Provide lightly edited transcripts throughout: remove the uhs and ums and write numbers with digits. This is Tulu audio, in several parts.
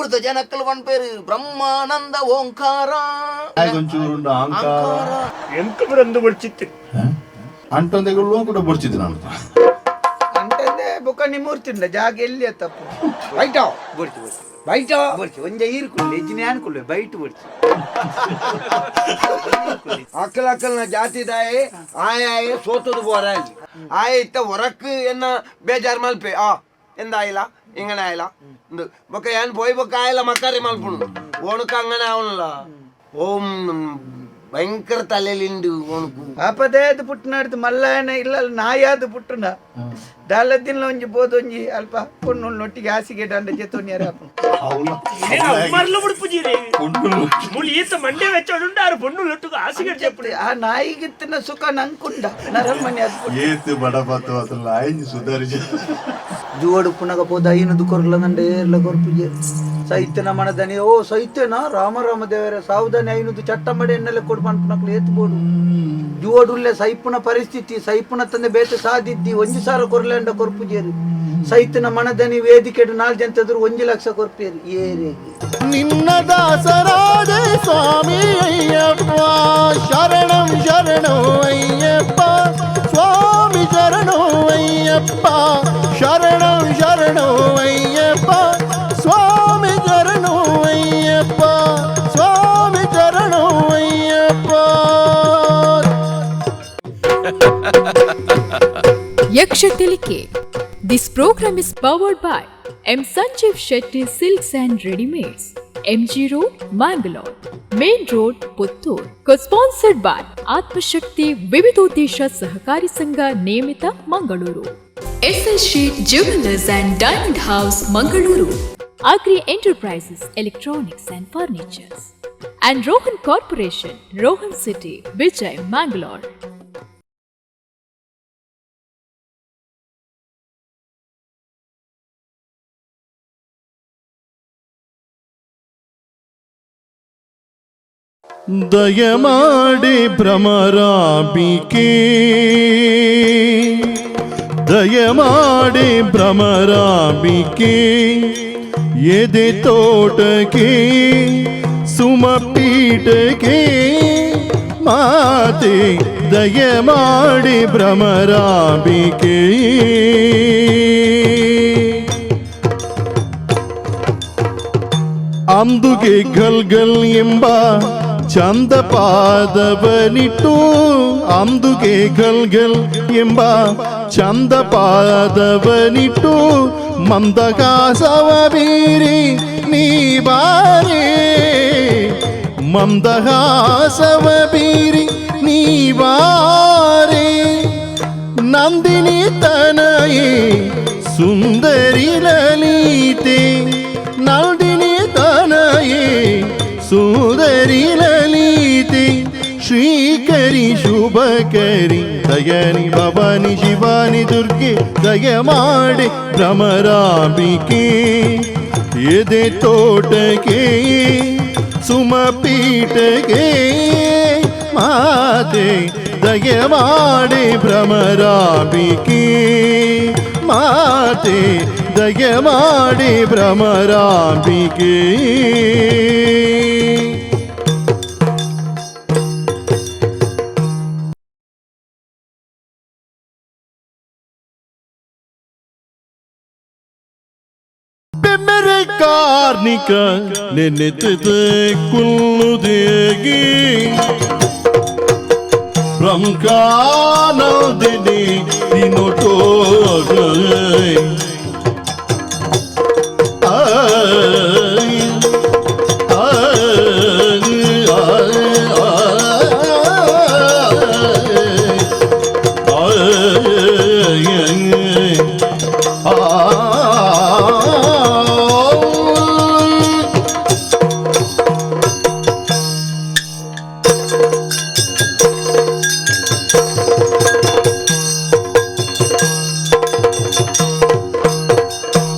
ಊರ್ದ ಜನಕ್ಕಲು ಪನ್ಪೇರು ಬ್ರಹ್ಮಾನಂದ ಓಂಕಾರ. ಒಂಚೂರುಂಡು ಅಹಂಕಾರ. ಎಂಕ ಬರಂದು ಬಡ್ಚಿತ್ತು. ಅಂಟೊಂದೆಗಳು ಕೂಡ ಬೊಡ್ಚಿದ್ದು ನಾನು. ಅಂತಂದೆ ಬೊಕ್ಕ ನಿಮ್ಮೂರ್ತಿಂಡ ಜಾಗ ಎಲ್ಲಿ ತಪ್ಪು ಬೈಟ ಬೊಡ್ಚಿ ಬೊಡ್ಚಿ ಬೈಟ ಬೊಡ್ಚಿ ಒಂಜ ಈರ್ ಕುಲ್ಲೆ ಇಜ್ಜಿನ ಯಾನ್ ಕುಲ್ಲೆ ಬೈಟ್ ಬೊಡ್ಚಿ. ಅಕ್ಕಲ ಅಕ್ಕಲ್ನ ಜಾತಿದಾಯೆ ಆಯಾಯ ಸೋತದು ಬೋರಾಲಿ ಆಯ ಇತ್ತ ಹೊರಕ್ ಎನ್ನ ಬೇಜಾರ್ ಮಲ್ಪೆ ಆ ಎಂದಾಯಿಲ್ಲ ಇಂಗನೆ ಆಯಿಲ್ಲ ಬೊಕ್ಕ ಏನ್ ಪೋಯ್ ಬೊಕ್ಕ ಆಯಿಲ್ಲ ಮಕ್ಕಾರಿ ಮಲ್ಪುಣು ಓಣುಕ ಅಂಗನೆ ಅವನಲ್ಲ ಓಂ ಭಯಂಕರ ತಲೆಲಿಂಡು ಓಣುಕು. ಪಾಪದೇದ ಪುಟ್ಟನಾಡ್ದು ಮಲ್ಲಾಯನ ಇಲ್ಲ ನಾಯಾದ ಪುಟ್ಟನ ದಾಲದಿಲ್ಲ ಒಂಜಿ ಬೋದೊಂಜಿ ಅಲ್ಪ ಪೊಣ್ಣು ಒಟ್ಟಿಗೆ ಹಾಸಿಗೆ ದಂಡ ಜೆತ್ತೊನ್ಯಾರ. ಮರ್ಲು ಬಿಡ್ಪುಜೀರಿ ಮುಳಿ ಈತ ಮಂಡೆ ವೆಚ್ಚೋಡುಂಡು ಆರು ಪೊಣ್ಣು ಲೊಟ್ಟುಗು ಆಸಿಗೆ చెప్పుడు. ಆ ನಾಯಿಗಿತ್ತಿನ ಸುಖ ನಂಕುಂಡ ನರಮನೆ ಅದು. ಏತ್ ಬಡಪತ್ತು ಅಸಲ ಆಯ್ತು ಸುಧಾರಿಸಿ. ಜುವಡು ಪುನಗ ಪೋದ ಐನದು ಕೊರ್ಲ ನಂಡ ಏರ್ಲ ಕೊರ್ಪುಜೆ ಸೈತ್ಯನ ಮನದನಿ ಓ ಸೈತ್ಯನ ರಾಮ ರಾಮ ದೇವರ ಸಾವುದಾನಿ ಐನದು ಚಟ್ಟ ಮಡಿ ಎಣ್ಣೆಲೆ ಕೊಡು ಪನ್ಪುನಕ್ಲು ಏತ್ ಬೋಡು ಜುವಡುಲ್ಲೆ ಸೈಪುನ ಪರಿಸ್ಥಿತಿ ಸೈಪುನ ತಂದೆ ಬೇತೆ ಸಾದಿದ್ದಿ ಒಂಜಿ ಸಾರ ಕೊರ್ಲೆಂಡ ಕೊರ್ಪುಜೇರು ಸೈತನ ಮನದನಿ ವೇದಿಕೆಡು ನಾಲ್ ಜಂತದ್ರು 1 ಲಕ್ಷ ಕೊರ್ಪೇರು ಏರೇಗೆ. ನಿನ್ನ ದಾಸರಾದೆ ಸ್ವಾಮಿ ಅಯ್ಯಪ್ಪ, ಶರಣಂ ಶರಣೋ ಅಯ್ಯಪ್ಪ, ಸ್ವಾಮಿ ಶರಣೋ ಅಯ್ಯಪ್ಪ, ಶರಣಂ ಶರಣೋ ಅಯ್ಯಪ್ಪ, ಸ್ವಾಮಿ ಶರಣೋ ಅಯ್ಯಪ್ಪ, ಸ್ವಾಮಿ ಶರಣೋ Ayyappa. Yaksha Tilike. This program is powered by M. Sanjeev Shetty Silks and Readymades, MG Road, Mangalore, Main Road, Puttur. Co-sponsored by Atmashakti Vividodesha Sahakari Sangha Niyamita, Mangaluru. SS Sheet Jewelers and Diamond House, Mangaluru. Agri Enterprises, Electronics and Furnitures. And Rohan Corporation, Rohan City, Vijay, Mangalore. ದಯಮಾಡಿ ಭ್ರಮರಾಂಬಿಕೆ, ದಯಮಾಡಿ ಭ್ರಮರಾಂಬಿಕೆ, ಎದೆ ತೋಟಕ್ಕೆ ಸುಮಪೀಠಕ್ಕೆ ಮಾತೆ, ದಯಮಾಡಿ ಭ್ರಮರಾಂಬಿಕೆ. ಅಂದುಗೆ ಗಲ್ ಗಲ್ ಎಂಬ ಚಂದ ಪಾದವನಿಟ್ಟು, ಅಂದುಗೆ ಗಲ್ ಗಲ್ ಎಂಬ ಚಂದ ಪಾದವನಿಟ್ಟು, ಮಂದಹಾಸವ ಬೀರಿ ನೀ ಬಾರೆ, ಮಂದಹಾಸವ ಬೀರಿ ನೀ ಬಾರೆ, ನಂದಿನಿ ತನಯೇ ಸುಂದರಿ ಲಲಿತೆ, ನಂದಿನಿ ತನಯೇ ಸುಂದರಿ ಲಲಿತೆ, ಶ್ರೀಕರಿ ಶುಭಕರಿ ದಯನಿ ಭವಾನಿ ಶಿವಾನಿ ದುರ್ಗೆ, ದಯಮಾಡಿ ಭ್ರಮರಾಂಬಿಕೆ, ಎದೆ ತೋಟಕ್ಕೆ ಸುಮಪೀಠಕ್ಕೆ ಮಾತೆ, ದಯಮಾಡಿ ಭ್ರಮರಾಂಬಿಕೆ, ಮಾತೆ ದಯಮಾಡಿ ಭ್ರಮರಾಂಬಿಕೆ. ಬೆಮ್ಮೆರೆ ಕಾರ್ಣಿಕ ನೆನೆತದ ಕುಲ್ಲುದೇಗಿ ಬ್ರಹ್ಮಾನಂದಿನಿ ದಿನೋಟೋ.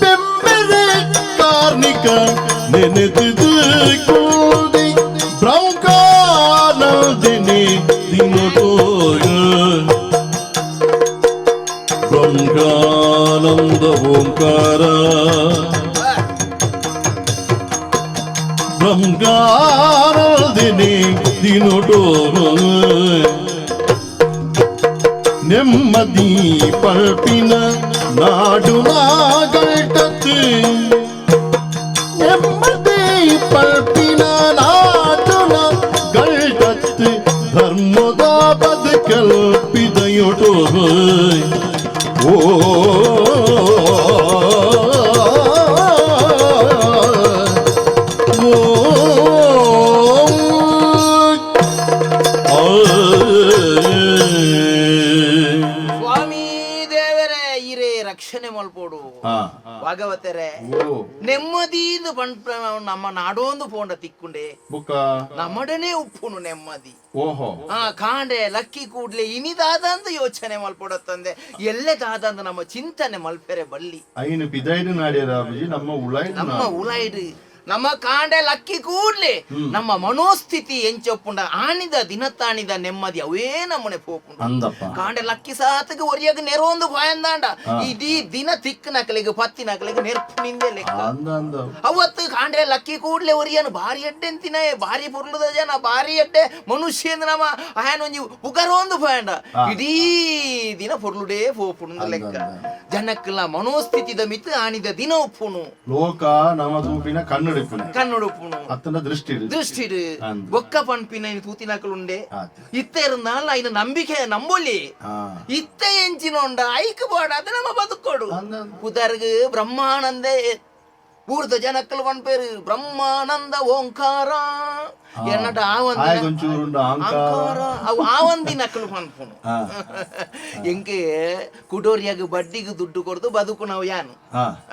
ಬೆಮ್ಮೆರೆ ಕಾರ್ಣಿಕ ನೆನೆದಿದು ಕೂದಿ ಬ್ರಹ್ಮಾನಂದಿನಿ ದಿನೋಟೋಯ ಬ್ರಹ್ಮಾನಂದ ಓಂಕಾರ. ಬ್ರಹ್ಮಾನಂದಿನಿ ದಿನೊಟೋ ನೆಮ್ಮದಿ ಪಲ್ಪಿನ ನಾಡು ನಾಗಲ್ಟತ್ತು ನೆಮ್ಮದಿ ಪಲ್ಪಿನ ನಾಡು ಗಲ್ಟತ್ತು ಧರ್ಮದ ಬದುಕಲ್ಪಿದಯೊಟೋ ಓ ಸ್ವಾಮಿ ದೇವರೇ ಇರೇ ರಕ್ಷಣೆ ಮಲ್ಪೋಡು. ಭಾಗವತರೇ, ನೆಮ್ಮದಿಂದು ಪಂಪ ನಮ್ಮ ನಾಡೊಂದು ಪೋಂಡ ತಿಕ್కుంಡೆ. ಬುಕ್ಕ ನಮ್ಮಡನೆ ಉಪ್ಪುನು ನೆಮ್ಮದಿ. ಓಹೋ. ಆ ಕಾಂಡೆ ಲಕ್ಕಿ ಕೂಡ್ಲೆ ಇನಿದಾದಂದು ಯೋಚನೆ ಮಲ್ಪೊಡತ್ತಂದೆ, ಎಲ್ಲೆ ದಾದಂದು ನಮ್ಮ ಚಿಂತನೆ ಮಲ್ಪೆರೆ ಬಲ್ಲಿ. ಐನು ಪಿದೈದು ನಾಡ್ಯರ ಅಬ್ಜಿ, ನಮ್ಮ ಉಳಾಯ್ದು. ನಮ್ಮ ಉಲಾಯ್ಡು ನಮ್ಮ ಕಾಂಡೆ ಲಕ್ಕಿ ಕೂಡ್ಲೆ ನಮ್ಮ ಮನೋಸ್ಥಿತಿ ಎಂಚೊಪ್ಪುಂಡ, ಆಣಿದ ದಿನತಾಣಿದ ನೆಮ್ಮದಿ ಅವೇ ನಮ್ಮನೆ ಪೋಪುಂಡು. ಅಂದಪ್ಪ. ಕಾಂಡೆ ಲಕ್ಕಿ ಸಾತಗ ಒರಿಯಾಗ ನೆರವೊಂದು ಬಾಯಂದಾಂಡ, ಇಡೀ ದಿನ ತಿಕ್ಕ ನಕಲಿಗೆ ಪತ್ತಿ ನಕಲಿಗೆ ನೆರ್ಪು ನಿಂದೆ ಲೆಕ್ಕ. ಅಂದ ಅಂದ. ಅವತ್ತು ಕಾಂಡ್ರೆ ಲಕ್ಕಿ ಕೂಡ್ಲೆ ಒರಿಯನು ಭಾರಿ ಎಡ್ಡೆ ಅಂತಿನ, ಭಾರಿ ಪುರ್ಲದ ಜನ, ಭಾರಿ ಎಡ್ಡೆ ಮನುಷ್ಯ ನಮ್ಮ ಆಯನೊಂಜಿ ಉಗರೋಂದು ಬಾಯಂಡ, ಇಡೀ ದಿನ ಪೊರ್ಲುಡೇ ಪೋಪುಂಡು ಲೆಕ್ಕ. ಜನಕ್ಕೆಲ್ಲ ಮನೋಸ್ಥಿತಿದ ಮಿತ್ ಆಣಿದ ದಿನ ಉಪ್ಪುನು. ಲೋಕ ನಮ ತೂಪಿನ ಕನ್ನಡಿಪುನೆ. ಕಣ್ಣುಡುಪ್ಪುನು. ಅತ್ತನ ದೃಷ್ಟಿ. ದೃಷ್ಟಿ. ಅಂದ್. ಬೊಕ್ಕ ಪನ್ಪಿನ ತೂತಿನಕಲುಂಡೆ. ಆತ್. ಇತ್ತ ಇರುನಾಲ್ ಐನ ನಂಬಿಕೆ ನಂಬೊಲಿ. ಇತ್ತ ಎಂಚಿನೊಂಡ ಐಕ್ ಬೋಡ, ಅದು ನಮ್ಮ ಬದುಕೋಡು. ಅಂದ್ ಅಂದ್. ಉದರ್ಗ್ ಬ್ರಹ್ಮಾನಂದೆ, ಊರ್ದ ಜನಕ್ಕಲು ಪನ್ಪೇರು ಬ್ರಹ್ಮಾನಂದ ಓಂಕಾರ ಎನ್ನಟ ಆವಂದಿನ ಆಯಗೊಂಚೂರುಂಡು ಆಂಕಾರ. ಆಂಕಾರ ಅವು ಆವಂದಿನಕ್ಕಲು ಪನ್ಪುನು. ಎಂಕೆ ಕುಡೋರಿಯಾಗ ಬಡ್ಡಿಗೆ ದುಡ್ಡು ಕೊಡ್ದು ಬದುಕು ನಾವು ಯಾನು.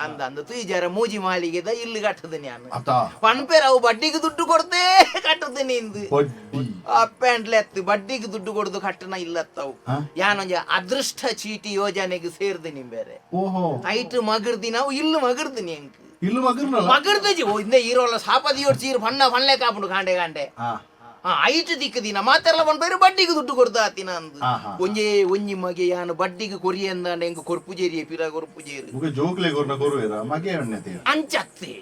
ಅಂದ ಅಂದ ತುಯ್ಜಾರ ಮೂಜಿ ಮಾಳಿಗೆದ ಇಲ್ಲಿ ಕಟ್ಟದ ನಾನು. ಅತ. ಪನ್ಪೇರು ಅವು ಬಡ್ಡಿಗೆ ದುಡ್ಡು ಕೊಡ್ದೇ ಕಟ್ಟದ ನಿಂದು. ಬಡ್ಡಿ. ಅಪ್ಪೆಂಡ್ಲೆತ್ತು ಬಡ್ಡಿಗೆ ದುಡ್ಡು ಕೊಡುದು ಕಟ್ಟನ ಇಲ್ಲತ್ತವು. ಯಾನೊಂಜ ಅದೃಷ್ಟ ಚೀಟಿ ಯೋಜನೆಗೆ ಸೇರ್ದು ನಿಮ್ ಬೇರೆ. ಓಹೋ. ಐಟ್ ಮಗರ್ದಿ ನಾವು ಇಲ್ಲು ಮಗರ್ದಿನಿ ಎಂಕ್. ಇಲ್ಲು ಮಗರ್ನಲ್ಲ. ಮಗರ್ದಜಿ ಓ ಇಂದ ಈರೋಲ ಸಾಪದಿ ಚೀರು ಬಣ್ಣ ಪಣ್ಲೆ ಕಾಪುಂಡು ಕಾಂಡೆ ಕಾಂಡೆ. ಐಟ್ ದಿಕ್ಕದಿನ ಮಾತೆಲ್ಲ ಪನ್ಪೇರು ಬಡ್ಡಿಗೆ ದುಡ್ಡು ಕೊಡ್ದು ಆತಿನ ಅಂದು. ಒಂಜೇ ಒಂಜಿ ಮಗೆ ಯಾನು ಬಡ್ಡಿಗೆ ಕೊರಿಯಂದಾಂಡ ಎಂಕ್ ಕೊರ್ಪುಜೇರಿಯೇ ಪಿರ ಕೊರ್ಪುಜೇರು. ಮುಗ ಜೋಕ್ಲೆ ಕೊರ್ನ ಕೊರುವೇರ ಮಗೆ ಎಣ್ಣೆ. ಅಂಚತ್ತೆ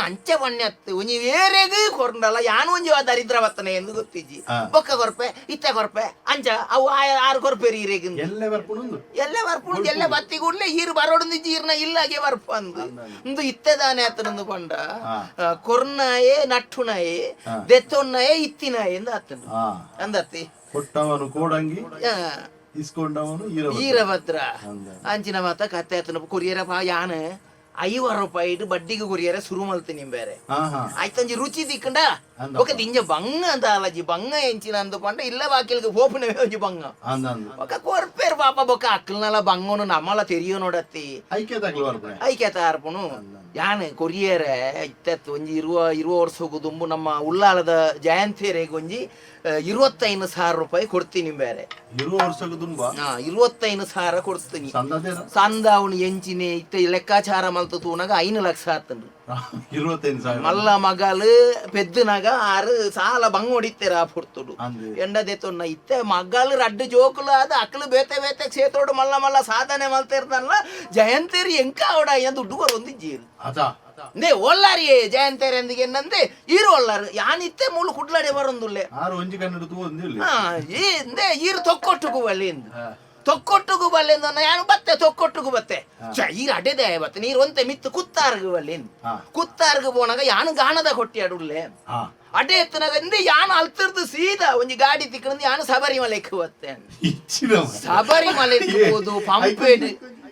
ಅಂಚ ಬಣ್ಣತ್ತು ಒಂಜಿ ಬೇರೆಗ್ ಕೊರ್ಂಡಲ್ಲ ಯಾನು ಒಂಜಿ ಆ ದರಿದ್ರ ಬತ್ತನೆ ಎಂದು ಗೊತ್ತಿಜ್ಜಿ. ಬೊಕ್ಕ ಕೊರ್ಪೆ ಇತ್ತ ಕೊರ್ಪೆ ಅಂಚ ಅವು ಆರು ಕೊರ್ಪೇರಿ ಈರೆಗ್. ಎಲ್ಲೆ ಬರ್ಪುಣುಂದು. ಎಲ್ಲ ಬರ್ಪುಂಡು, ಎಲ್ಲ ಬತ್ತಿ ಕೂಡ್ಲೆ ಈರು ಬರೋಡುಂದು ಈರ್ನ ಇಲ್ಲಾಗೆ ಬರ್ಪು ಅಂದು ಇಂದು ಇತ್ತದಾನೆ ಆತನಂದು ಪಂಡ. ಕೊರ್ನಾಯೆ ನಟ್ಟುನಾಯೆ ದೆತ್ತೊನ್ನಾಯೆ ಇತ್ತಿನಾಯೆ ಎಂದು ಆತನು. ಅಂದತ್ತಿ. ಕೊಟ್ಟವನು ಕೋಡಂಗಿ, ಇಸ್ಕೊಂಡವನು ಈರಭದ್ರ. ಈರಭದ್ರ. ಅಂದ. ಅಂಚಿನ ಮಾತ ಕತ್ತೆ ಆತನ ಕೊರಿಯರ ಪಾ ಯಾನು 50 ರೂಪಾಯಿ ಬಡ್ಡಿಗೆ ಕೊರಿಯರ ಶುರು ಮಲ್ತೀನಿ ಬೇರೆ. ಹಾ ಹಾ ಆಯ್ತಂಜಿ ರುಚಿ ತಿಕ್ಕಂಡ. ಅಂದಪ್ಪ. ఒక ದಿಂಜ ಬಂಗ ಅಂತ ಅಲಜಿ ಬಂಗ ಎಂಚಿನ ಅಂದು ಪಂಡ ಇಲ್ಲ ಬಾಕಿಲ್ಗೆ ಪೋಪುನವೇ ಒಂಜಿ ಬಂಗ. ಅಂದ ಅಂದ. ఒక ಕೊರ್ಪೇರು ಪಾಪ ಬೊಕ್ಕ ಅಕ್ಕಲ್ನಲ ಬಂಗೋನು ನಮ್ಮಲ ತೆರಿಯೋ ನೋಡತ್ತಿ. ಐಕ್ಯ ತಗ್ಲು ಬರ್ಪುಣೆ. ಐಕ್ಯತ ಅರ್ಪುನು ಯಾನ್ ಕೊರಿಯರೆ ಇತ್ತತ್ತು ಒಂಜಿ ಇರುವ ಇರುವ ವರ್ಷಕ್ಕೂ ದುಂಬು ನಮ್ಮ ಉಳ್ಳಾಲದ ಜಯಂತಿಯರಿಗೆ ಒಂಜಿ 25,000 ರೂಪಾಯಿ ಕೊಡ್ತೀನಿ ಬೇರೆ. ಇರುವ ವರ್ಷಕ್ಕೂ ತುಂಬಾ. 25,000 ಕೊಡ್ತೀನಿ. ಸಂದದೇನ. ಸಂದ ಅವನು ಎಂಚಿನೆ ಇತ್ತ ಲೆಕ್ಕಾಚಾರ ಮಲ್ತು ತೂನಾಗ 5 ಲಕ್ಷ ಆತಂಡು. 25,000. ಮಲ್ಲ ಮಗಲು ಪೆದ್ದುನಾಗ ಆರು ಸಾಲ ಬಂಗ್ ಹೊಡಿತೇರ ಆ ಪುರ್ತುಡು. ಅಂದೆ. ಎಂಡದೆ ತೊನ್ನ ಇತ್ತೆ ಮಗಲು ರಡ್ಡು ಜೋಕುಲು ಆದ ಅಕ್ಲು ಬೇತೆ ಬೇತೆ ಕ್ಷೇತ್ರೋಡು ಮಲ್ಲ ಮಲ್ಲ ಸಾಧನೆ ಮಲ್ತಿರ್ದಲ್ಲ ಜಯಂತೇರಿ ಎಂಕ ಅವಡ ಏನ್ ದುಡ್ಡು ಬರೋಂದು ಜೀರು. ಅತ. ನೇ ಒಲ್ಲಾರಿ ಜಯಂತೇರಿ ಅಂದಿಗೆ ಏನಂದೆ ಈರು ಒಲ್ಲಾರು ಯಾನ್ ಇತ್ತೆ ಮೂಲು ಕುಡ್ಲಾಡೆ ಬರೋಂದುಲ್ಲೆ. ಆರು ಒಂಜಿ ಕನ್ನಡ ತೂ ಒಂದಿಲ್ಲ. ಈ ಇಂದೆ ಈರು ತೊಕ್ಕೊಟ್ಟುಗು ಬಲ್ಲಿ ಇಂದು ತೊಕ್ಕೊಟ್ಟುಗು ಬಲ್ಲೆ ಅಂದ ಯಾನು ಬತ್ತೆ ತೊಕ್ಕೊಟ್ಟುಗು ಬತ್ತೆ ಛ, ಈರು ಅಡೆದೆ ಬತ್ತೆ ನೀರು ಒಂತೆ ಮಿತ್ತು ಕುತ್ತಾರ್ಗು ಬಲ್ಲೆ ಇಂದು. ಕುತ್ತಾರ್ಗು ಪೋನಾಗ ಯಾನು ಗಾಣದ ಕೊಟ್ಟಿಯಾಡುಲ್ಲೆ. ಅಡೆ ಎತ್ತನಾಗ ಇಂದೆ ಯಾನು ಅಲ್ತಿರ್ದು ಸೀದಾ ಒಂಜಿ ಗಾಡಿ ತಿಕ್ಕಂದು ಯಾನು ಶಬರಿಮಲೆಕ್ ಬತ್ತೆ. ಇಚ್ಚಿನ ಶಬರಿಮಲೆಕ್ ಹೋದು ಪಂಪೇಡು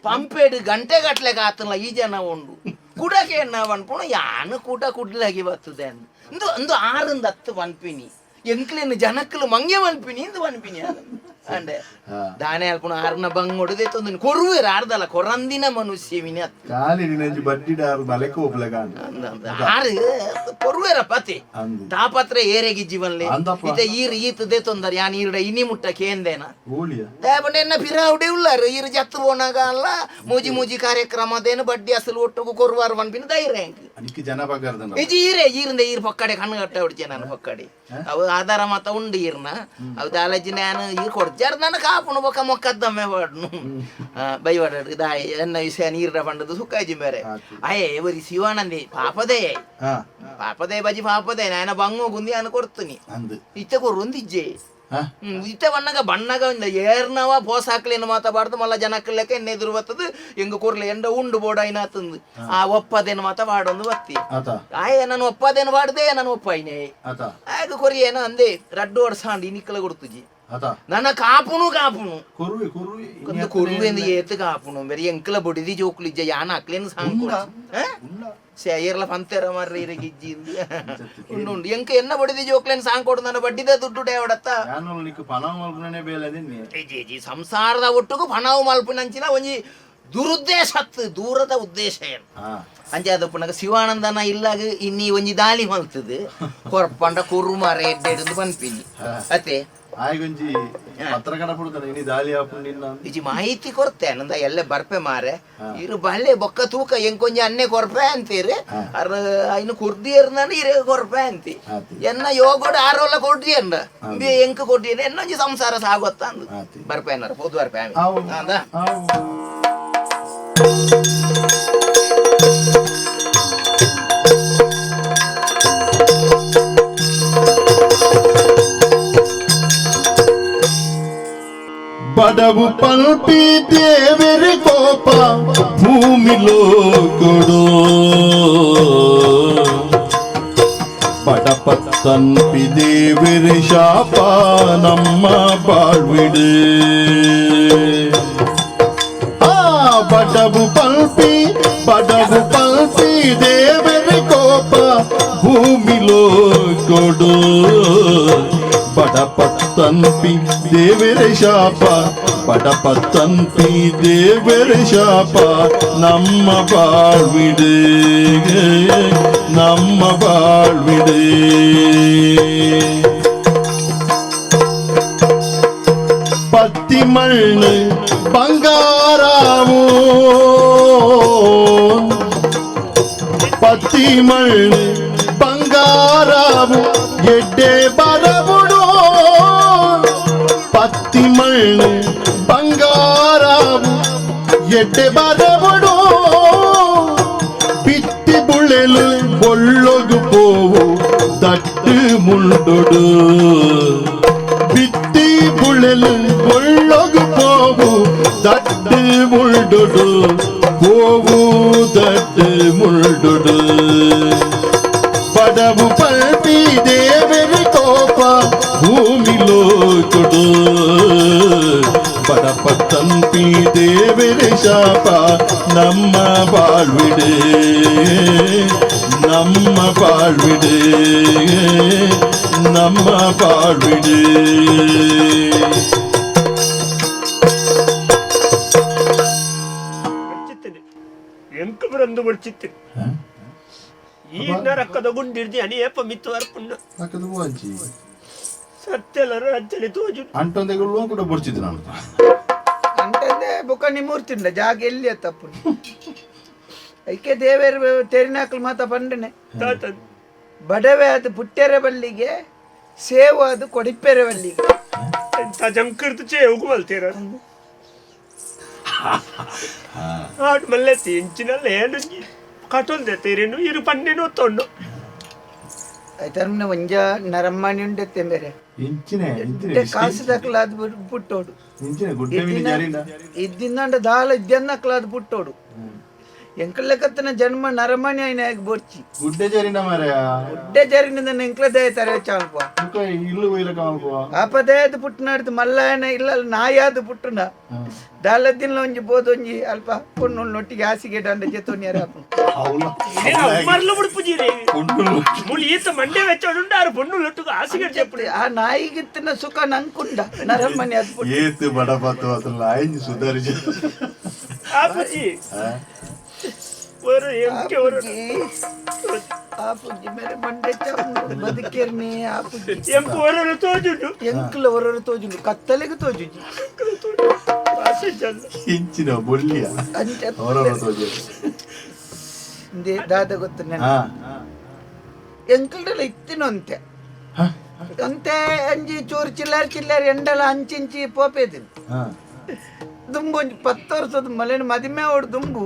ಪಂಪೇಡು ಗಂಟೆ ಗಟ್ಲೆ ಕಾತಲ್ಲ ಈ ಜನ ಉಂಡು ಕುಡಕ್ಕೆ ಎನ್ನ ಪನ್ಪುಣ ಯಾನು ಕುಡ ಕುಡ್ಲಾಗಿ ಬರ್ತದೆ ಅಂದು ಇಂದು ಅಂದು ಆರಿಂದ ಹತ್ತು ಪನ್ಪಿನಿ ಎಂಕ್ಲೇನು ಜನಕ್ಕಲು ಮಂಗೆ ಪನ್ಪಿನಿ ಇಂದು ಪನ್ಪಿನಿ ಅಂಡೆ ದಾನೆ ಅಲ್ಪುಣ ಆರ್ನ ಬಂಗ್ ಹೊಡೆದೆ ಕೊರುವೇರು ಆರ್ದಲ್ಲ ಕೊರಂದಿನ ಮನುಷ್ಯವಿನಿ ಅತ್ತು. ಖಾಲಿ ನಿನಂಜಿ ಬಡ್ಡಿ ಡಾರು ಮಲೆಕ್ ಹೋಗ್ಲೆ ಕಾಂಡ. ಅಂದ ಅಂದ. ಆರು ಕೊರುವೇರ ಪತಿ. ಅಂದು. ತಾಪತ್ರ ಏರೆಗಿ ಜೀವನ್ಲೆ. ಅಂದಪ್ಪ. ಇತ ಈರು ಈತದೆ ತೊಂದರೆ ಯಾನ್ ಈರುಡ ಇನಿ ಮುಟ್ಟ ಕೇಂದೇನ. ಓಳಿಯ. ದೇಪಂಡ ಎನ್ನ ಪಿರಾವುಡೆ ಉಲ್ಲಾರು ಈರು ಜತ್ತು ಪೋನಾಗ ಅಲ್ಲ ಮೂಜಿ ಮೂಜಿ ಕಾರ್ಯಕ್ರಮದೇನು ಬಡ್ಡಿ ಅಸಲು ಒಟ್ಟುಗು ಕೊರುವಾರು ಪನ್ಪಿನ ಧೈರ್ಯ ಎಂಕ್. ಅನಿಕ್ಕೆ ಜನ ಬಗ್ಗರ್ದನ. ಇಜಿ ಈರೇ ಈರಿಂದ ಈರು ಪಕ್ಕಡೆ ಕಣ್ಣು ಕಟ್ಟ ಹೊಡಿಚೆ ನಾನು ಪಕ್ಕಡೆ ಅವು ಆಧಾರ ಮಾತ ಉಂಡು ಈರ್ನ ಅವು ದಾಲಜಿ ನಾನು ಈರು ಕೊಡ್ಜಿ. ಇಜ್ಜಾರ್ದಾನ ಕಾಪುನು ಬೊಕ ಮೊಕ್ಕದ್ದಮ್ಮೆ ಪಾಡ್ನು ಬೈವಾಡ ದಾಯ ಎನ್ನ ವಿಷಯ ನೀರ್ಡ ಪಂಡದು ಸುಕ್ಕಾಜಿ ಬೇರೆ ಅಯ್ಯೇ ಒರಿ ಶಿವಾನಂದಿ ಪಾಪದೇ ಪಾಪದೇ ಬಜಿ ಪಾಪದೇ ನಾಯನ ಬಂಗು ಗುಂದಿ ಅನ್ನು ಕೊಡ್ತೀನಿ ಇತ್ತೆ ಕೊರುಂದಿಜ್ಜೆ ಇತ್ತೆ ಬಣ್ಣಗ ಬಣ್ಣಗ ಏರ್ನವ ಪೋಸಾಕ್ಲೇನು ಮಾತಾಬಾರ್ದು ಮಲ್ಲ ಜನಕ್ಕಲೆಕ್ಕ ಎಣ್ಣೆ ಎದುರು ಬರ್ತದೆ ಎಂಗ ಕೊರ್ಲೆ ಎಂಡ ಉಂಡು ಬೋಡ ಐನಾತಂದು ಆ ಒಪ್ಪದೇನು ಮಾತ ಬಾಡೊಂದು ಬತ್ತಿ ಆಯ್ ನಾನು ಒಪ್ಪದೇನು ಬಾಡ್ದೆ ನಾನು ಒಪ್ಪಾಯಿನೇ ಆಗ ಕೊರಿ ಏನೋ ಅಂದೆ ರಡ್ಡು ವರ್ಷ ಅಂಡ್ ಇನಿಕ್ಕಲ ಕೊಡ್ತುಜಿ ನನ್ನ ಕಾಪುನು ಕಾಪುನು ಕುರುವೆ ಎಂದು ಏತು ಕಾಪುನು ಬೇರೆ ಎಂಕಲ ಬೊಡಿದಿ ಜೋಕುಲಿಜ್ಜ ಯಾನ ಅಕ್ಲೇನು ಸಾಂಕು ಏರ್ಲ ಪಂತೆರ ಮಾರ್ರೆ ಇರಗಿಜ್ಜಿ ಉಂಡು ಉಂಡು ಎಂಕ ಎನ್ನ ಬಡಿದಿ ಜೋಕ್ಲೇನು ಸಾಂಗ್ ಕೊಡು ನನ್ನ ಬಡ್ಡಿದ ದುಡ್ಡು ಡೇವಡತ್ತ ಸಂಸಾರದ ಒಟ್ಟುಗು ಪಣವು ಮಲ್ಪಿನಂಚಿನ ಒಂಜಿ ದುರುದ್ದೇಶತ್ತು ದೂರದ ಉದ್ದೇಶ ಏನು ಅಂಚೆ ಅದಪ್ಪನಗ ಶಿವಾನಂದನ ಇಲ್ಲಾಗ ಇನ್ನಿ ಒಂಜಿ ದಾಳಿ ಮಲ್ತದು ಕೊರಪಂಡ ಕುರುಮಾರ ಎಡ್ಡೆಡ್ದು ಪನ್ಪಿನಿ ಅತ್ತೆ ಆಯ್ಗೊಂಜಿ ಪತ್ರ ಕಡಪುಡ್ತಾನೆ ಇನಿ ದಾಳಿ ಹಾಪುಂಡಿನ್ನ ಇಜಿ ಮಾಹಿತಿ ಕೊರ್ತೆ ನಂದ ಎಲ್ಲ ಬರ್ಪೆ ಮಾರೆ ಇರು ಬಲ್ಲೆ ಬೊಕ್ಕ ತೂಕ ಎಂಕೊಂಜಿ ಅನ್ನೆ ಕೊರ್ಪೆ ಅಂತೀರಿ ಅರ್ ಇನ್ನು ಕುರ್ದಿಯರ್ನಾನ ಇರೆ ಕೊರ್ಪೆ ಅಂತಿ ಎನ್ನ ಯೋಗೋಡು ಆರೋಲ್ಲ ಕೊಡ್ರಿ ಅಂದ ಎಂಕ ಕೊಡ್ರಿ ಎನ್ನೊಂಜಿ ಸಂಸಾರ ಸಾಗೊತ್ತ ಅಂದು ಬರ್ಪೆ ಅನ್ನಾರ ಪೋದು ಬರ್ಪೆ ಅಂದ ಬಡವು ಪಲ್ಪಿ ದೇವರಿ ಕೋಪ ಭೂಮಿಲೋ ಕೊಡು ಬಡಪತ್ತನ್ಪಿ ದೇವರಿ ಶಾಪ ನಮ್ಮ ಬಾಳ್ವಿಡು ಆ ಬಡವು ಪಲ್ಪಿ ದೇವರಿ ಕೋಪ ಭೂಮಿಲೋ ಕೊಡು ಬಡಪತ್ತನ್ಪಿ ದೇವರ ಶಾಪ ಬಡಪತ್ತನ್ಪಿ ದೇವರ ಶಾಪ ನಮ್ಮ ಬಾಳ್ವಿಡು ನಮ್ಮ ಬಾಳ್ವಿಡು ಪತ್ತಿ ಮಣ್ಣು ಬಂಗಾರವು ಪತ್ತಿ ಮಣ್ಣು ಬಂಗಾರವು ಎಡ್ಡೆ ಬರಬುಡು ಪತ್ತಿ ಮಣ್ಣು ಬಂಗಾರವು ಎಡ್ಡೆ ಬರಬುಡು ಬಿತ್ತಿ ಬುಳೆಲು ಬೊಳ್ಳೊಗು ಪೋವು ದಟ್ಟು ಮುಂಡೊಡು ಬಿತ್ತಿ ಬುಳೆಲು ಬೊಳ್ಳೊಗು ಪೋವು ದಟ್ಟು ಮುಂಡೊಡು ಪೋವು ದಟ್ಟು ಮುಂಡೊಡು ಬಡವು ಪಲ್ಪಿ ದೇವರಿ ಕೋಪ ಭೂಮಿಲೋ ಕೊಡು ಬಡಪತ್ತಂಪಿ ದೇವರಿ ಶಾಪ ನಮ್ಮ ಬಾಳ್ವಿಡು ನಮ್ಮ ಬಾಳ್ವಿಡು ನಮ್ಮ ಬಾಳ್ವಿಡು ಎಂಕ ಬರಂದು ಬರ್ಚಿತ್ತು ಈ ರಕ್ಕದ ಗುಂಡಿರ್ದಿ ಅನಿ ಏಪ ಮಿತ್ತು ಅರ್ಪುಣ್ಣ ಸತ್ಯಲರ ಅಜ್ಜಲಿ ತೋಜು ಅಂಟೊಂದೆಗಳು ಕೂಡ ಬರ್ಚಿದ್ದು ನಾನು ಅಂತಂದೆ ಬುಕ್ಕ ನಿಮ್ಮೂರ್ತಿಂಡ ಜಾಗ ಎಲ್ಲಿ ತಪ್ಪು ಐಕೆ ದೇವೇರ್ ತೆರಿನಾಕಲ್ ಮಾತ ಪಂಡನೆ ಬಡವೆ ಅದು ಪುಟ್ಟೆರೆ ಬಲ್ಲಿಗೆ ಸೇವು ಅದು ಕೊಡಿಪೆರೆ ಬಲ್ಲಿಗೆ ಎಂತ ಜಂಕರ್ದು ಚೇವು ಮಲ್ತೀರ ಆಡ್ ಮಲ್ಲೆ ತಿಂಚಿನಲ್ಲ ಏನು ಕಟೊಂದೆ ತೇರೇನು ಇರು ಪನ್ನೇನು ತೊಂಡು ಐತರ್ಮನೆ ಒಂಜ ನರಮ್ಮನಿ ಉಂಡೆತ್ತೆ ಬೇರೆ ಇಂಚಿನೆ ಇಂಚಿನೆ ಕಾಸು ದಕ್ಲಾದ್ ಪುಟ್ಟೋಡು ಇಂಚಿನೆ ಗುಡ್ಡೆ ಮಿನಿ ಜಾರಿಂಡ ಇದ್ದಿಂದ ದಾಲ ಇದ್ದನ್ನಕ್ಲಾದ್ ಪುಟ್ಟೋಡು ಎಂಕಲೆಕತ್ತನ ಜನ್ಮ ನರಮಣಿ అయిన ಬೊರ್ಚಿ ಗುಡ್ಡೆ ಜಾರಿಂಡ ಮಾರಾಯ ಗುಡ್ಡೆ ಜಾರಿನ ಎಂಕ್ಲ ದಯ ತರ ಚಾಲ್ಪ ಇಲ್ಲು ಒಯ್ಲ ಕಾಲ್ಪ ಆಪದಯದ ಪುಟ್ಟನಾಡ್ದು ಮಲ್ಲಾಯನ ಇಲ್ಲ ನಾಯಾದ ಪುಟ್ಟನ ದಾಲದಿನ ಒಂಜಿ ಬೋದೊಂಜಿ ಅಲ್ಪ ಪೊಣ್ಣು ನೊಟ್ಟಿಗೆ ಹಾಸಿಗೆ ದಂಡ ಜೆತೋನಿಯರ ಮರ್ಲು ಬಿಡ್ಪುಜೀರಿ ಮುಳಿ ಈತ ಮಂಡೆ ವೆಚ್ಚೋಡುಂಡ ಆರು ಪೊಣ್ಣು ಲೊಟ್ಟುಗು ಹಾಸಿಗೆ చెప్పు ಆ ನಾಯಿಗಿತ್ತಿನ ಸುಖ ನಂಕುಂಡ ನರಮಣಿ ಅದು ಪುಟ್ಟ ಏತು ಬಡಪತ್ತು ಅಸಲು ಆಯಿಂಜಿ ಸುಧಾರಿಸಿ ಆಪುಜಿ ஒரு எம்கே ஒரு ಆಪುಜಿ ಮೇರೆ ಮಂಡೆ ಬದುಕಿರ್ನಿ ಆಪುಜಿ ಎಂಕ್ ஒரு ತೋಜುಂಡು ಎಂಕ್ಲ ಒರೊರು ತೋಜುಂಡು ಕತ್ತಲೆಗೆ ತೋಜುಜಿ ಇಂಚಿನ ಬೊಳ್ಳಿಯ ಅವರವರ ತೋಜು ದಾದ ಗೊತ್ತು ನನ್ನ ಎಂಕ್ಲಡೆಲ್ಲ ಇತ್ತಿನಂತೆ ಅಂತೆ ಅಂಜಿ ಚೂರು ಚಿಲ್ಲರ್ ಚಿಲ್ಲರ್ ಎಂಡಲ ಅಂಚಿಂಚಿ ಪೋಪೇದಿನಿ. ದುಂಬು ಒಂಜಿ 10 ವರ್ಷದ ಮಲೆನ ಮದಿಮೆ ಓಡು ದುಂಬು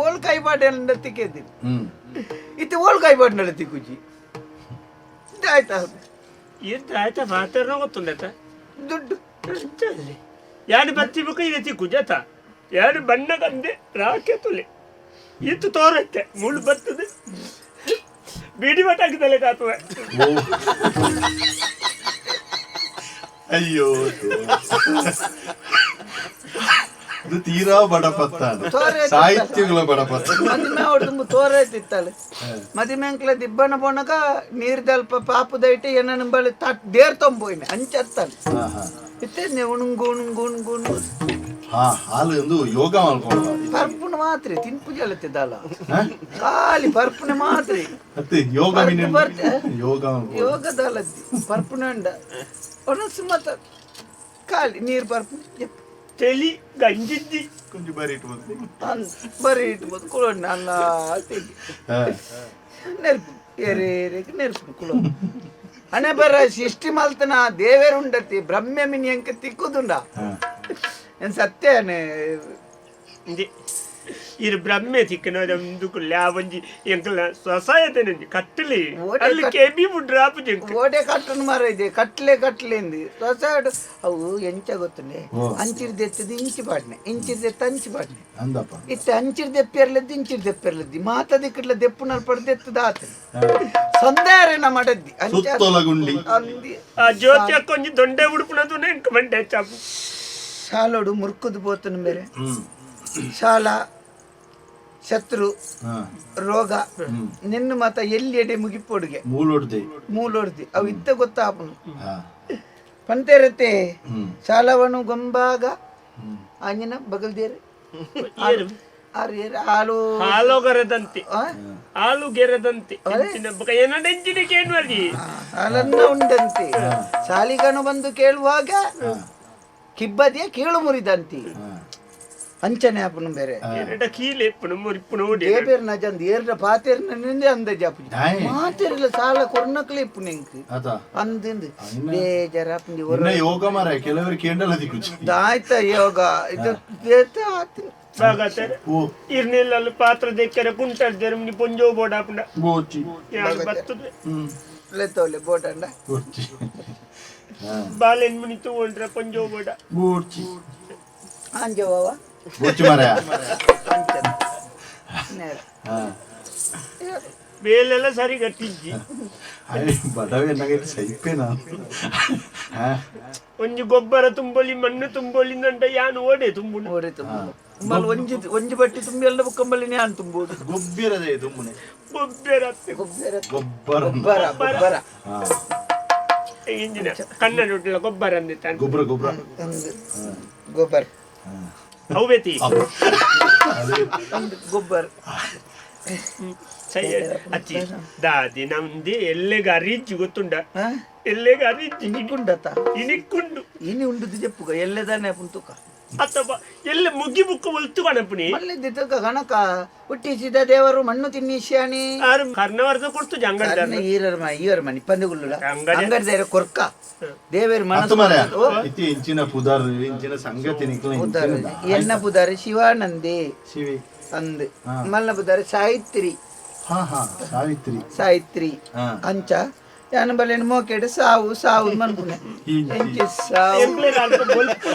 ಓಲ್ ಕೈಪಾಟ ತಿಕ್ಕಿದ್ದೀನಿ. ಇತ್ತೆ ಓಲ್ ಕೈಪಾಟಿನ ತಿಕ್ಕುಜಿ ಆಯ್ತಾ? ಎಂತ ಆಯ್ತಾ ಮಾತಾಡೋ ಗೊತ್ತುಂಡತ. ದುಡ್ಡು ಯಾರು ಬತ್ತಿ ಬುಕ್ಕ ಇದೆ ತಿಕ್ಕು ಜತ ಯಾರು ಬಣ್ಣ ಕಂದೆ ರಾಕೆ ತುಲೆ ಇತ್ತು ತೋರತ್ತೆ ಮುಳ್ಳು ಬರ್ತದೆ ಬೀಡಿ ಮಟ್ಟ ಹಾಕಿದಲೆ ಕಾತುವೆ. ಅಯ್ಯೋ, ಇದು ತೀರಾ ಬಡಪತ್ತ, ಸಾಹಿತ್ಯಗಳ ಬಡಪತ್ತ. ಮದಿಮೆ ಅವ್ರು ತುಂಬ ತೋರೈತಿತ್ತಾಳೆ. ಮದಿಮೆ ಅಂಕ್ಲ ದಿಬ್ಬನ ಪೋನಕ ನೀರ್ ದಲ್ಪ ಪಾಪದೈಟ್ ಏನನ ಬಳಿ ತಟ್ ದೇರ್ ತೊಂಬೋಯ್ನೆ ಅಂಚತ್ತಾಳೆ. ಇತ್ತೆ ಉಣುಂಗು ಉಣುಂಗು ಉಣುಂಗು ಉಣುಂಗು. ಹಾ, ಹಾಲು ಎಂದು ಯೋಗ ಮಾಡ್ಕೊಂಡು ಪರ್ಪುನ ಮಾತ್ರೆ ತಿನ್ಪು ಜಲತ್ತಿದ್ದಲ್ಲ, ಖಾಲಿ ಪರ್ಪುನ ಮಾತ್ರೆ. ಮತ್ತೆ ಯೋಗ ಯೋಗ ಯೋಗದಲ್ಲದ್ದಿ ಪರ್ಪುನ ಉಂಡ ಒಣಸು ಮತ್ತ ಖಾಲಿ ನೀರು ಪರ್ಪುನ ಚಳಿ ಗಂಜಿದ್ದಿ ಕೊಂಚ ಬರಿ ಇಟ್ಬೋದು ಬರಿ ಇಟ್ಬೋದು ಕುಳೋಣ ಅಲ್ಲ ನೆರ್ಪು ಏರೆ ಏರೆಗೆ ನೆರ್ಪು ಕುಳೋ. ಹಣೆ ಬರ ಸೃಷ್ಟಿ ಮಲ್ತನ ದೇವೇರುಂಡತಿ ಬ್ರಹ್ಮ ಮಿನಿ ಅಂಕ ತಿಕ್ಕುದುಂಡ ಏನ್ ಸತ್ಯನೇ. ಇರು ಬ್ರಹ್ಮೆ ತಿಕ್ಕನ ಒಂಜಿ ಎಂಕಲ್ನ ಸ್ವಸಹಾಯತೆ ಕಟ್ಟಲಿ ಅಲ್ಲಿ ಕೆಬಿ ಬುಡ್ರಾಪು ಜಂಕ್ ಓಡೆ ಕಟ್ಟನು ಮರ ಇದೆ ಕಟ್ಲೆ ಕಟ್ಲೆಂದು ಸ್ವಸಹಾಯ ಅವು ಎಂಚ ಗೊತ್ತುಂಡೆ. ಅಂಚಿರ್ದೆತ್ತದು ಇಂಚಿ ಪಾಡ್ನೆ, ಇಂಚಿರ್ದೆತ್ತ ಅಂಚಿ ಪಾಡ್ನೆ. ಇತ್ತೆ ಅಂಚಿರ್ದೆಪ್ಪೆರ್ಲದ್ದು ಇಂಚಿರ್ದೆಪ್ಪೆರ್ಲದ್ದಿ ಮಾತ ದಿಕ್ಕಡ್ಲ ದೆಪ್ಪು ನಲ್ಪಡ್ದೆತ್ತದ ಆತನ ಸಂದೇರನ ಮಡದ್ದಿ. ಸುತ್ತೊಲಗುಂಡಿ ಅಂದಿ ಆ ಜ್ಯೋತಿ ಅಕ್ಕೊಂಜಿ ದೊಂಡೆ ಉಡುಪುನದು ಎಂಕ ಮಂಡೆ ಚಾಪು ಶಾಲೋಡು ಮುರ್ಕುದು ಪೋತನು ಬೇರೆ ಶಾಲ ಶತ್ರು ರೋಗ ನಿನ್ನ ಮತ ಎಲ್ಲಿ ಎಡೆ ಮುಗಿಪೊಡುಗೆ ಮೂಲೊಡ್ದೆ ಮೂಲೊಡ್ದಿ ಅವು ಇತ್ತ ಗೊತ್ತಾಪನು ಪಂತೇರತೆ ಶಾಲವನು ಗೊಂಬಾಗ ಅಂಜಿನ ಬಗಲ್ದೇರು ಆರು ಏರು ಹಾಲು ಹಾಲೋಗರದಂತೆ ಹಾಲು ಗೆರದಂತೆ ಏನಂಚಿನ ಹಾಲನ್ನ ಉಂಡಂತೆ ಶಾಲಿಗನು ಬಂದು ಕೇಳುವಾಗ ಕಿಬ್ಬದಿಯ ಕೀಳು ಮುರಿದಂತೆ ಅಂಚನೆ ಅಪ್ಪನು ಬೇರೆ ಕೀಲೆ ಮುರಿಪುನ ದೇಬೇರ್ ನಜಂದ್ ಏರ್ಡ ಪಾತೇರ್ನ ನಿಂದೆ ಅಂದಜ ಅಪ್ಪು ಮಾತೇರ್ಲ ಸಾಲ ಕೊರ್ನಕ್ಲೆ ಇಪ್ಪು ನಿಂಕ್ ಅಂದಿಂದು ಬೇಜಾರ ಅಪ್ಪಂದಿ ಯೋಗ ಮಾರ ಕೆಲವರು ಕೇಂಡಲ ದಿಕ್ಕುಚಿ ಆಯ್ತಾ ಯೋಗ ಇದು ಇರ್ನೆಲ್ಲ ಪಾತ್ರ ದೆಕ್ಕರೆ ಕುಂಟರ್ ದೇರು ಪೊಂಜೋ ಬೋಡ ಅಪ್ಪಂಡ ಬೋಚಿ ಬರ್ತದೆ ಲೆತ್ತೋಲೆ ಬೋಟಂಡ ಬೋಚಿ ಬಾಲೆನ್ ಮುನಿ ತಗೊಂಡ್ರೆ ಪೊಂಜೋ ಬೋಡ ಬೋಚಿ ಅಂಜವಾವ ಬೋಚಿ ಮಾರ ಬೇಲೆಲ್ಲ ಸರಿ ಗಟ್ಟಿಜ್ಜಿ ಬಡವೆ ನನಗೆ ಸೈಪೇನಾ. ಒಂಜಿ ಗೊಬ್ಬರ ತುಂಬೊಲಿ ಮಣ್ಣು ತುಂಬೊಲಿ ನಂಟ ಯಾನು ಓಡೆ ತುಂಬು ಓಡೆ ತುಂಬು ಒಂಜಿ ಒಂಜಿ ಬಟ್ಟಿ ತುಂಬಿ ಎಲ್ಲ ಬುಕ್ಕಂಬಲ್ಲಿ ಯಾನ್ ತುಂಬುದು ಗೊಬ್ಬಿರದೆ ತುಂಬುನೆ ಗೊಬ್ಬರ ಗೊಬ್ಬರ ಗೊಬ್ಬರ ಗೊಬ್ಬರ ಗೊಬ್ಬರ ಇಂಜಿನ ಕನ್ನಡ ಉಂಟಲ್ಲ ಗೊಬ್ಬರ ಅಂದಿತ್ತಾನೆ ಗೊಬ್ಬರ ಗೊಬ್ಬರ ಗೊಬ್ಬರ ಹೌಬೇತಿ ಗೊಬ್ಬರ ಸೈ ಅಚ್ಚಿ ದಾದಿ ನಮ್ದು ಎಲ್ಲೆಗ ಅರಿಜ್ಜಿ ಗೊತ್ತುಂಡ ಎಲ್ಲೆಗ ಅರಿಜ್ಜಿ ಇನಿಕುಂಡತ ಇನಿಕ್ಕುಂಡು ಇನಿ ಉಂಡುದು ಜೆಪ್ಪುಗ ಎಲ್ಲೆದಾನೆ ಪುಂತುಕ ಅಥವಾ ಎಲ್ಲ ಮುಗಿ ಬುಕ್ಕ ಒಲ್ತು ಕಣಪುನಿ ಮಲ್ಲೆದ್ದಿ ತುಕ ಗಣಕ ಹುಟ್ಟಿಸಿದ ದೇವರು ಮಣ್ಣು ತಿನ್ನಿಸ್ಯಾನಿ ಆರು ಕರ್ಣವರ್ಧ ಕೊಡ್ತು ಜಂಗಡ ಈರರ್ ಮ ಈವರ್ ಮನಿ ಪಂದುಗುಳ್ಳುಡ ಅಂಗಡಿ ಕೊರ್ಕ ದೇವೇರ್ ಮನಸ್ಸು ಇತಿ ಇಂಚಿನ ಪುದಾರ್ ಇಂಚಿನ ಸಂಗತಿ ನಿಕ್ಲ ಪುದಾರ್ ಎನ್ನ ಪುದಾರ್ ಶಿವಾನಂದಿ ಶಿವಿ ಅಂದ್ ಮಲ್ಲ ಪುದಾರ್ ಸಾಯಿತ್ರಿ ಹಾ ಹಾ ಸಾವಿತ್ರಿ ಸಾಯಿತ್ರಿ ಅಂಚ ಯಾನ ಬಲ್ಲೆನ್ ಮೋಕೆಡ್ ಸಾವು ಸಾವು ಮನ್ಪುನೆ ಎಂಚಿ ಸಾವು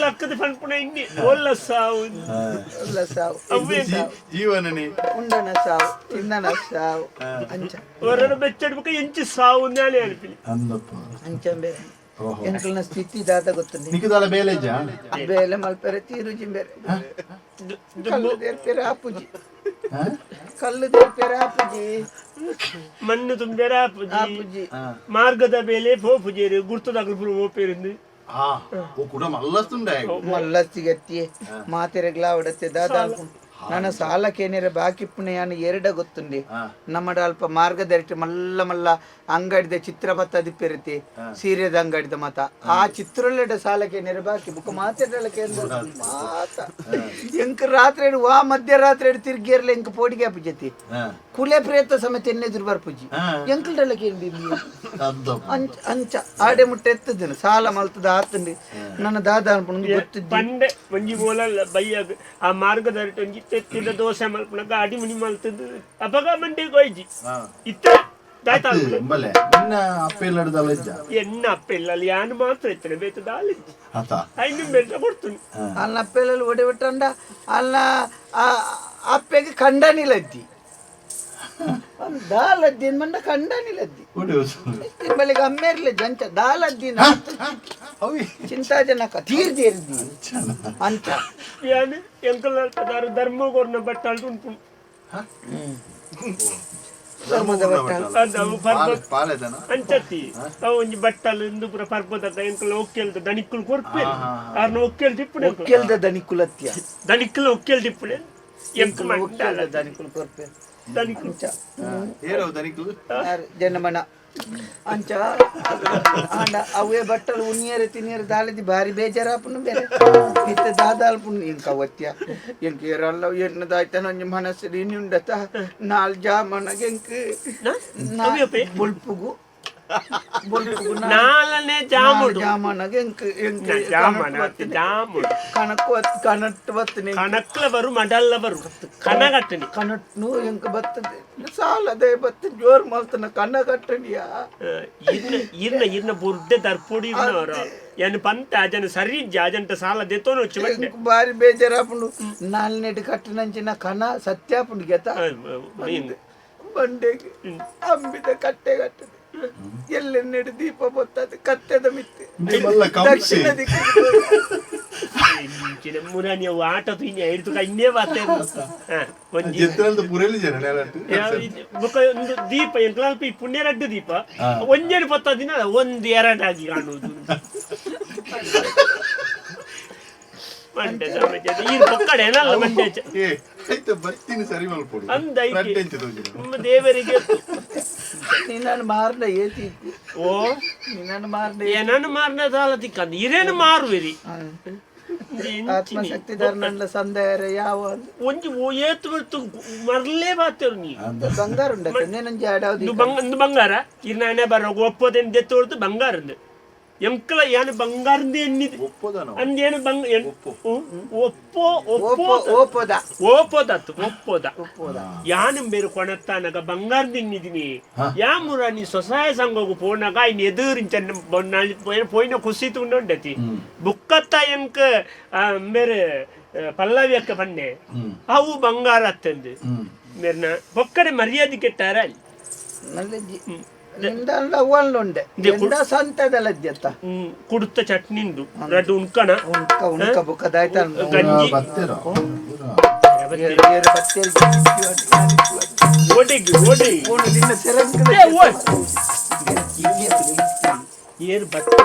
ಲಕ್ಕದ ಪನ್ಪುನೆ ಇಂಗಿ ಒಲ್ಲ ಸಾವು ಒಲ್ಲ ಸಾವು ಜೀವನನೇ ಉಂಡನ ಸಾವು ತಿನ್ನನ ಸಾವು ಅಂಚ ಹೊರಡ ಬೆಚ್ಚಡ್ಬೇಕ ಎಂಚಿ ಸಾವು ನಾಳೆ ಅನ್ಪಿನಿ ಅಂದಪ್ಪ ಅಂಚ ಬೇರೆ ಎಂಕಲ್ನ ಸ್ಥಿತಿ ದಾದ ಗೊತ್ತುಂಡಿ ನಿಕುದಾಲ ಬೇಲೆಜ ಬೇಲೆ ಮಲ್ಪೆರೆ ತೀರುಜಿ ಬೇರೆ ಕಲ್ಲು ದೇರ್ಪೆರೆ ಆಪುಜಿ ಕಲ್ಲು ದೇರ್ಪೆರೆ ಆಪುಜಿ ಮಣ್ಣು ತುಂಬೇರ ಆಪುಜಿ ಮಾರ್ಗದ ಬೇಲೆ ಪೋಪುಜೇರು ಗುರ್ತದಾಗಲು ಪೂರ ಓಪೇರಿಂದು ಕೂಡ ಮಲ್ಲಸ್ತುಂಡ ಮಲ್ಲಸ್ತಿಗತ್ತಿ ಮಾತೆರೆಗ್ಲಾ ಅವಡತ್ತೆ ದಾದ ನನ್ನ ಸಾಲಕ್ಕೇನಿರ ಬಾಕಿ ಪುಣ್ಯ ಎರಡ ಗೊತ್ತುಂಡಿ ನಮ್ಮಡ ಅಲ್ಪ ಮಾರ್ಗದರ್ಶಿ ಮಲ್ಲ ಮಲ್ಲ ಅಂಗಡಿದ ಚಿತ್ರಪಥ ದಿಪ್ಪಿರತಿ ಸೀರೆದ ಅಂಗಡಿದ ಮಾತ ಆ ಚಿತ್ರಲೆಡ ಸಾಲಕ್ಕೇನಿರ ಬಾಕಿ ಬುಕ್ಕ ಮಾತೆಡಲಕ್ಕೆ ಮಾತ ಎಂಕ್ ರಾತ್ರಿ ವಾ ಮಧ್ಯರಾತ್ರಿ ತಿರ್ಗೇರ್ಲೆ ಎಂಕ್ ಪೋಡಿಗೆ ಅಪ್ಪಜತಿ ಕುಲೆ ಪ್ರೇತ ಸಮೇತ ಎನ್ನೆದುರು ಬರ್ಪುಜಿ ಎಂಕಲ್ಡೆಲ್ಲ ಕೇನ್ ಬಿಬಿ ಅಂಚ ಅಂಚ ಆಡೆ ಮುಟ್ಟೆ ಎತ್ತದಿನ ಸಾಲ ಮಲ್ತದ ಆತಂಡಿ ನನ್ನ ದಾದ ಅನ್ಪುಂಡು ಗೊತ್ತಿದ್ದಿ ಪಂಡೆ ಒಂಜಿ ಬೋಲಲ್ಲ ಬಯ್ಯಾಗ ಆ ಮಾರ್ಗದರ್ಟ್ ಒಂಜಿ ತೆತ್ತಿದ ದೋಸೆ ಮಲ್ಪುನ ಗಾಡಿ ಮುನಿ ಮಲ್ತದ್ದು ಅಪಗ ಮಂಡೆ ಕೊಯ್ಜಿ ಇತ್ತ ದಾತ ಬಲೆ ನಿನ್ನ ಅಪ್ಪ ಇಲ್ಲಡ್ದಲ್ಲ ಇಜ್ಜ ಎನ್ನ ಅಪ್ಪ ಇಲ್ಲ ಅಲ್ಲಿ ಯಾನು ಮಾತ್ರ ಇತ್ತನೆ ಬೇತ ದಾಲಿ ಆತ ಐನು ಬೆಟ್ಟ ಕೊಡ್ತೀನಿ ಅಲ್ಲ ಅಪ್ಪೆಲ್ಲ ಒಡೆ ಬಿಟ್ಟಂಡ ಅಲ್ಲ ಅಪ್ಪೆಗೆ ಕಂಡನಿಲದ್ದಿ ದಾಲದ್ದಿ ಮಂಡ ಕಂಡನಿಲದ್ದಿ ಒಡೆ ಬಳಿಗೆ ಅಮ್ಮೇರ್ಲೆ ಜಂಚ ದಾಲದ್ದಿ ಚಿಂತಾಜನಕ ತೀರ್ದೇರ್ದಿ ಅಂಚ ಯಾನು ಎಂಕಲ್ ದಾರು ಧರ್ಮ ಕೊರ್ನ ಬಟ್ಟಾಲ್ ಉಂಟು ಧರ್ಮದ ಬಟ್ಟಲು. ಅದು ಅವು ಪರ್ಬ ಪಾಲೆದನ ಅಂಚತ್ತಿ ಅವು ಒಂಜಿ ಬಟ್ಟಲ್ ಇಂದು ಪೂರ ಪರ್ಬದ ಎಂಕಲ್ ಒಕ್ಕೆಲ್ದ ದಣಿಕ್ಕುಲು ಕೊರ್ಪೆ ಆರ್ನ ಒಕ್ಕೆಲ್ ದಿಪ್ಪುನೆ ಒಕ್ಕೆಲ್ದ ದನಿಕುಲತ್ಯ ದಣಿಕ್ಕುಲು ಒಕ್ಕೆಲ್ ದಿಪ್ಪುನೆ ಎಂಕ್ ಒಕ್ಕೆಲ್ದ ಮಂಡಲ ದನಿಕುಲು ಕೊರ್ಪೆ ದಣಿಕ್ಕುಲು ಅಂಚ ಏನವು ದನಿಕ್ಲು ಯಾರು ಜನಮನ ಅಂಚ ಆಂಡ ಅವೇ ಬಟ್ಟಲು ಉಣ್ಣಿಯರೆ ತಿನ್ನಿಯರೆ ದಾಲದಿ ಬಾರಿ ಬೇಜಾರಾಪುನು ಬೇರೆ ಇತ್ತ ದಾದಾಲ್ಪುನು ಇಂಕ ಒತ್ಯ ಎಂಕ್ ಏರಲ್ಲ ಎನ್ನದಾಯ್ತ ನಂಜಿ ಮನಸ್ಸು ಉಂಡತ ನಾಲ್ ಜಾಮನಗೆ ಎಂಕ್ ಅವಿ ಅಪ್ಪೆ? ಬುಲ್ಪುಗು ಬುಲ್ಪುಗು ನಾಲನೆ ಜಾಮುಡು ಜಾಮನಗೆ ಎಂಕ್ ಎಂಕ್ ಜಾಮನ ಜಾಮುಡು ಕಣಕ್ಕು ಕಣಟ್ಟು ಬತ್ತನೆ ಕಣಕ್ಲ ಬರು ಮಡಲ್ಲ ಬರು ಕನಗಟ್ಟನಿ ಕಣಟ್ನು ಎಂಕ್ ಬತ್ತದೆ ಸಾಲದೆ ಬತ್ತ ಜೋರ್ ಮಲ್ತನ ಕಣ್ಣ ಕಟ್ಟಣಿಯಾ ಇರ್ನ ಇರ್ನ ಇರ್ನ ಬುರ್ಡೆ ದರ್ಪೊಡಿ ಇರ್ನವರು ಏನು ಪಂತ ಅಜನ ಸರಿ ಅಜಂಟ ಸಾಲ ದೆತ್ತೋನು వచ్చి ಬಂಡೆ ಎಂಕ್ ಬಾರಿ ಬೇಜಾರಾಪುಂಡು ನಾಲ್ನೆಟ್ ಕಟ್ಟನಂಚಿನ ಕಣ ಸತ್ಯಾಪುಂಡು ಗೆತ ಬಂಡೆಗೆ ಅಂಬಿದ ಕಟ್ಟೆ ಕಟ್ಟದೆ ಎಲ್ಲೆನ್ನೆಡು ದೀಪ ಬೊತ್ತದು ಕತ್ತೆದ ಮಿತ್ತೆ ಮಲ್ಲ ಕಂಸಿ ದಕ್ಷಿಣ ದಿಕ್ಕಿಗೆ ಮುರಾನಿ ಅವು ಆಟ ತುಯ್ಯ ಹಿಡ್ದು ಇನ್ನೇ ಬಾತೆ ಒಂಜಿ ಜೆತ್ತಲ್ದ ಪುರೇಲಿ ಜನ ನೆಲಟ್ಟು ಬೊಕ ಒಂದು ದೀಪ ಎಂಕ್ಲಾಲ್ಪ ಈ ಪುಣ್ಯ ರಡ್ಡು ದೀಪ ಒಂಜೇನು ಪತ್ತ ದಿನ ಒಂದು ಎರಡಾಗಿ ಕಾಣುವುದು ಮಂಡೆ ಸಮಾಜ ಈ ಪೊಕ್ಕಡೆ ಏನಲ್ಲ ಮಂಡೆ ಏ ಆಯ್ತು ಬರ್ತೀನಿ ಸರಿ ಮಲ್ಪೊಡು ಅಂದೈಕೆ. ರಡ್ಡೆ ಎಂಚ ತೋಜಿನ ನಿಮ್ಮ ದೇವರಿಗೆ ನಿನ್ನನ್ನು ಮಾರ್ನ ಏತಿ ಓ ನಿನ್ನನ್ನು ಮಾರ್ನ ಏನನ್ನು ಮಾರನ ಸಾಲ ತಿಕ್ಕಂದು ಇರೇನು ಮಾರುವಿರಿ ಆತ್ಮಶಕ್ತಿ ಧರ್ನಂಡ್ಲ ಸಂದೇಹ ಯಾವ ಒಂಜಿ ಓ ಏತು ಬರ್ತು ಮರ್ಲೇ ಬಾತೇರು ನೀ ಬಂಗಾರ ಉಂಡತ್ತೆ నేనంಜಿ ಆಡಾವ್ದು ಇಂದು ಬಂಗ ಇಂದು ಬಂಗಾರ ಇರ್ನಾನೆ ಬರೋ ಒಪ್ಪೋದೆನ್ ದೆತ್ತೋಡ್ದು ಬಂಗಾರಂದು ಎಂಕಲ ಏನು ಬಂಗಾರಂದು ಎನ್ನಿದೆ ಒಪ್ಪೋದನ ಅಂದೇನು ಬಂಗ ಒಪ್ಪೋ ಒಪ್ಪೋ ಓಪೋ ಓಪೋದ ಓಪೋದತ್ತು ಒಪ್ಪೋದ ಒಪ್ಪೋದ ಯಾನು ಬೇರು ಕೊಣತ್ತಾನಗ ಬಂಗಾರ ತಿನ್ನಿದಿನಿ ಯಾ ಮುರ ನೀ ಸ್ವಸಹಾಯ ಸಂಘకు ಪೋನಾಗ ಇನ್ ಎದುರಿಂಚ ಪೋಯಿನ ಖುಷಿ ತುಂಡುಂಡತಿ ಬುಕ್ಕತ್ತ ಎಂಕ್ ಮೇರೆ ಪಲ್ಲವಿ ಅಕ್ಕ ಪನ್ನೆ ಅವು ಬಂಗಾರ ಅತ್ತಂದು ಮೇರ್ನ ಬೊಕ್ಕಡೆ ಮರ್ಯಾದೆ ಕೆಟ್ಟಾರ ಅಲ್ಲಿ ನಲ್ಲಜ್ಜಿ ನಿಂದಲ್ಲ ಅವ್ವಲ್ಲುಂಡೆ ಎಂಡ ಸಂತದ ಲಜ್ಜತ್ತ ಕುಡುತ್ತ ಚಟ್ನಿಂದು ರಡ್ಡು ಉಣ್ಕಣ ಉಣ್ಕ ಉಣ್ಕ ಬುಕ್ಕದಾಯ್ತ ಗಂಜಿ ಬತ್ತೇರೋ ಏರು ಬತ್ತೇರು ಓಡೆಗಿ ಓಡೆಗಿ ಓಣು ನಿನ್ನ ಸೆರಂಕದ ಏ, ಓಯ್. ಏರು ಬತ್ತೆ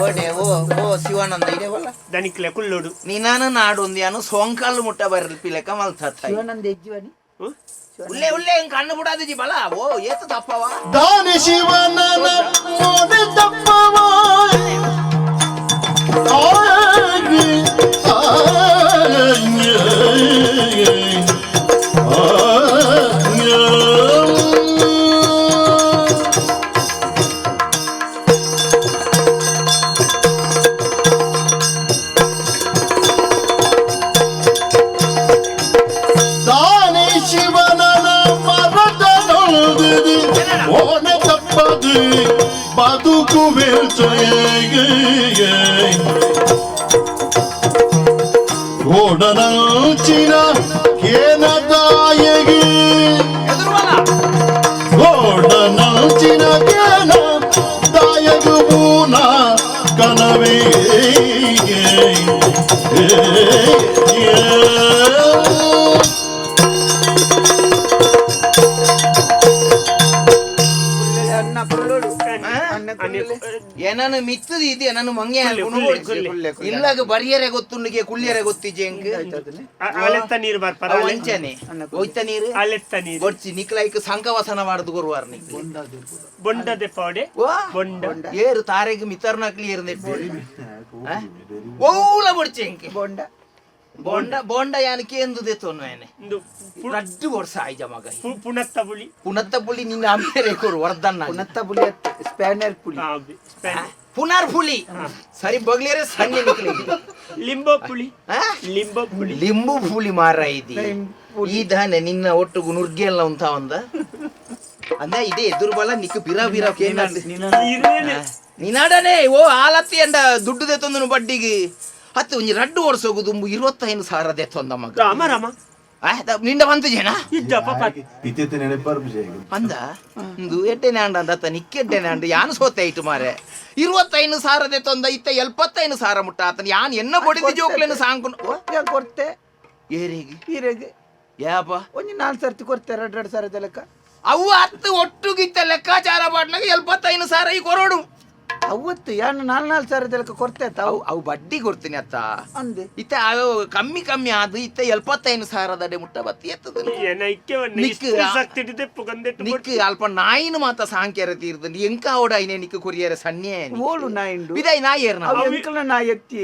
ಓಡೆ ಓ ಓ ಶಿವಾನಂದ ಇದೇವಲ್ಲ ದನಿಕ್ಲೆ ಕುಲ್ಲೋಡು ನಿನಾನ ನಾಡೊಂದು ಯಾನು ಸೋಂಕಾಲು ಮುಟ್ಟ ಬರ್ಲಿ ಲೆಕ್ಕ ಮಲ್ತತ್ತ ಶಿವಾನಂದ ಎಜ್ಜಿವನಿ ಉಲ್ಲೆ ಉಲ್ಲೆ ಹಿಂಗ್ ಕಣ್ಣು ಬಿಡಾದಿಜಿ ಬಲ ಓ ಏತು ತಪ್ಪವ ದಾನಿ ಶಿವನ ಮೋನೆ ತಪ್ಪವ ಆಗಿ ಆಗಿ ಆಗಿ தானே சிவனன மரதனொழுது ஓன தப்பது ಬದುಕುವೆಲ್ಚೊಯೆಗೆ ಓಡನಂಚಿನ ಕೇನದಾಯಗಿ ಓಡನಂಚಿನ ಕೇನ ದಾಯಗು ಬೂನ ಕನವೇ ಅನ್ನ ಕುಳ್ಳೋಡು ಅನ್ನ ಕುಳ್ಳೆ ಏನನು ಮಿತ್ತದ ಇದು ಏನನು ಮಂಗೆ ಕುಳ್ಳೆ, ಕುಳ್ಳೆ, ಕುಳ್ಳೆ. ಇಲ್ಲಾಗ ಬರಿಯರೆ ಗೊತ್ತುಂಡಿಗೆ ಕುಳ್ಳಿಯರೆ ಗೊತ್ತಿಜೆ ಎಂಕ್ ಅಲೆತ್ತ ನೀರು ಬರ್ಪಾರ ಅವು ಅಂಚನೆ ಒಯ್ತ ನೀರು ಅಲೆತ್ತ ನೀರು ಗೊಡ್ಚಿ ನಿಕ್ಲೈಕ್ ಸಂಕವಸನ ಮಾಡುದು ಗುರುವಾರ ನಿಕ್ ಬೊಂಡದೆ ಪಾಡೆ ವಾ ಬೊಂಡ ಏರು ತಾರೆಗ್ ಮಿತರ್ನಕ್ಲಿ ಏರು ನೆಟ್ಟು ಓಲ ಬೊಡ್ಚಿ ಎಂಕ್ ಬೊಂಡ Bonda bonda ಯಾನ್ ಕೇಂದು ದೆತ್ತೊನ್ನು ಏನೆ. ಇಂದು ರಡ್ಡು ವರ್ಷ ಆಯ್ಜ ಮಗ. ಪುಣತ್ತ ಬುಳಿ. ಪುನತ್ತ ಪುಲಿ ನಿನ್ನ ಅಮ್ಮೇರೆ ಕೊರು ವರ್ಧನ್ನ. ಪುನತ್ತ ಪುಲಿ ಅತ್ತೆ, ಸ್ಪ್ಯಾನರ್ ಪುಲಿ. ಸ್ಪ್ಯಾನ್. ಪುನರ್ ಪುಲಿ ಸರಿ ಬಗ್ಲೇರೆ ಸಣ್ಣ ನಿಕ್ಲಿ. ಲಿಂಬೋ ಪುಳಿ. ಲಿಂಬೋ ಪುಳಿ. ಲಿಂಬು ಪುಲಿ ಮಾರ ಇದಿ. ಈ ದಾನೆ ನಿನ್ನ ಒಟ್ಟುಗು ನುರ್ಗೆಲ್ಲ ಉಂತ ಒಂದ ಅಂದ ಇದೇ ಎದುರು ಬಲ ನಿಕ್ಕು ಬಿರ ಬಿರ ಕೇಂದ್ರ. ಇರೇನೆ. ನಿನಾಡನೆ ಓ ಆಲತ್ತಿ ಅಂಡ ದುಡ್ಡು ದೆತ್ತೊಂದನು ಬಡ್ಡಿಗೆ ಹತ್ತು ಒಂಜಿ ರಡ್ಡು ವರ್ಷ ದುಂಬು 25,000 ದೆತ್ತೊಂದ ಮಗ. ರಾಮ ರಾಮ. ನಿಂಡ ಬಂತು ಜನ. ಇಜ್ಜ ಪಾಪ. ಇತ್ತೆತ್ತೆ ನೆನಪಾರ್ ಬಿಜಯ. ಅಂದ ಇಂದು ಎಡ್ಡೆನೆ ಅಂಡ ಅಂದ ನಿಕ್ಕೆಡ್ಡೆನೆ ಅಂಡ ಯಾನು ಸೋತೆ ಇಟ್ಟು ಮಾರೆ 25,000 ದೆತ್ತೊಂದ ಇತ್ತ 75,000 ಮುಟ್ಟ ಆತನ ಯಾನ್ ಎನ್ನ ಬಡಿದ ಜೋಕ್ಲೇನು ಸಾಂಕು ಯಾನ್ ಕೊರ್ತೆ. ಏರಿಗೆ? ಈರೆಗೆ. ಯಾಪ? ಒಂಜಿ 4 ಸರ್ತಿ ಕೊರ್ತೆ, 2 2 ಸಾವಿರದ ಲೆಕ್ಕ. ಅವು ಹತ್ತು ಒಟ್ಟುಗಿತ್ತ ಲೆಕ್ಕಾಚಾರ ಪಾಟ್ನಾಗ 75,000 ಈ ಕೊರೋಡು. ಅವತ್ತು ಯಾನ್ 4 4 ಸಾವಿರದ ಲೆಕ್ಕ ಕೊರ್ತೆ ಆತ. ಅವು ಅವು ಬಡ್ಡಿ ಕೊಡ್ತೀನಿ ಅತ್ತ. ಅಂದೆ. ಇತ್ತ ಅವು ಕಮ್ಮಿ ಕಮ್ಮಿ ಆದು ಇತ್ತ 75,000 ಮುಟ್ಟ ಬತ್ತಿ ಎತ್ತದ. ಏನ ಇಕ್ಕೆವನ್ನ ನಿಕ್ಕು ಇಷ್ಟು ಸಕ್ತಿಡಿದೆ ಪುಗಂದೆಟ್ಟು. ನಿಕ್ಕು ಅಲ್ಪ ನಾಯಿನ ಮಾತ ಸಾಂಕ್ಯರ ತೀರ್ದು ಎಂಕ ಅವಡ ಐನೆ ನಿಕ್ಕು ಕೊರಿಯರ ಸಣ್ಣ. ಓಳು ನಾಯಿಂಡು. ಬಿದಾಯಿ ನಾಯಿ ಏರ್ನ. ಅವು ಎಂಕಲ್ನ ನಾಯಿ ಎತ್ತಿ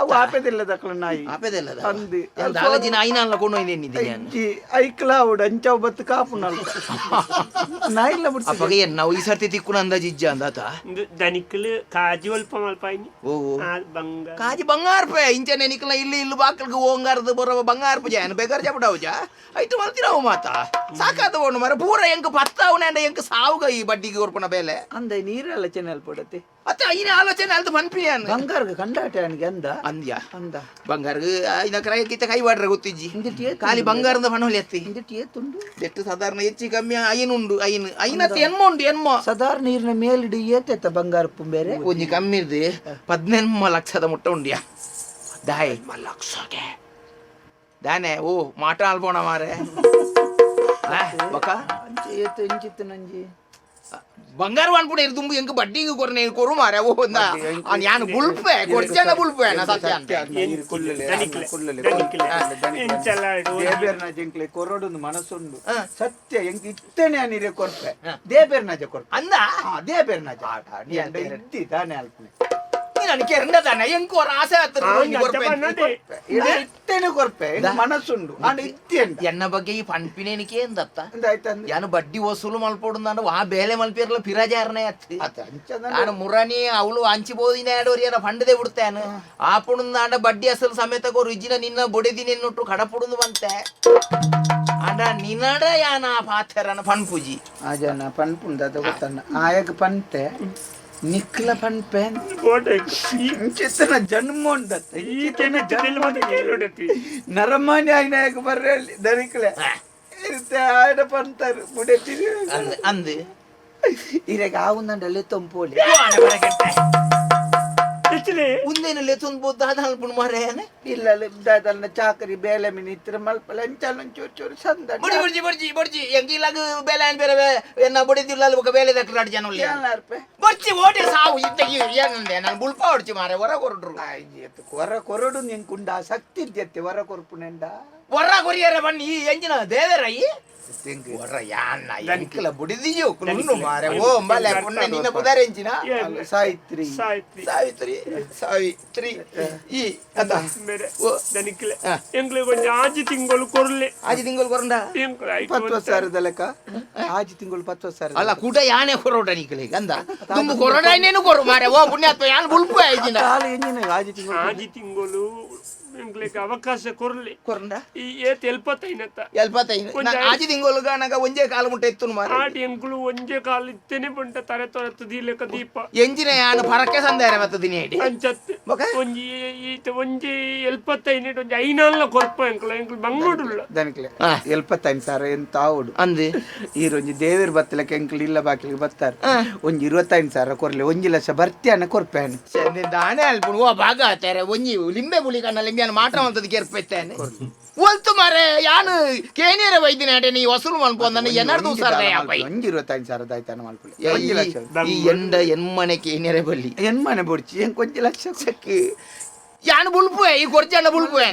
ಅವು ಆಪೆದಿಲ್ಲ ದಕ್ಕಲ ನಾಯಿ. ಆಪೆದಲ್ಲ. ಅಂದೆ. ದಾಲಜಿ ನಾಯಿನ ಕೊಂಡು ಹೋಯ್ನೇನಿದ್ದೀನಿ ನಾನು. ಇಜ್ಜಿ ಐಕ್ಲ ಅವಡು ಅಂಚಾವ್ ಬತ್ತು ಕಾಪು ನಾಲ್ಕು ನಾಯಿಲ್ಲ ಬಿಡ್ಸಿ. ಅಪ್ಪಗೆ ಏನ್ ನಾವು ಈ ಸರ್ತಿ ತಿಕ್ಕುನ ಅಂದಾಜು ಇಜ್ಜ ಅಂದಾತ. ದನಿಕ್ಲು ಕಾಜಿ ಒಲ್ಪ ಮಲ್ಪಾಯಿನಿ. ಓ ಓ. ಆ ಬಂಗಾರ. ಕಾಜಿ ಬಂಗಾರ ಪೇ ಇಂಚನೆ ನಿಕ್ಲ ಇಲ್ಲಿ ಇಲ್ಲಿ ಬಾಕಲ್ಗೆ ಓಂಗಾರದ ಬರೋ ಬಂಗಾರ ಪೂಜೆ ಏನು ಬೇಗಾರ ಜಪಡಾವುಜ ಐಟು ಮಲ್ತಿರಾವು ಮಾತ ಸಾಕಾದ ಓಣು ಮರ ಪೂರ ಎಂಕ್ ಪತ್ತ ಅವನ ಎಂಕ್ ಸಾವುಗ ಈ ಬಡ್ಡಿಗೆ ಕೊರ್ಪುನ ಬೇಲೆ. ಅಂದ ನೀರೆಲ್ಲ ಚೆನ್ನೆಲ್ ಪಡತೆ. ಅತ್ತ ಐನ ಆಲೋಚನೆ ಅಲ್ದು ಪನ್ಪಿ ಅನ್. ಬಂಗಾರಗ ಕಂಡಾಟ ಅನ್ಗೆ ಅಂದ. ಅಂದ್ಯ? ಅಂದ. ಬಂಗಾರಗ ಐನ ಕ್ರಯಕ್ಕಿತ್ತ ಕೈ ಬಾಡ್ರೆ ಗೊತ್ತಿಜ್ಜಿ. ಇಂದಿಟ್ಟು ಏತ್? ಖಾಲಿ ಬಂಗಾರದ ಪಣ ಹೊಲಿ ಎತ್ತಿ. ಇಂದಿಟ್ಟು ಏತುಂಡು? ಎಟ್ಟು ಸಾಧಾರಣ ಹೆಚ್ಚು ಕಮ್ಮಿ ಐನು ಉಂಡು ಐನು ಐನತ್ತು ಎನ್ಮ ಉಂಡು ಎನ್ಮ. ಸಾಧಾರಣ ನೀರಿನ ಮೇಲಿಡು ಏತೈತ ಬಂಗಾರ ಪುಂಬೇರೆ? ಒಂಜಿ ಕಮ್ಮಿ ಇರ್ದು 18 ಲಕ್ಷದ ಮುಟ್ಟ ಉಂಡ್ಯಾ ದಾಯ್ ಲಕ್ಷಕ್ಕೆ ದಾನೆ ಓ ಮಾಟ ಅಲ್ಬೋಣ ಮಾರೆ ಬಕ. ಅಂಚೆ ಏತು ಎಂಚಿತ್ತು ನಂಜಿ. ಬಂಗಾರ ಅನ್ಪುಣ ದುಂಬು ಎಂಕ್ ಬಡ್ಡಿಗೆ ಕೊರ್ನೆ ಕೊರು ಮಾರೆ ಓ ಯಾನು ಬುಲ್ಪೆ ಕೊಡ್ಚನ ಬುಲ್ಪೆ ನಾ ಸತ್ಯ ಅಂತ. ದನಿಕ್ಲೆ ದನಿಕ್ಲೆ ಎಂಚಲ ಇಡು. ದೇಬೇರ್ನ ಜಂಕ್ಲೆ ಕೊರಡೊಂದು ಮನಸ್ಸುಂಡು ಸತ್ಯ ಎಂಕ್ ಇತ್ತನೆ ನೀರೆ ಕೊರ್ಪೆ ದೇಬೇರ್ನಾಜ ಕೊರ್ಪೆ. ಅಂದ. ಹಾ ದೇಬೇರ್ನಾಜ ನೀ ಅಂಡ ಇತ್ತಿ ತಾನೆ ಅಲ್ಪನೆ. ನೀನು ಕೆರಂಡ ತಾನೆ ಎಂಕ್ ಹೊರ ಆಸೆ ಆತು ಆ, ಕೊರ್ಪೆ. ಅಂಚ ಇತ್ತೇನೆ ಕೊರ್ಪೆ ಎಂಕ್ ಮನಸ್ಸುಂಡು ಅಂಡ ಇತ್ತಿ ಅಂಡ. ಎನ್ನ ಬಗ್ಗೆ ಈ ಪನ್ಪಿನೇನಿಕೆ ಎಂದತ್ತ? ಅಂದಾಯ್ತು ಅಂದ. ಯಾನು ಬಡ್ಡಿ ವಸೂಲು ಮಲ್ಪೊಡು ಆ ಬೇಲೆ ಮಲ್ಪಿರ್ಲ ಪಿರಾಜಾರನೆ ಅತ್ತು. ಆತ ಅಂಚ ನಾನು ಮುರಾನಿ ಅವಳು ಅಂಚಿ ಬೋದಿನ ಎರಡು ಫಂಡದೆ ಬಿಡ್ತೇನೆ ಆ ಪುಣಂದಾಂಡ ಬಡ್ಡಿ ಅಸಲು ಸಮೇತ ಕೊರು ಇಜ್ಜಿನ ನಿನ್ನ ಬೊಡೆದಿ ನಿನ್ನೊಟ್ಟು ಕಡಪುಡುಂದು ಬಂತೆ ಅಂಡ ನಿನ್ನಡ ಯಾನ ಪಾಥೆರನ ಪನ್ಪುಜಿ. ಆ ಜನ ಪನ್ಪುಂಡು ಅದ ಗೊತ್ತಣ್ಣ ಆಯಗ ಪಂತೆ ನಿಕ್ಲ ಪನ್ಪೆ. ಕೋಟೆ ಈ ಇಂಚಿತ್ತನ ಜನ್ಮ ಉಂಡತ್ತ. ಈ ಕೆನೆ ಜನ್ಮ ಕೇಳುಡತಿ. ನರಮಾನಿ ಆಯ್ನಾಯಕ ಬರ್ರೆ ದನಿಕ್ಲೆ ಇರುತ್ತೆ ಆಯಡ ಪಂತಾರು ಬುಡೆತಿ. ಅಂದ್ ಅಂದ್. ಇರೆಗ್ ಆವುಂದಂಡ ಅಲ್ಲೇ ತೊಂಪೋಲಿ. ಎಚ್ಚಲೆ. ಉಂದೇನು ಲೆತ್ತೊಂದು ಬೋದ್ ದಾದ ಅಲ್ಪುಣು ಮಾರೇನೆ. ಇಲ್ಲ ದಾದಲ್ನ ಚಾಕರಿ ಬೇಲೆ ಮಿನಿ ಇತ್ರ ಮಲ್ಪಲೆ ಅಂಚಾಲ ಚೂರು ಚೂರು ಸಂದ. ಬಡಿ ಬಡ್ಜಿ ಬಡ್ಜಿ ಬಡ್ಜಿ ಎಂಗಿಲಾಗ ಬೇಲೆ ಅನ್ ಬೇರೆ ಎನ್ನ ಬಡಿದಿಲ್ಲ ಅಲ್ಲಿ ಬೊಕ ಬೇಲೆ ದಕ್ಕಲಾಡ್ ಜನ ಉಲ್ಲೆ. ರೂಪಾಯಿ. ಬಡ್ಚಿ ಓಟೆ ಸಾವು ಇದ್ದ ಏನಂದೆ ನಾನು ಬುಲ್ಪ ಹೊಡ್ಚಿ ಮಾರೆ ಹೊರ ಕೊರಡ್ರು. ಆಯ್ತು ಹೊರ ಕೊರಡು ನಿಂಕುಂಡ ಶಕ್ತಿ ಇದ್ಯತ್ತೆ ಹೊರ ಕೊರ್ಪುನೆಂಡ. ಹೊರ ಕೊರಿಯರ ಬನ್ನಿ ಈ ಎಂಜಿನ ದೇವರ ಈ ಹೊರ ಯಾನ್ನ ಎಂಕಲ ಬುಡಿದಿಯೋ ಕುನ್ನು ಮಾರೆ ಓ ಅಂಬಲೆ ಪುಣ್ಯ ನಿನ್ನ ಪುದಾರೆ ಎಂಚಿನ. ಸಾಯಿತ್ರಿ. ಸಾಯ್ತ್ರಿ. ಸಾವಿತ್ರಿ ಸಾವಿತ್ರಿ ಈ ಅದ. ಬೇರೆ. ಓ. ದನಿಕ್ಲೆ ಆ. ಎಂಕ್ಲೆ ಕೊಂಚ ಆಜಿ ತಿಂಗಳು ಕೊರ್ಲೆ. ಆಜಿ ತಿಂಗಳು ಕೊರಂಡ. ಎಂಕ್ಲೆ ಐಟು ಪತ್ತು ಸಾವಿರದ ಲೆಕ್ಕ ಆಜಿ ತಿಂಗಳು 10,000. ಅಲ್ಲ ಕೂಟ ಯಾನೆ ಕೊರೋಡ ನೀಕಲೆ ಗಂಧ ತುಂಬ ಕೊರೋಡ ಇನ್ನೇನು ಕೊರು ಮಾರೆ ಓ ಪುಣ್ಯಾತ್ಮ ಯಾನ್ ಬುಲ್ಪು ಆಯ್ತಿನ. ಕಾಲು ಎಂಜಿನ ಆಜಿ ತಿಂಗಳು. ಆಜಿ ತಿಂಗಳು ಎಂಕ್ಲೆಗ್ ಅವಕಾಶ ಕೊರ್ಲೆ. ಕೊರಂಡ. ಈ ಏತ್ ಎಲ್ಪತ್ತೈನತ್ತ? ಎಲ್ಪತ್ತೈದು ಆಜಿ ತಿಂಗಳು ನಾಗ ಒಂಜೇ ಕಾಲು ಮುಟ್ಟ ಎತ್ತುನು ಮಾರೆ. ಆಟಿ ಎಂಕುಲು ಒಂಜೆ ಕಾಲು ಇತ್ತೇನೆ ಪಂಟ ತರೆ ತೊರತ್ತು ದೀಲೆಕ ದೀಪ. ಎಂಜಿನ ಯಾನು ಪರಕ್ಕೆ ಸಂದಾರ ಮತ್ತೆ ದಿನ ಇಡಿ ಅಂಚತ್. ಬೊಕ? ಒಂಜಿ ಈತ ಒಂಜಿ ಎಲ್ಪತ್ತೈನೆಟ್ ಒಂಜಿ ಐನಾಲ್ನ ಕೊರ್ಪ ಎಂಕುಲು ಎಂಕುಲು ಬಂಗೋಡುಲ್ಲ. ದನಿಕ್ಲೆ ಆ. 75,000 ಎಂತ ಆವಡು. ಅಂದು. ಈರೊಂಜಿ ದೇವೇರ್ ಬತ್ತಲಕ್ಕೆ ಎಂಕ್ಲು ಇಲ್ಲ ಬಾಕಿಲಿಗೆ ಬರ್ತಾರೆ ಒಂಜಿ 25,000 ಕೊರ್ಲೆ 1 ಲಕ್ಷ ಬರ್ತಿಯಾನ ಕೊರ್ಪೇನೆ. ದಾನೆ ಅಲ್ಪುಣು ಓ ಭಾಗ ಆತಾರೆ ಒಂಜಿ ಲಿಂಬೆ ಪುಳಿ ಕಣ್ಣ ಲಿಂಬೆ ಮಾಟ ಮಂತದ ಕೆರ್ಪೆತ್ತೇನೆ ಒಲ್ತು ಮಾರೆ ಯಾನು ಕೇನಿಯರ ವೈದ್ಯನ ಆಟೆ ನೀ ವಸೂಲು ಮನ್ಪೊಂದನ್ನ ಎನ್ನರ್ದು ಉಸಾರ್ದ ಯಾಪೈ. ಒಂಜಿ 25,000 ಆಯ್ತಾನ ಮಲ್ಪುಲೆ 1 ಲಕ್ಷ. ಈ ಎಂಡ ಎನ್ಮನೆ ಕೇನಿಯರ ಬಲ್ಲಿ. ಎನ್ಮನೆ ಬೊಡ್ಚಿ ಎಂಕ್ 1 ಲಕ್ಷ. ಚಕ್ ಯಾನ್ ಬುಲ್ಪುವೆ ಈ ಕೊರ್ಜಣ್ಣ ಬುಲ್ಪುವೆ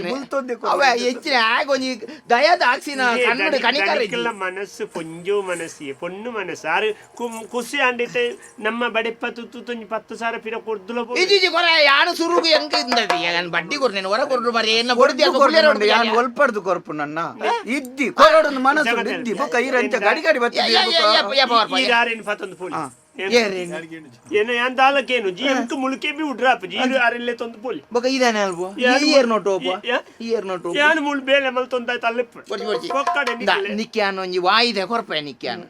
ಅವ ಹೆಚ್ಚಿನ ಆಗೊಂಜಿ ದಯದ ಆಕ್ಸಿನ ಕಣ್ಣು ಕಣಿಕರ ದನಿಕ್ಲ ಮನಸ್ಸು ಪೊಂಜೋ ಮನಸ್ಸು ಪೊಣ್ಣು ಮನಸ್ಸು ಆರು ಕುಸಿ ಅಂಡಿತೆ ನಮ್ಮ ಬಡೆಪ್ಪ ತುತ್ತು ತೊಂಜಿ 10,000 ಪಿರ ಕೊರ್ದುಲ ಇಜಿ ಕೊರ ಯಾನು ಸುರುಗು ಎಂಕ ಇಂದದಿ ಯಾನ್ ಬಡ್ಡಿ ಕೊರ್ನೇನು ಹೊರ ಕೊರ್ದು ಮರೆ ಎನ್ನ ಬೊಡ್ದಿ ಅಲ್ಪ ಪುಳ್ಳೆರ ಕೊರ್ಪುಂಡು ಯಾನ್ ಒಲ್ಪಡ್ದು ಕೊರ್ಪು ನನ್ನ ಇದ್ದಿ ಕೊರಡೊಂದು ಮನಸ್ಸು ಇದ್ದಿ ಬೊಕ್ಕ ಈರಂಚ ಗಡಿ ಗಡಿ ಬತ್ತಿದೆ ಬೊಕ್ಕ. ಈ ಆರೇನು ಪತ್ತೊಂದು ಪೋಲಿ ಏನ ಯಾನ್ ದಾಲಕೇನು ಜಿ ಎಂಕ್ ಮುಳುಕೆ ಬಿ ಉಡ್ರಾಪ್ ಜಿ ಆರೆಲ್ಲೆ ತೊಂದು ಪೋಲಿ ಬೊಕ ಇದಾನೆ ಅಲ್ವ ಇಯರ್ ನೋಟ್ ಒಬ್ಬ ಇಯರ್ ನೋಟ್ ಯಾನ್ ಮುಳು ಬೇಲೆ ಮಲ್ ತೊಂದಾಯ್ತು ಅಲ್ಲೆಪ್ಪ ಬೊರ್ಚಿ ಬೊರ್ಚಿ ಕೊಕ್ಕಡೆ ನಿಕ್ಲೆ ನಿಕ್ಯಾನ ಒಂಜಿ ವಾಯಿದೆ ಕೊರ್ಪೆ ನಿಕ್ಯಾನ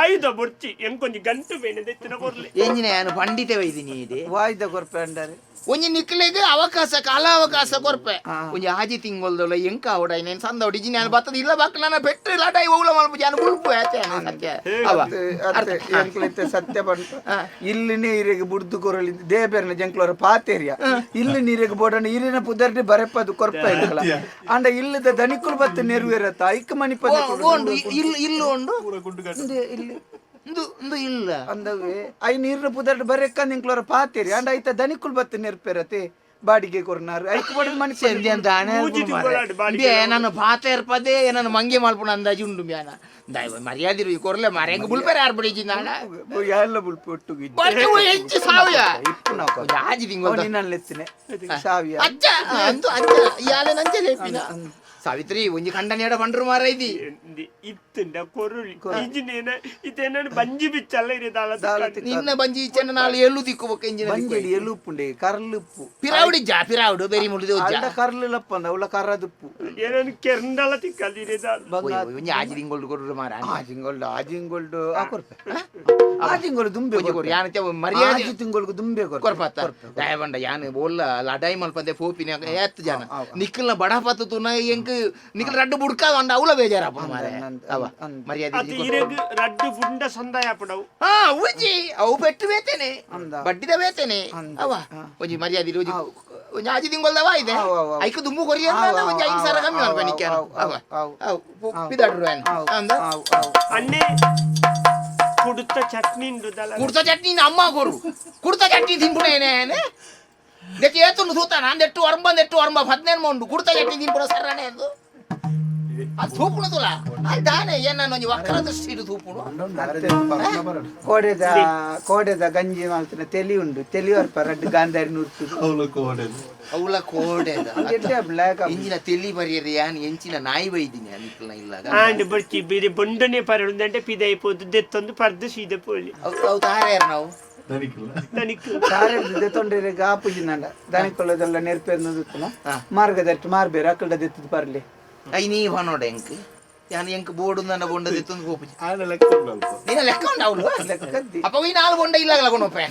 ಆಯುಧ ಬೊರ್ಚಿ ಎಂಕೊಂಜಿ ಗಂಟು ಬೇನೆ ದೆತ್ತಿನ ಕೊರ್ಲೆ ಎಂಜಿನ ಯಾನು ಪಂಡಿತೆ ವೈದಿನಿ ಇದೆ ವಾಯ್ದ ಕೊರ್ಪೆ ಅಂಡಾರೆ ಒಂಜಿ ನಿಕ್ಲೆಗ್ ಅವಕಾಶ ಕಾಲಾವಕಾಶ ಕೊರ್ಪೆ ಒಂಜಿ ಆಜಿ ತಿಂಗೊಲ್ದೊಲ ಎಂಕ ಅವಡ ನೇನ್ ಸಂದವಡಿ ಇಜಿ ನಾನು ಬತ್ತದ ಇಲ್ಲ ಬಾಕ್ಲ ಪೆಟ್ರೆ ಲಟಾಯಿ ಓಲ ಮಲ್ಪ ಜಾನ ಬುಲ್ಪು ಆತೆ ಸತ್ಯ ಅವ ಅತ್ತೆ ಎಂಕ್ಲೈತೆ ಸತ್ಯ ಬಂಟ ಇಲ್ಲಿ ನೀರಿಗೆ ಬುಡ್ದು ಕೊರಲಿ ದೇಬೇರ್ನ ಜಂಕ್ಲೋರ ಪಾತೇರಿಯ ಇಲ್ಲಿ ನೀರಿಗೆ ಬೋಡಣ ಇರಿನ ಪುದರ್ಡಿ ಬರೆಪದು ಕೊರ್ಪ ಎಂಕ್ಲ ಅಂಡ ಇಲ್ಲದ ದನಿಕುಲು ಬತ್ತ ನೆರವೇರತ್ತ ಐಕ್ ಮಣಿಪದ ಉಂಡು ಇಲ್ಲ ಇಲ್ಲ ಉಂಡು ಇಲ್ಲಿ ಇಂದು ಇಂದು ಇಲ್ಲ ಅಂದವೇ I ನೀರಿನ ಪುದರ್ಡ್ ಬರೆಕ್ಕಂದ ಇಂಕ್ಲೋರ ಪಾತೇರಿ ಅಂಡ ಐತ ದನಿಕುಲು ಬತ್ತ ನೆರ್ಪೆರತೆ ಬಾಡಿಗೆ ಕೊರ್ನಾರು ಐಕ್ ಬೋಡಣ ಮನುಷ್ಯ ನಾನು ಪಾತೆ ಇರ್ಪದೆ ನಾನು ಮಂಗೆ ಮಲ್ಪುಣ ಅಂದಾಜು ಉಂಡು ಮ್ಯಾನ ದಯವ ಮರ್ಯಾದಿರು ಈ ಕೊರ್ಲೆ ಮಾರೆ ಹೆಂಗ್ ಬುಲ್ಪೆರೆ ಯಾರು ಬಿಡಿಜಿ ನಾಡ ಎಲ್ಲ ಬುಲ್ಪು ಒಟ್ಟುಗು ಹೆಚ್ಚು ಸಾವಿಯ ಆಜಿ ತಿಂಗಳು ನಿನ್ನೆತ್ತಿನ ಸಾವಿಯ ಅಜ್ಜ ಅಂದು ಅಜ್ಜ ಇಯಾಲೆ ನಂಚೆ ಲೇಪಿನ ಸಾವಿತ್ರಿ ಒಂಜಿ ಕಂಡನೇಡ ಬಂಡ್ರು ಮಾರ ಇದಿ ಇತ್ತುಂಡ ಕೊರುಳಿ ಇಜಿನೇನ ಇತೇನ ಬಂಜಿ ಬಿಚ್ಚಲ್ಲ ಇರಿದಾಲ ನಿನ್ನ ಬಂಜಿ ಇಚ್ಚನ ನಾಳು ಎಳ್ಳು ದಿಕ್ಕು ಇಂಜಿನ ಬಂಜಿಡಿ ಎಲುಪುಂಡೆ ಕರ್ಲುಪ್ಪು ಪಿರಾವುಡಿ ಜಾ ಪಿರಾವುಡು ಬೇರಿ ಮುಡಿದೆ ಅಲ್ಡ ಕರ್ಲುಲಪ್ಪಂದ ಅವಳ ಕರದುಪ್ಪು ಏನನು ಕೆರಂಡಲ ತಿಕ್ಕಲ್ ಇರಿದಾಲ ಒಂಜಿ ಆಜಿ ತಿಂಗಳು ಕೊಡ್ರು ಮಾರ ಆಜಿಂಗೊಲ್ಡು ಆಜಿಂಗೊಲ್ಡು ಆ ಕೊರ್ಪೆ ಆಜಿಂಗೊಲು ದುಂಬೆ ಕೊರು ಯಾನ ಮರ್ಯಾದೆ ಆಜಿ ತಿಂಗಳಿಗೆ ದುಂಬೆ ಕೊರ್ಪೆ ಕೊರ್ಪತ್ತ ದಯವಂಡ ಯಾನ್ ಓಲ್ಲ ಲಡಾಯಿ ಮಲ್ಪಂದೆ ಫೋಪಿನ ಏತ್ ಜನ ನಿಕ್ಕಲ್ನ ಬಡ ಪತ್ತು ತುನ ಎಂಕ್ ನಿಕ್ಕಲ್ ರಡ್ಡು ಬುಡ್ಕ ಅಂಡ ಅವಳ ಬೇಜಾರಪ್ಪ ಮಾರೆ ಅವ ಮರ್ಯಾದೆ ಅದು ಇರಗ್ ರಡ್ಡು ಬುಂಡ ಸಂದಾಯ ಪಡವು ಹಾ ಉಜ್ಜಿ ಅವು ಪೆಟ್ಟು ಬೇತೇನೆ ಬಡ್ಡಿದ ಬೇತೇನೆ ಅವ ಒಂಜಿ ಮರ್ಯಾದೆ ಒಂಜಿ ಒಂಜಿ ಆಜಿ ತಿಂಗೊಲ್ದವ ಇದೆ ಐಕ್ ದುಂಬು ಕೊರಿಯ ಒಂಜಿ 5,000 ಕಮ್ಮಿ ಅನ್ಪ ನಿಕ್ಯಾನ ಅವ ಅವು ಪಿದಾಡ್ರು ಅಂದ ಅಣ್ಣೆ ಕುಡುತ್ತ ಚಟ್ನಿ ಕುಡ್ತ ಚಟ್ನಿ ಅಮ್ಮ ಕೊರು ಕುಡ್ತ ಚಟ್ನಿ ತಿನ್ಪುಣೇನೆ ದಕ್ಕೆ ಏತುನು ತೂತ ನಾನು ಎಟ್ಟು ಅರ್ಂಬ ಎಟ್ಟು ಅರ್ಂಬ 15 ಉಂಡು ಕುಡ್ತ ಚಟ್ನಿ ತಿನ್ಪುಣ ಸರ್ರನೆ ಅದು ಅದು ತೂಪುಣ ತುಲ ಅದು ದಾನೆ ಏನ ಒಂಜಿ ವಕ್ರ ದೃಷ್ಟಿ ತೂಪುಣು ಕೋಡೆದ ಕೋಡೆದ ಗಂಜಿ ಮಾಲ್ತಿನ ತೆಲಿ ಉಂಡು ತೆಲಿ ಅರ್ಪ ರಡ್ಡು ಗಾಂಧಾರಿ ನುರ್ತು ಅವಳು ಕೋಡೆದು ಅವಳ ಕೋಡೆದ ಎಡ್ಡೆ ಬ್ಲ್ಯಾಕ್ ಇಂಜಿನ ತೆಲಿ ಬರಿಯರೆ ಯಾನ್ ಎಂಚಿನ ನಾಯಿ ಬೈದಿನಿ ಅನಿಕ್ಲ ಇಲ್ಲ ಆಂಡ್ ಬರ್ಚಿ ಬಿರಿ ಬೊಂಡನೆ ಪರಡುಂದಂటే ಪಿದೈ ಪೋದು ದೆತ್ತೊಂದು ಪರ್ದು ಸೀದ ಪೋಲಿ ಅವು ತಾರ್ಯಾರು ನಾವು ದನಿಕ್ಲ ದನಿಕ್ ತಾರೆಡ್ದು ದೆತ್ತೊಂಡ್ರೆ ಗಾಪುಜಿ ನಂಡ ದನಿಕೊಳ್ಳೋದೆಲ್ಲ ನೆರ್ಪೇರ್ನ ಮಾರ್ಗದಟ್ಟು ಮಾರ್ಬೇರು ಅಕ್ಕಲ್ಡ ದೆತ್ತದ ಪರ್ಲಿ I ನೀ ನೋಡ ಎಂಕ್ ಯಾನ್ ಎಂಕ್ ಬೋರ್ಡು ನನ್ನ ಬೊಂಡ ದೆತ್ತೊಂದು ಪೋಪುಜಿ ಆನ ಲೆಕ್ಕ ಉಂಡು ಅಲ್ಪ ನೀನ ಲೆಕ್ಕ ಉಂಡು ಅವಳು ಲೆಕ್ಕದ್ದಿ ಅಪ್ಪ ಈ ನಾಲ್ ಬೊಂಡ ಇಲ್ಲ ಕೊನೊಪ್ಪೆ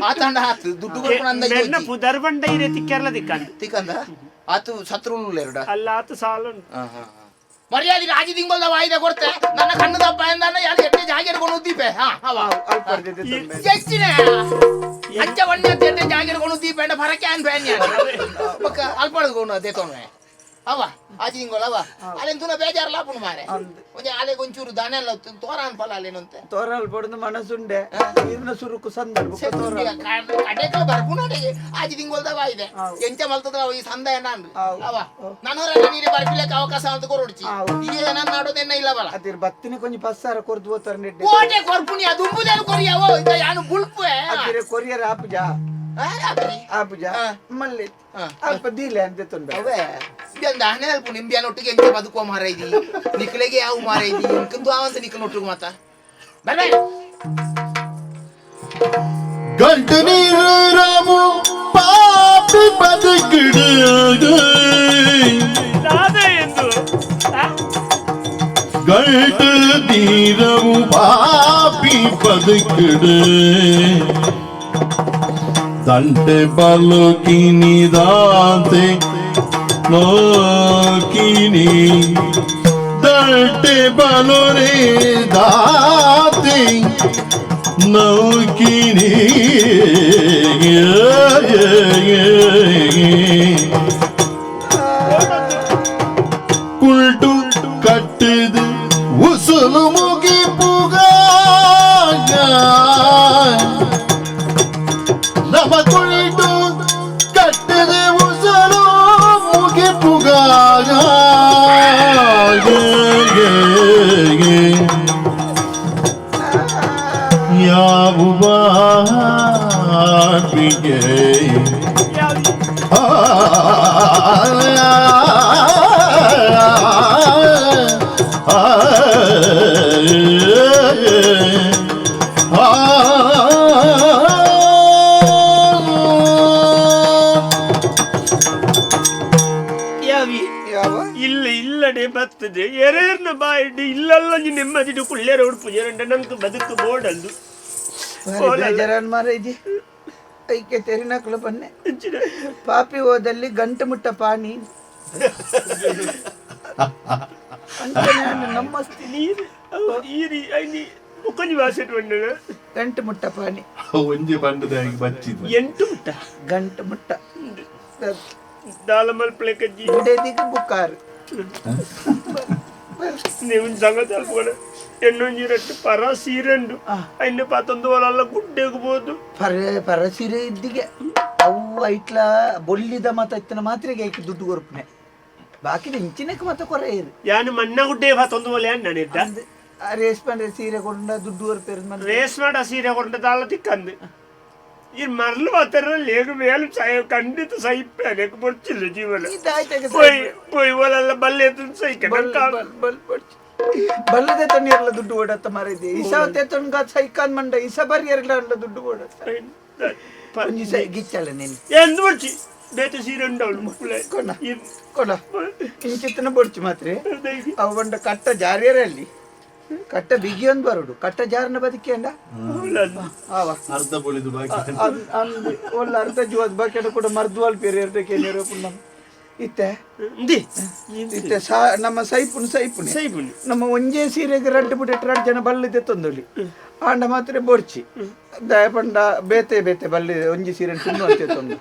ಆತಂಡ ಹಾತು ದುಡ್ಡು ಕೊಡ್ಕೊಂಡು ಅಂದಾಜು ಮೆನ್ನ ಪುದರ್ ಬಂಡ ಇರೆ ತಿಕ್ಕರ್ಲ ದಿಕ್ಕಂದು ತಿಕ್ಕಂದ ಆತು ಸತ್ರುಳು ಎರಡ ಅಲ್ಲ ಆತು ಸಾಲ ಉಂಟು ಮರ್ಯಾದೆ ರಾಜಿ ತಿಂಗೊಲ್ದ ವಾಯ್ದೆ ಕೊಡ್ತೆ ನನ್ನ ಕಣ್ಣು ದಪ್ಪ ಎಂದಾನ ಯಾರು ಎಟ್ಟೆ ಜಾಗೆ ಹಿಡ್ಕೊಂಡು ಉದ್ದೀಪೆ ಹಾ ಅವ ಅಲ್ಪರ್ದೆ ದೆತ್ತೊಂಡೆ ಹೆಚ್ಚಿನ ಅಚ್ಚ ಬಣ್ಣ ಎಟ್ಟೆ ಜಾಗೆ ಹಿಡ್ಕೊಂಡು ಉದ್ದೀಪೆ ಅಂಡ ಫರಕ್ಕೆ ಅನ್ ಫ್ಯಾನ್ ಬೊಕ್ಕ ಅಲ್ಪಡ್ಕೊಂಡು ಅದೇ ತೊಂದ್ರೆ ಅವ ಆಜಿ ತಿಂಗೊಳ ಅವ ಅಲ್ಲೇನು ತುನ ಬೇಜಾರಲ್ಲ ಪುಣ ಮಾರೆ ಒಂಜಿ ಆಲೆ ಒಂಚೂರು ದಾನ ಎಲ್ಲ ತೋರ ಅನ್ಪಲ್ಲ ಅಲ್ಲೇನಂತೆ ತೋರಲ್ ಬಡ್ದು ಮನಸ್ಸುಂಡೆ ನೀರಿನ ಸುರುಕು ಸಂದರ್ಭ ಕಡೆಕಲ ಬರ್ಪುನಡೆಗೆ ಆಜಿ ತಿಂಗೊಲ್ದ ವಾಯ್ದೆ ಎಂಚ ಮಲ್ತದ ಈ ಸಂದ ನಾನು ಅವ ನಾನು ನೀರು ಬರ್ಪಿಲಕ್ಕೆ ಅವಕಾಶ ಅಂತ ಕೊರೊಡ್ಚಿ ಈಗ ನಾನು ನಾಡೋದೆನ್ನ ಇಲ್ಲ ಬಲ ಅದಿರ್ ಬತ್ತಿನ ಕೊಂಚ ಪಸ್ಸಾರ ಕೊರ್ದು ಹೋತಾರ ನೆಡ್ಡೆ ಕೋಟೆ ಕೊರ್ಪುಣಿ ಅದು ಉಂಬುದೇನು ಕೊರಿಯಾವೋ ಈಗ ಯಾನು ಬುಲ್ಪುವೆ ಅದಿರೆ ಕೊರಿಯರ್ ಆಪುಜ ಆಪುಜ ಮಲ್ಲಿ ಅಲ್ಪ ದೀಲೆ ಅಂತ ತೊಂದ್ರೆ ಅವೇ ದಾನೆ ಅಲ್ಪ ನಿಂಬ್ಯಾನ ಒಟ್ಟಿಗೆ ಎಂಚ ಬದುಕುವ ಮಾರ ಇದಿ ನಿಕ್ಲೆಗೆ ಯಾವ ಮಾರ ಇದಿ ಎಂಕಂದು ಆವಂತ ನಿಕ್ಕನ ಒಟ್ಟಿಗೆ ಮಾತಾ ಬರ್ಬೇ ಗಂಟು ನೀರು ರಾಮು ಪಾಪಿ ಬದುಕಿಡು ದಾದ ಎಂದು ಗಂಟು ನೀರವು ಪಾಪಿ ಬದುಕಿಡು ದಂಟೆ ಬಲುಕಿನಿ ದಾಂತೆ ಲೋಕಿನಿ ದಂಟೆ ಬಲುರೆ ದಾತೆ ನೌಕಿನಿ ಕುಲ್ಟು ಕಟ್ಟಿದು ಉಸುಲು ಮುಗಿಪುಗ ನಮ ಕುಲ್ಟು ಕಟ್ಟಿದು ಉಸುಲು ಪಾಪಿಗೆ ಇಲ್ಲ ಇಲ್ಲಡೆ ಬರ್ತದೆ ಎರೇರ್ನ ಬಾಯಿಡ್ ಇಲ್ಲಲ್ಲ ನೆಮ್ಮದಿಡು ಕುಳ್ಳೇರ ಉಡುಪು ಜರಂಡ ನಂಗೆ ಬದುಕು ಬೋಡಲ್ದು ಬೇಜಾರನ್ ಮಾರೈಜಿ ಐಕೆ ತೆರಿನಕ್ಲು ಬನ್ನೆ ಪಾಪಿ ಹೋದಲ್ಲಿ ಗಂಟು ಮುಟ್ಟ ಪಾಣಿ ನಮ್ಮ ಗಂಟು ಮುಟ್ಟ ಪಾಣಿ ಒಂಜಿ ಬಂಡದ ಬಚ್ಚಿದ ಎಂಟು ಮುಟ್ಟ ಗಂಟು ಮುಟ್ಟ ದಾಲ ಮಲ್ಪಳೆ ಕಜ್ಜಿ ಗುಡೇದಿಗೆ ಬುಕ್ಕಾರು ನೀವು ಸಂಗ ತಲ್ಪೋಣ ಎಣ್ಣೊಂಜಿ ರಟ್ಟು ಪರ ಸೀರೆಂಡು ಅಯ್ನ ಪಾತೊಂದು ಒಲಲ್ಲ ಗುಡ್ಡೆಗೆ ಬೋದು ಪರ ಪರ ಸೀರೆ ಇದ್ದಿಗೆ ಅವು ಐಟ್ಲ ಬೊಲ್ಲಿದ ಮಾತ ಇತ್ತನ ಮಾತ್ರೆಗೆ ಐಕ್ ದುಡ್ಡು ಕೊರ್ಪುನೆ ಬಾಕಿ ಇಂಚಿನಕ್ಕೆ ಮಾತ ಕೊರೆ ಇರು ಯಾನು ಮಣ್ಣ ಗುಡ್ಡೆ ಪಾತೊಂದು ಒಲೆ ನಾನಿದ್ದ ರೇಸ್ ಪಂಡ್ರೆ ಸೀರೆ ಕೊಂಡ ದುಡ್ಡು ಕೊರ್ಪೇರು ರೇಸ್ ಮಾಡ ಸೀರೆ ಕೊಂಡ ದಾಲ ತಿಕ್ಕಂದು ಈ ಮರಳು ಮಾತ್ರ ಲೇಗು ಮೇಲು ಸೈ ಖಂಡಿತ ಸೈಪೆ ಬೊಡ್ಚಿಲ್ಲ ಜೀವನ ಪೋಯ್ ಪೋಯ್ ಒಲಲ್ಲ ಬಲ್ಲೆ ಸೈಕ ಬಲ್ಲದೆ ತಣ್ಣೀರ್ಲ ದುಡ್ಡು ಓಡತ್ತ ಮಾರಿದೆ ಇಸ ತೆತ್ತೊಂಗ ಸೈಕಾನ್ ಮಂಡ ಇಸ ಬರಿಯರ್ಲ ದುಡ್ಡು ಓಡತ್ತ ಒಂಜಿ ಸೈ ಗಿಚ್ಚಲ್ಲ ನೀನು ಎಂದು ಬೊಡ್ಚಿ ಬೇತೆ ಸೀರೆ ಉಂಡವಳು ಮಕ್ಕಳೇ ಕೊಡ ಕೊಡ ಇಂಚಿತ್ತನ ಬೊಡ್ಚಿ ಮಾತ್ರ ಅವು ಬಂಡ ಕಟ್ಟ ಜಾರಿಯರಲ್ಲಿ ಕಟ್ಟ ಬಿಗಿಯೊಂದು ಬರುಡು ಕಟ್ಟ ಜಾರನ ಬದುಕೇಂಡ ಆವ ಅರ್ಧ ಬೊಳಿದು ಬಾಕಿ ಒಳ್ಳೆ ಅರ್ಧ ಜೀವದ ಬಾಕಿ ಕೂಡ ಮರ್ದುವಾಲ್ ಪೇರು ಎರಡು ಕೇನಿರೋ ಪುಣ್ಣ ಇತ್ತೆ ಇತ್ತೆ ಸಾ ನಮ್ಮ ಸೈಪುನ್ ಸೈಪುನ್ ಸೈಪುನ್ ನಮ್ಮ ಒಂಜೇ ಸೀರೆಗೆ ರಡ್ಡು ಬಿಟ್ಟು ರಡ್ಡು ಜನ ಬಲ್ಲಿದೆ ತಂದೊಲಿ ಆಂಡ ಮಾತ್ರ ಬೊಡ್ಚಿ ದಯಪಂಡ ಬೇತೆ ಬೇತೆ ಬಲ್ಲಿದೆ ಒಂಜಿ ಸೀರೆ ತಿನ್ನು ಅಂತ ತಂದು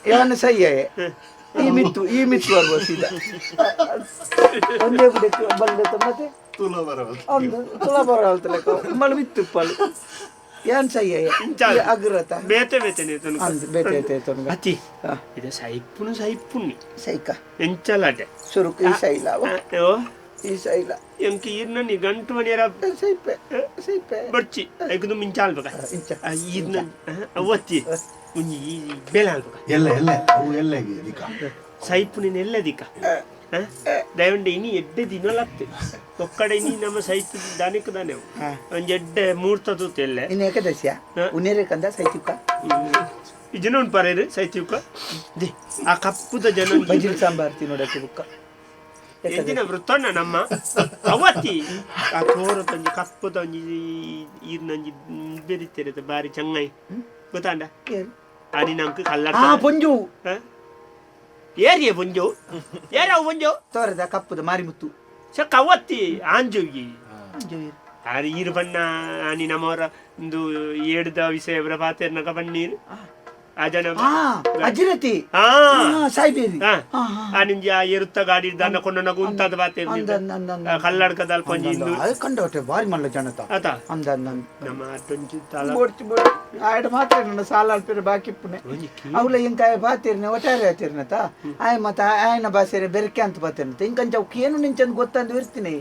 ಯಾನು ಸೈಯೇ ಈ ಮಿತ್ತು ಈ ಮಿತ್ತು ಬರ್ಬೋ ಸೀದಾ ಒಂದೇ ಬಿಡಕ್ಕೆ ಬಲ್ಲೆ ಮತ್ತೆ ಒಂದು ತುಲ ಬರವಲ್ತ ಲೆಕ್ಕ ಮಳು ಮಿತ್ತು ಪಲು ಯಾನ್ ಸೈಯೇ ಅಗ್ರತ ಬೇತೆ ಬೇತೆ ಅಂದ್ ಬೇತೆ ಬೇತೆ ತೊಂಗ ಅತಿ ಇದು ಸೈಪುನು ಸೈಪುನ್ನಿ ಸೈಕ ಎಂಚಲಾಟೆ ಸುರುಕು ಈ ಸೈಲ ಈ ಸೈಲ ಎಂಕ ಈರ್ನ ನೀ ಗಂಟು ಮನೆಯರ ಸೈಪೆ ಸೈಪೆ ಬಡ್ಚಿ ಐಕದು ಮಿಂಚಾಲ್ಬೇಕ ಇಂಚ ಈರ್ನ ಅವತ್ತಿ ಒಂಜಿ ಬೇಲೆ ಆಲ್ಬೇಕ ಎಲ್ಲ ಎಲ್ಲ ಅವು ಎಲ್ಲ ದಿಕ್ಕ ಸೈಪುನಿನ ಎಲ್ಲ ದಿಕ್ಕ ದಯವಂಡೆ ಇನಿ ಎಡ್ಡೆ ದಿನಲತ್ತೆ ಒಕ್ಕಡೆ ಇನಿ ನಮ್ಮ ಸೈತು ದಾನಿಕ್ ದಾನೆ ಒಂಜಿ ಎಡ್ಡೆ ಮೂರ್ತ ತೂತು ಎಲ್ಲ ಇನ್ನು ಏಕದಶಿಯ ಉನೇರೆ ಕಂದ ಸೈತಿಕ್ಕ ಇಜನ ಉಂಟು ಪರೇರು ಸೈತಿಕ್ಕ they ಆ ಕಪ್ಪುದ ಜನ ಬಜಿಲ್ ಸಾಂಬಾರ್ ತಿನ್ನೋಡಕ್ಕೆ ಬುಕ್ಕ ಎಂದಿನ ವೃತ್ತಣ್ಣ ನಮ್ಮ ಅವತ್ತಿ ಆ ತೋರ ತಂಜಿ ಕಪ್ಪುದ ಒಂಜಿ ಈರ್ನಂಜಿ ಬೆರಿತೇರೆ ಬಾರಿ ಚಂಗಾಯಿ ಗೊತ್ತಾಂಡ ani ನಂಗೆ ಕಲ್ಲರ್ ಆ ಪೊಂಜು ಏರಿಯೇ ಪೊಂಜು ಏರವು ಪೊಂಜು ತೋರದ ಕಪ್ಪುದ ಮಾರಿಮುತ್ತು ಸ ಕವತ್ತಿ ಆಂಜೋಗಿ ಆರಿ ಈರು ಬಣ್ಣ ಆನಿ ನಮ್ಮವರ ಒಂದು ಏಡ್ದ ವಿಷಯ ಪಾತೇರ್ನಕ ಬಣ್ಣೀರು ಆ ಜನ ಅಜಿರತಿ ಸಾಯ್ಬೇರಿ ಆ ನಿಂಜಿ ಆ ಎರುತ್ತ ಗಾಡಿ ದನ ಕೊಂಡ ಉಂತಾದ ಬಾತೇರ್ ಕಲ್ಲಡ್ಕದ ಕೊಂಜಿ ಇಂದು ಕಂಡೋಟೆ ಬಾರಿ ಮಲ್ಲ ಜನತ ಆತ ಅಂದ ನಮ್ಮ ಅಟ್ಟೊಂಜಿ ತಲ ಬೋಡ್ಚಿ ಬೋಡ್ಚಿ ಆಯಡ ಮಾತ್ರ ನನ್ನ ಸಾಲ ಅಲ್ಪಿರ ಬಾಕಿ ಪುಣೆ ಅವಳ ಇಂಕಾಯ ಬಾತಿರ್ನೆ ಒಟ್ಟಾರೆ ಆತಿರ್ನತ ಆಯ್ ಮತ್ತ ಆಯನ ಬಾಸೇರೆ ಬೆರಕೆ ಅಂತ ಬಾತಿರ್ನತ ಇಂಕಂಚ ಅವಕ್ಕೆ ಏನು ನಿಂಚಂದ್ ಗೊತ್ತಂದು ಇರ್ತೀನಿ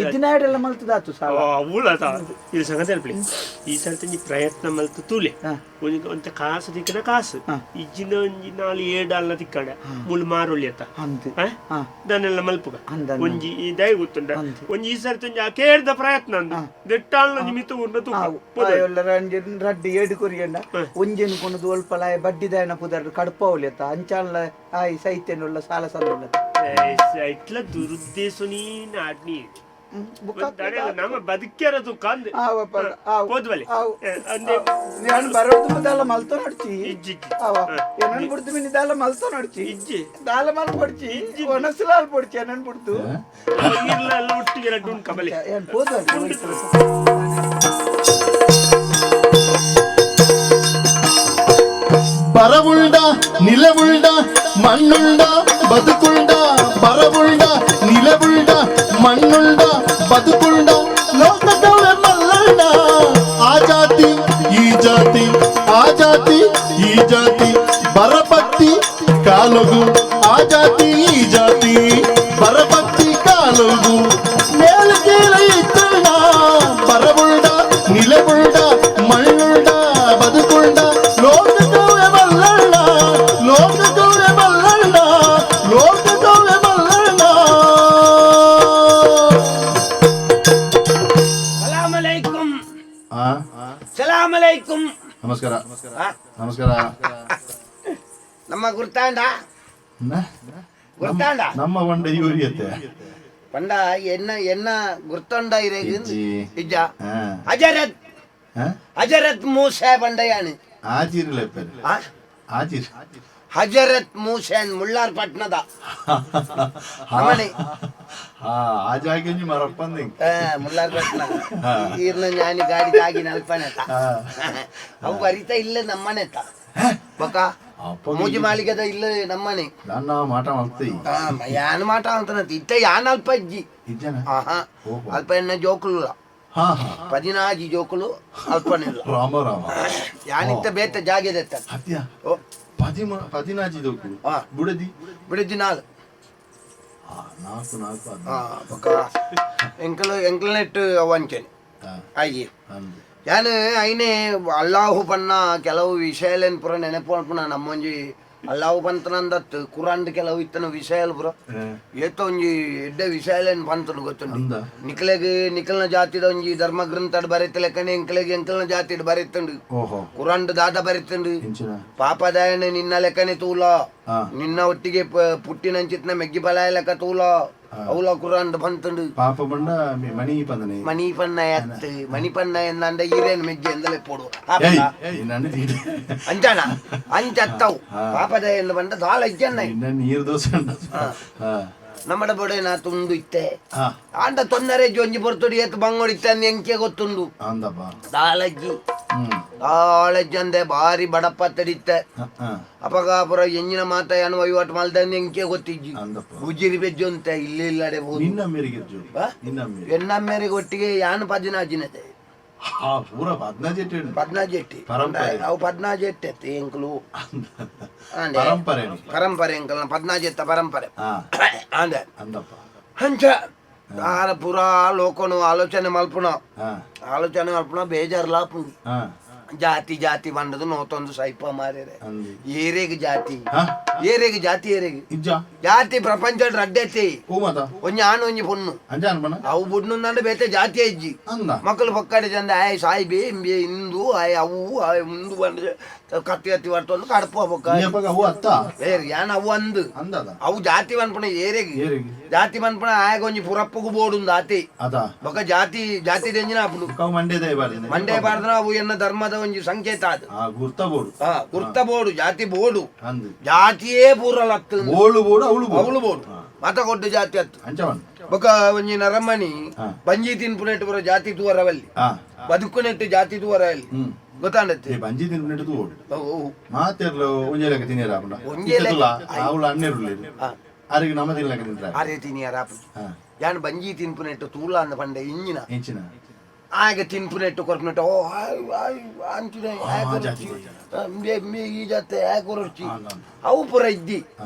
ಇದಿನ ಆಯಡೆಲ್ಲ ಮಲ್ತದಾತು ಸಾಲ ಅವಳ ಇದು ಸಂಗತಿ ಅಲ್ಪಲಿ ಈ ಸರ್ತಿ ಪ್ರಯತ್ನ ಮಲ್ತು ತೂಲೆ ಒಂಜಿ ಒಂತ ಕಾಸು ದಿಕ್ಕನ ಕಾಸು ಇಜ್ಜಿನ ಒಂಜಿ ನಾಲ್ ಏಡಾಲ್ನ ತಿಕ್ಕಡ ಮುಳು ಮಾರೊಳ್ಳಿಯತ್ತ ದನ್ನೆಲ್ಲ ಮಲ್ಪುಗ ಒಂಜಿ ಈ ದಯ ಗೊತ್ತುಂಡ ಒಂಜಿ ಈ ಸರ್ತಿ ಒಂಜಿ ಆ ಕೇರ್ದ ಪ್ರಯತ್ನ ಅಂದು ದೆಟ್ಟಾಲ್ನ ನಿಮಿತ್ತ ಊರ್ನ ತೂಕ ರಡ್ಡಿ ಏಡು ಕೊರಿಯಂಡ ಒಂಜೆನ್ ಕೊನದು ಒಲ್ಪಲಾಯ ಬಡ್ಡಿದಾಯನ ಪುದರ್ ಕಡ್ಪವಲಿಯತ್ತ ಅಂಚಾಲ ಆಯ್ ಸೈತ್ಯನುಳ್ಳ ಸಾಲ ಸಂದುಳ್ಳತ ಇಟ್ಲ ದುರುದ್ದೇಶನಿ ನಾಡ್ನಿ ನಮ್ಮ ಬದುಕ್ಯಾರ ತುಕ್ಕ ಅಂದ್ ಹೋದ್ವಲೆ ನಾನು ಬರೋದು ದಾಲ ಮಲ್ತೋ ನಡ್ಚಿ ಏನನ್ ಬಿಡ್ತು ಮಿನಿ ದಾಲ ಮಲ್ತೋ ನಡ್ಚಿ ದಾಲ ಮಲ್ ಪೊಡ್ಚಿ ಒಣಸಲಾಲ್ ಪೊಡ್ಚಿ ಏನನ್ ಬಿಡ್ತು ಒಟ್ಟಿಗೆ ರಡ್ಡು ಉಂಟು ಕಬಲೆ ಏನ್ ಹೋದ್ವಲೆ ಬರವುಳ್ಳ ನಿಲವುಳ್ಳ ಮಣ್ಣುಳ್ಳ ಬದುಕುಳ್ಳ ಬರವುಳ್ಳ ನಿಲವುಳ್ಳ ಮಣ್ಣುಳ್ಳ ಬದುಕುಳ್ಳ ಲೋಕದವೇ ಮಲ್ಲಣ್ಣ ಆ ಜಾತಿ ಈ ಜಾತಿ ಆ ಜಾತಿ ಈ ಜಾತಿ ಬರಪತ್ತಿ ಕಾಲಗು ಆ ಜಾತಿ ಈ ಜಾತಿ ಬರಪತ್ತಿ ಕಾಲಗು ಮೇಲ ಕೀಳ ಇತ್ತಣ್ಣ ಬರವುಳ್ಳ ನಿಲವುಳ್ಳ ಮಣ್ಣುಳ್ಳ ಬದುಕುಳ್ಳ ಸಲಾಮ್ ಅಲೈಕುಂ. ನಮಸ್ಕಾರ. ಆ? ನಮಸ್ಕಾರ. ನಮ್ಮ ಗುರ್ತಾಂಡ? ಗುರ್ತಾಂಡ? ನಮ್ಮ ಬಂಡ ಇವರಿಯತ್ತೆ. ಪಂಡ ಎನ್ನ ಎನ್ನ ಗುರ್ತೊಂಡ ಇರೇಗ್? ಇಜ್ಜಿ. ಇಜ್ಜ? ಹಜರತ್ ಹಜರತ್ ಮೂಸೆ ಬಂಡಯಾಣಿ. ಆಚಿರ್ ಲೆಪ್ಪೆರ್. ಆ? ಆಚಿರ್. ಹಜರತ್ ಮೂಸೆನ್ ಮುಳ್ಳಾರ್ ಪಟ್ನದ ನಮ್ಮನೆ. ಹಾ, ಆ ಜಾಗೆಂಜಿ ಮರಪ್ಪಂದೆ. ಮುಳ್ಳಾರ್ ಪಟ್ನ ಈರ್ನ ಜ್ಞಾನಿ ಗಾಡಿ ತಾಗಿ ನಲ್ಪನೆತ. ಅವು ಬರಿತ ಇಲ್ಲ ನಮ್ಮನೆತ ಬೊಕ ಮೂಜಿ ಮಾಳಿಗೆದ ಇಲ್ಲ ನಮ್ಮನೆ. ನನ್ನ ಮಾಟ ಮಾಡ್ತೀ. ಯಾನ್ ಮಾಟ ಅಂತನ ಇತ್ತ ಯಾನ್ ಅಲ್ಪ ಇಜ್ಜಿ. ಇಜ್ಜನ? ಆಹಾ. ಓಹೋ. ಅಲ್ಪ ಎನ್ನ ಜೋಕುಲು. ಹಾ ಹಾ 16 ಜೋಕುಲು ಅಲ್ಪನಿಲ್ಲ. ರಾಮ ರಾಮ. ಯಾನಿತ್ತ ಬೇತ ಜಾಗೆದೆತ್ತ. ಅತ್ಯ. ಓ. 14 ದೋಕು. ಬುಡದಿ? ಬಿಡದಿ 4. ನಾಲ್ಕು ನಾಲ್ಕು. ಬೊಕ ಎಂಕಲು ಎಂಕಲ್ನೆಟ್ ಅವಂಚೆನೆ. ಅಯ್ಯಿ. ಅಂದು. ಯಾನ್ ಐನೆ ಅಲ್ಲಾಹು ಪನ್ನ ಕೆಲವು ವಿಷಯಲೇನ್ ಪೂರ ನೆನಪು ಪುನ ನಮ್ಮೊಂಜಿ ಅಲ್ಲಾಹು ಪಂತನಂದತ್ತು ಕುರಾನ್ ಕೆಲವು ಇತ್ತನ ವಿಷಯಲ್ ಪೂರ ಏತ ಒಂಜಿ ಎಡ್ಡೆ ವಿಷಯಲೇನ್ ಪಂತನು ಗೊತ್ತುಂಡು. ಅಂದ. ನಿಕ್ಲೆಗ್ ನಿಕಲ್ನ ಜಾತಿದ ಒಂಜಿ ಧರ್ಮ ಗ್ರಂಥಡ್ ಬರೆತ ಲೆಕ್ಕನೆ ಎಂಕ್ಲೆಗ್ ಎಂಕಲ್ನ ಜಾತಿಡ್ ಬರೆತುಂಡು. ಓಹೋ. ಕುರಾನ್ ದಾದ ಬರೆತುಂಡು? ಇಂಚಿನ? ಪಾಪದಾಯನ ನಿನ್ನ ಲೆಕ್ಕನೆ ತೂಲ, ನಿನ್ನ ಒಟ್ಟಿಗೆ ಪುಟ್ಟಿನಂಚಿತ್ನ ಮೆಗ್ಗಿ ಬಲಾಯ ಲೆಕ್ಕ ತೂಲ, ಅವಲ ಕುರಾನ್ ಬಂತುಂಡು. ಪಾಪ ಬಂಡ ಮಣಿ ಪಂದನೆ. ಮಣಿ ಪನ್ನ ಎತ್ತು ಮಣಿ ಪನ್ನ ಎಂದಂಡ ಈರೇನು ಮೆಗ್ಗಿ ಎಂದಲೆ ಪೋಡು. ಏಯ್ ನನ್ನೆ ತೀಡೆ. ಅಂಚಾನ ಅಂಚತ್ತವು. ಪಾಪದ ಎಂದು ಬಂದ ದಾಲ ಇಜ್ಜನ್ನ. ನಿನ್ನ ನೀರು ದೋಸೆ ಉಂಡ. ನಮ್ಮಡ ಬೊಡೆ ನಾ ತುಂಡು ಇತ್ತೆ. ಆಂಡ ತೊಂದರೆ ಜೊಂಜಿ ಪೊರ್ತುಡು ಏತ್ ಬಂಗೊಡಿತ್ತೆ ಎಂಕೆ ಗೊತ್ತುಂಡು. ಅಂದಪ್ಪ. ದಾಲಜ್ಜಿ ದಾಲಜ್ಜಿ ಅಂದೆ ಬಾರಿ ಬಡಪ್ಪ ತಡಿತ್ತೆ. ಅಪಗ ಪುರ ಎಂಜಿನ ಮಾತ ಏನು ವಹಿವಾಟು ಮಲ್ದಂದೆ ಎಂಕೆ ಗೊತ್ತಿಜ್ಜಿ. ಅಂದಪ್ಪ. ಉಜ್ಜಿರಿ ಬೆಜ್ಜು ಅಂತ ಇಲ್ಲಿ ಇಲ್ಲಡೆ ಬೋದು. ನಿನ್ನ ಮೇರೆಗೆ ಇಜ್ಜು. ನಿನ್ನ ಮೇರೆ. ಎನ್ನ ಮೇರೆಗೆ ಒಟ್ಟಿಗೆ ಯಾನು ಪದಿನಾಜಿನತೆ. ಹಾ, ಪೂರ 15 ಎಟ್ಟು. ಪದ್ನಾಜೆಟ್ಟಿ. ಪರಂಪರೆ. ಅವು ಪದ್ನಾಜೆಟ್ಟಿ ಅತ್ತೆ ಎಂಕಲು. ಆಂಡೆ. ಪರಂಪರೆ. ಪರಂಪರೆ ಎಂಕಲ್ನ ಪದ್ನಾಜೆತ್ತ ಪರಂಪರೆ. ಆಂಡೆ. ಅಂದಪ್ಪ. ಅಂಚ ಆರ ಪೂರಾ ಲೋಕನು ಆಲೋಚನೆ ಮಲ್ಪುನ. ಆಲೋಚನೆ ಮಲ್ಪುನ ಬೇಜಾರ್ಲಾಪುಂಡು. ಜಾತಿ ಜಾತಿ ಬಂಡದು ನೋತೊಂದು ಸೈಪ ಮಾರ್ಯರೆ. ಅಂದು. ಏರೇಗ್ ಜಾತಿ? ಏರೇಗ್ ಜಾತಿ ಏರೇಗ್? ಇಜ್ಜ. ಜಾತಿ ಪ್ರಪಂಚ ರಡ್ಡೆತ್ತಿ. ಓ ಮಾತ. ಒಂಜಿ ಆಣ್ ಒಂಜಿ ಪೊಣ್ಣು. ಅಂಚ ಅನ್ಪಣ. ಅವು ಬುಡ್ನುಂದಂಡ ಬೇತೆ ಜಾತಿ ಇಜ್ಜಿ. ಅಂದ. ಮಕ್ಕಳು ಪಕ್ಕಡೆ ಚಂದ ಆಯ್ ಸಾಯಿಬಿ ಇಂಬೆ ಹಿಂದೂ ಆಯ್ ಅವು ಆಯ್ ಮುಂದು ಬಂದ ಕತ್ತಿ ಕತ್ತಿ ಬರ್ತೊಂದು ಕಡಪು ಬೊಕ್ಕ. ಅಪ್ಪಗ ಅವು ಅತ್ತ. ಏರ್ ಯಾನ್ ಅವು ಅಂದು. ಅಂದದ. ಅವು ಜಾತಿ ಪನ್ಪುಣ ಏರೆಗ್? ಏರೆಗ್? ಜಾತಿ ಪನ್ಪುಣ ಆಯಗ್ ಒಂಜಿ ಪುರಪ್ಪುಗು ಬೋಡುಂದು ಆತಿ. ಅದ. ಬೊಕ ಜಾತಿ ಜಾತಿ ದೆಂಜಿನ ಆಪುಂಡು. ಅವು ಮಂಡ್ಯದ ಬಾರ್ದಿನ. ಮಂಡೆ ಬಾರ್ದನ ಅವು ಎನ್ನ ಧರ್ಮದ ಒಂಜಿ ಸಂಕೇತ ಅದು. ಗುರ್ತ ಬೋಡು. ಗುರ್ತ ಬೋಡು ಜಾತಿ ಬೋಡು. ಅಂದು. ಜಾತಿಯೇ ಪೂರಲ ಅತ್ತು. ಓಳು ಬೋಡು ಅವಳು ಬೋಡು. ಅವಳು ಬೋಡು ಮತ ಕೊಡ್ಡು ಜಾತಿ ಅತ್ತು. ಅಂಚವನ್. ಬೊಕ ಒಂಜಿ ನರಮಣಿ ಬಂಜಿ ತಿನ್ಪುನೆಟ್ಟು ಪೂರ ಜಾತಿ ತೂವರವಲ್ಲಿ. ಬದುಕುನೆಟ್ಟು ಜಾತಿ ತೂವರವಲ್ಲಿ. ಗೊತ್ತಾಂಡತ್ತೆ. ಈ ಬಂಜಿ ತಿನ್ಪುನೆಟ್ಟು ತೂವೋಡು. ಮಾತೆರ್ಲು ಒಂಜೆ ಲೆಕ್ಕ ತಿನ್ನಿರ ಆಪುಂಡ. ಒಂಜೇ ಲೆಕ್ಕ. ಅವಳು ಅಣ್ಣೆರುಲ್ಲೇರು. ಅರೆಗ್ ನಮ ತಿನ್ಲೆಕ್ಕ ತಿಂತ್ರ. ಆರೇ ತಿನಿಯರ ಆಪುಜಿ. ಯಾನ್ ಬಂಜಿ ತಿನ್ಪುನೆಟ್ಟು ತೂಲ ಅಂದ ಪಂಡೆ ಇಂಜಿನ. ಎಂಚಿನ? ಆಗ ತಿನ್ಪುನೆಟ್ಟು ಕೊರ್ಪುನೆಟ್ಟು ಓ ಆಯ್ ಆಯ್ ಅಂಚಿನ ಆಯ್ ಜಾತಿ. ಕೊರೊರ್ಚಿ. ಈ ಜಾತಿ ಆಯ್ ಕೊರೊರ್ಚಿ. ಅವು ಪೂರ ಇದ್ದಿ.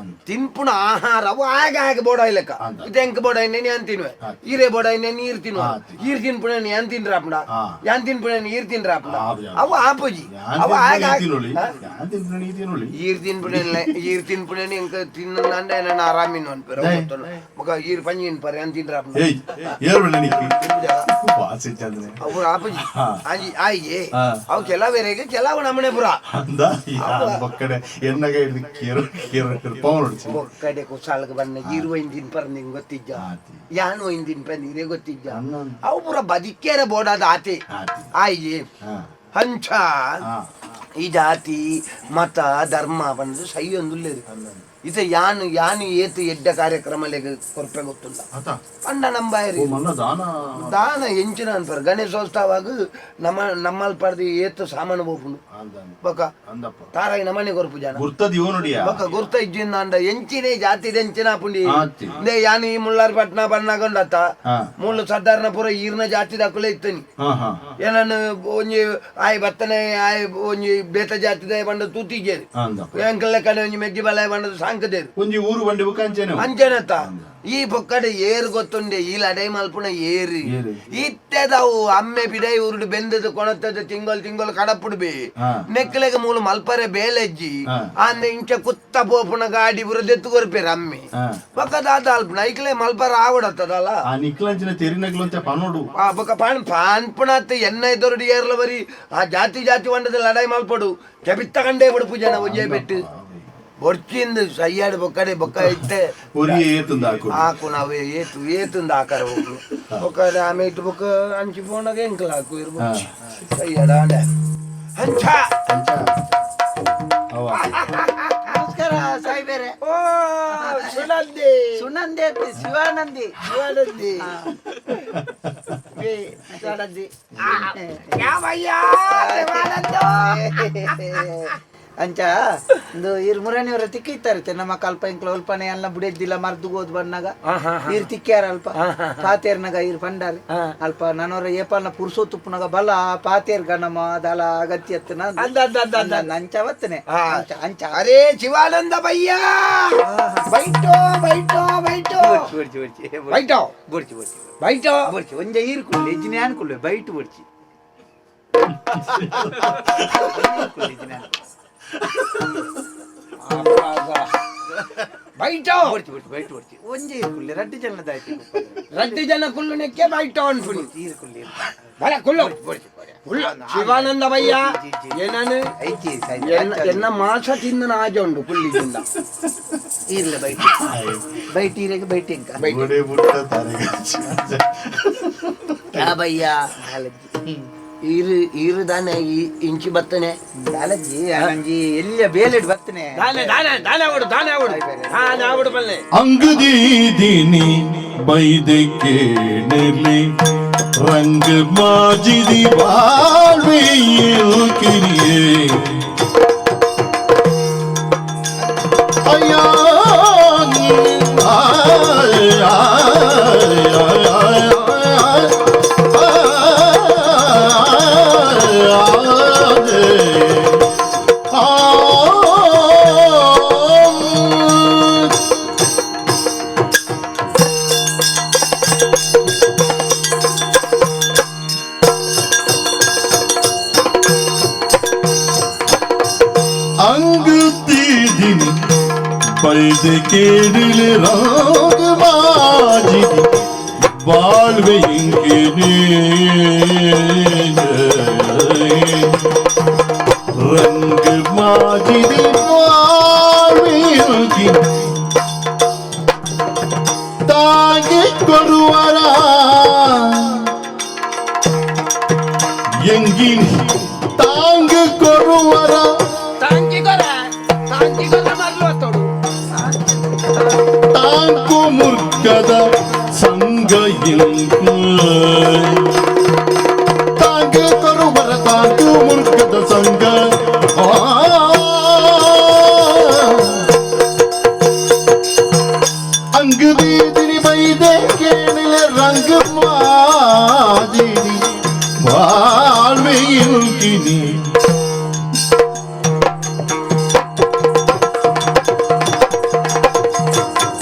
ತಿನ್ಪುಣ ಆಹಾರ ಅವು ಆಗ ಆಗ ಬೋಡಾಯ್ ಲೆಕ್ಕ. ಇದು ಎಂಕ್ ಬೋಡಾಯ್ನೆ ಯಾನ್ ತಿನ್ನುವೆ, ಈರೇ ಬೋಡಾಯ್ನೆ ನೀರ್ ತಿನ್ನುವ, ಈರ್ ತಿನ್ಪುಣ ಯಾನ್ ತಿನ್ರಾಪುಂಡ, ಯಾನ್ ತಿನ್ಪುಣ ಈರ್ ತಿನ್ರಾಪುಂಡ. ಅವು ಆಪುಜಿ. ಅವು ಆಗ ತಿನ್ನೊಳಿ. ಯಾನ್ ತಿನ್ಪುಣ ನೀ ತಿನ್ನೊಳಿ. ಈರ್ ತಿನ್ಪುಣ ಈರ್ ತಿನ್ಪುಣ ಎಂಕ್ ತಿನ್ನಂಡ ಏನ ಆರಾಮಿನ ಅನ್ಪೆರ ಬೊಕ ಈರ್ ಪಂಜಿ ಇನ್ಪರೆ ಯಾನ್ ತಿನ್ರಾಪುಂಡ. ಏಯ್ ಏರು ಬಣ್ಣ ನಿಕ್ಕಿ ವಾಸಿ ಚಂದ್ರೆ. ಅವು ಆಪುಜಿ ಆಂಜಿ ಆಯ್ಯೆ. ಅವು ಕೆಲವೆರೆಗೆ ಕೆಲವು ನಮನೆ ಪುರ. ಅಂದ ಯಾನ್ ಬೊಕ್ಕಡೆ ಎನ್ನಗ ಹಿಡ್ದು ಕೇರು ಕೇರು ಪವನ್ ಹೊಡ್ಚಿ. ಒಕ್ಕಡೆ ಕುಸಾಲ್ಗ್ ಬನ್ನ ಈರ್ ಒಯ್ನ್ ತಿನ್ಪರ್ ನಿಂಗ್ ಗೊತ್ತಿಜ್ಜ? ಆತಿ. ಯಾನ್ ಒಯ್ನ್ ತಿನ್ಪರ್ ನೀರೇ ಗೊತ್ತಿಜ್ಜ? ಅನ್ನ. ಅವು ಪೂರ ಬದಿಕೇರ ಬೋಡಾದ ಆತೆ. ಆತಿ. ಆಯ್ಯೆ. ಅಂಚ ಈ ಜಾತಿ ಮತ ಧರ್ಮ ಪಂದ್ ಸೈ ಒಂದುಲ್ಲೆರ್. ಇತ್ತೆ ಯಾನ್ ಯಾನ್ ಏತ್ ಎಡ್ಡೆ ಕಾರ್ಯಕ್ರಮಲೆಗ್ ಕೊರ್ಪೆ ಗೊತ್ತುಲ್ಲ. ಅತ. ಪಂಡ ನಂಬಾಯರಿ. ಓ ಮಲ್ಲ ದಾನ. ದಾನ ಎಂಚಿನ ಅನ್ಪರ್ ಗಣೇಶೋತ್ಸವಗ್ ನಮ್ಮ ನಮ್ಮಲ್ಪರ್ದು ಏತ್ ಸಾಮಾನು ಪೋಪುಂಡು. ಅಂದ. ಬೊಕ ಅಂದಪ್ಪ. ತಾರಾಯಿ ನಮನೆ ಕೊರ್ಪು ಜನ. ಗುರ್ತದ ಇವನುಡಿಯ. ಬೊಕ ಗುರ್ತ ಇಜ್ಜಿಂದ ಅಂಡ ಎಂಚಿನೇ ಜಾತಿದ ಎಂಚಿನ ಪುಂಡಿ. ಆತಿ. ಇಂದೆ ಯಾನ್ ಈ ಮುಳ್ಳಾರ್ ಪಟ್ನ ಬನ್ನಾಗೊಂಡತ್ತ ಮೂಲು ಸಾಧಾರಣ ಪೂರ ಈರ್ನ ಜಾತಿದ ಅಕುಲೇ ಇತ್ತನಿ. ಹಾ ಹಾ ಏನನ್ನು ಒಂಜಿ ಆಯ್ ಬತ್ತನೆ ಆಯ್ ಒಂಜಿ ಬೇತ ಜಾತಿದ ಬಂಡ ತೂತಿಜೇರು. ಅಂದಪ್ಪ. ಎಂಕಲ್ಲೆ ಕಡೆ ಒಂಜಿ ಮೆಗ್ಗಿ ಬಲ ಬಂಡದು ಸಾಂಗ್. ತಾಂಕದೇರು. ಒಂಜಿ ಊರು ಬಂಡಿ ಬುಕ್ಕ ಅಂಚೆನೆ. ಅಂಚೆನತ್ತ ಈ ಬೊಕ್ಕಡೆ ಏರು ಗೊತ್ತುಂಡೆ, ಈ ಲಡೈ ಮಲ್ಪುನ ಏರು. ಏರು. ಇತ್ತೆದವು ಅಮ್ಮೆ ಪಿಡೈ ಊರುಡು ಬೆಂದದು ಕೊಣತದ ತಿಂಗೊಲ್ ತಿಂಗೊಲ್ ಕಡಪುಡು ಬೇ. ನೆಕ್ಲೆಗ ಮೂಲು ಮಲ್ಪರೆ ಬೇಲೆಜ್ಜಿ. ಆಂದೆ ಇಂಚ ಕುತ್ತ ಪೋಪುನ ಗಾಡಿ ಪೂರ ದೆತ್ತು ಕೊರ್ಪೇರು ಅಮ್ಮೆ. ಬೊಕ್ಕ ದಾದ ಅಲ್ಪುನ ಐಕ್ಲೆ ಮಲ್ಪರ ಆವಡತ್ತದಲ್ಲ. ಆ ನಿಕ್ಲಂಚಿನ ತೆರಿನಗ್ಲು ಅಂತ ಪನೋಡು. ಆ ಬೊಕ್ಕ ಪಾನ್ ಪಾನ್ಪುಣತ್ ಎನ್ನ ದೊರಡು ಏರ್ಲ ಬರಿ ಆ ಜಾತಿ ಜಾತಿ ವಂಡದ ಲಡಾಯಿ ಮಲ್ಪಡು ಜಬಿತ್ತ ಕಂಡೇ ಬಿಡು ಪೂಜನ ಒಂಜೆ ಪೆಟ್ಟು ಬೊಡ್ಚಿಂದು ಸಯ್ಯಾಡು ಬೊಕ್ಕಡೆ ಬೊಕ್ಕ ಇತ್ತೆ. ಒರಿ ಏತುಂದ ಹಾಕು. ಆಕು ನಾವೇ ಏತು ಏತುಂದು ಆಕಾರ ಹೋಗ್ಲು ಬೊಕ್ಕ ಆಮೆ ಇಟ್ಟು ಬೊಕ್ಕ ಅಂಚಿ ಪೋನಾಗ ಎಂಕಲ್ ಹಾಕು ಇರ್ಬೋದು ಸಯ್ಯಾಡ ಆಂಡೆ ಅಂಚ. ಅಂಚ ಅವ. ನಮಸ್ಕಾರ ಸಾಯ್ಬೇರೆ. ಓ ಸುನಂದಿ. ಸುನಂದಿ ಅತ್ತೆ, ಶಿವಾನಂದಿ. ಶಿವಾನಂದಿ. ಶಿವಾನಂದಿ. ಯಾವಯ್ಯ ಶಿವಾನಂದ? ಅಂಚ ಇಂದು ಇರ್ ಮುರಾಣಿಯವರ ತಿಕ್ಕಿತ್ತಾರೆ ನಮ್ಮ ಕಲ್ಪ ಇಂಕ್ಲ ಅಲ್ಪನೆ ಎಲ್ಲ ಬುಡೆದ್ದಿಲ್ಲ ಮರ್ದು ಹೋದ್ ಬಣ್ಣಾಗ ಇರ್ ತಿಕ್ಕ್ಯಾರ ಅಲ್ಪ ಪಾತೇರ್ನಾಗ ಇರ್ ಪಂಡಾರಿ ಅಲ್ಪ ನಾನವರ ಏಪಾಲ್ನ ಪುರುಸೋ ತುಪ್ಪನಾಗ ಬಲ ಪಾತೇರ್ ಗಣಮ ದಲ ಅಗತ್ಯ ಅಂದ ಅಂದ ಅಂದ ಅಂದ. ಅಂಚ ಅವತ್ತನೆ. ಅಂಚ ಅಂಚ. ಅರೇ ಶಿವಾನಂದ ಭಯ್ಯ, ಬೈಟೋ ಬೈಟೋ ಬೈಟೋ. ಬೊಡ್ಚಿ ಬೊಡ್ಚಿ. ಬೈಟೋ. ಬೊಡ್ಚಿ ಬೊಡ್ಚಿ. ಬೈಟೋ. ಬೊಡ್ಚಿ ಒಂಜೆ ಈರ್ ಕುಲ್ಲೆ ಇಜ್ಜಿನ ಯಾನ್ ಕುಲ್ಲೆ ಬೈಟ್ ಬೊಡ್ಚಿ. ಬೈಟೋ. ಬೊಡ್ಚಿ ಬೊಡ್ಚಿ ಬೈಟ್ ಬೊಡ್ಚಿ ಒಂಜೆ ಈರ್ ಕುಲ್ಲೆ ರಡ್ಡು ಜನದಾಯ್ತು. ರಡ್ಡು ಜನ ಕುಲ್ಲು ನೆಕ್ಕೆ ಬೈಟೋ ಅನ್ಪುನಿ. ಈರ್ ಕುಲ್ಲೆ. ಬಲ ಕುಲ್ಲು ಕುಲ್ಲು ಶಿವಾನಂದ ಭಯ್ಯ ಏನಾನು ಐಚಿ. ಎನ್ನ ಎನ್ನ ಮಾಸ ತಿಂದು ನಾಜ ಉಂಡು ಕುಲ್ಲಿಗಿಂದ. ಈರ್ಲೆ ಬೈಟ್ ಬೈಟ್ ಈರೆಗೆ ಬೈಟ್ ಇಂಕ. ಒಡೆ ಬುಟ್ಟ ತಾರೆಗೆ. ಯಾ ಬಯ್ಯ, ಈರು ಈರು ದಾನೆ ಈ ಇಂಚಿ ಬತ್ತನೆ? ದಾಲಜ್ಜಿ ಅನಂಜಿ ಎಲ್ಲ ಬೇಲೆಡ್ ಬತ್ತನೆ. ದಾನೆ ದಾನೆ ದಾನೆ ಆವಡು ದಾನೆ ಆವಡು ದಾನೆ ಆವಡು ಬಲ್ಲೆ. ಅಂಗದೀದಿನಿ ಬೈದಕ್ಕೆ ರಂಗ ಮಾಜಿದಿ ಬಾಳ್ವೆயில் ಕಿರಿಯೇ ಅಯ್ಯ ಆ. ಅಂಗುತ್ತೀದಿನಿ ಪೈದೆ ಕೇಳಿಲೆ ರಾಗ ಮಾಜಿದಿ ಬಾಳ್ವೆ ಇಂಕಿನಿ ರಂಗ ಮಾಜಿದಿ ಬಾಳ್ವೆ ಇಂಕಿನಿ ತಾಗಿ ಕೊಡುವರ ಎಂಗಿನಿ ತಾಂಗ ಕೊರುವರ ತಾಂಕಿಗೊರ ತಾಂಕಿಗೊರ ಮರ್ಲು ಅತ್ತೋಡು. ತಾಂಕು ಮುರ್ಕದ ಸಂಗ ಇಂಕು ತಾಂಗ ಕೊರುವರ ತಾಂಕು ಮುರ್ಕದ ಸಂಗ ಆ. ಅಂಗದೀದಿನಿ ಬೈದೆ ಕೇಳಿಲೆ ರಂಗ ಮಾದಿನಿ ಬಾಳ್ವೆಯಿಲ್ಕಿನಿ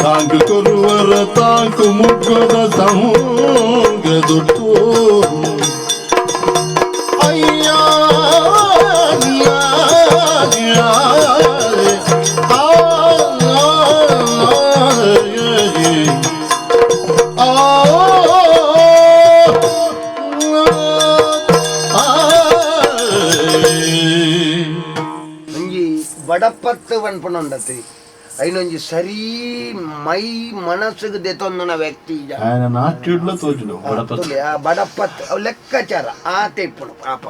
ತಾಂಕು ಕೊರುವರ ತಾಂಕು ಮುಗ್ಗದ ಸಂಗದೊಟ್ಟು ಅಯ್ಯ ಒಂಜಿ ಬಡಪತ್ತು ಪನ್ಪುನ ಉಂಡತಿ ಐನೊಂಜಿ ಸರಿ ಮೈ ಮನಸ್ಸಿಗೆ ದೆತೊಂದುನ ವ್ಯಕ್ತಿ ಈಗ. ఆయన నాట్యుడ్లో తోచుడు బడపత్తు. ತುಲೆ, ಆ ಬಡಪತ್ತು ಅವು ಲೆಕ್ಕಾಚಾರ ಆತೆ ಇಪ್ಪುನು ಪಾಪ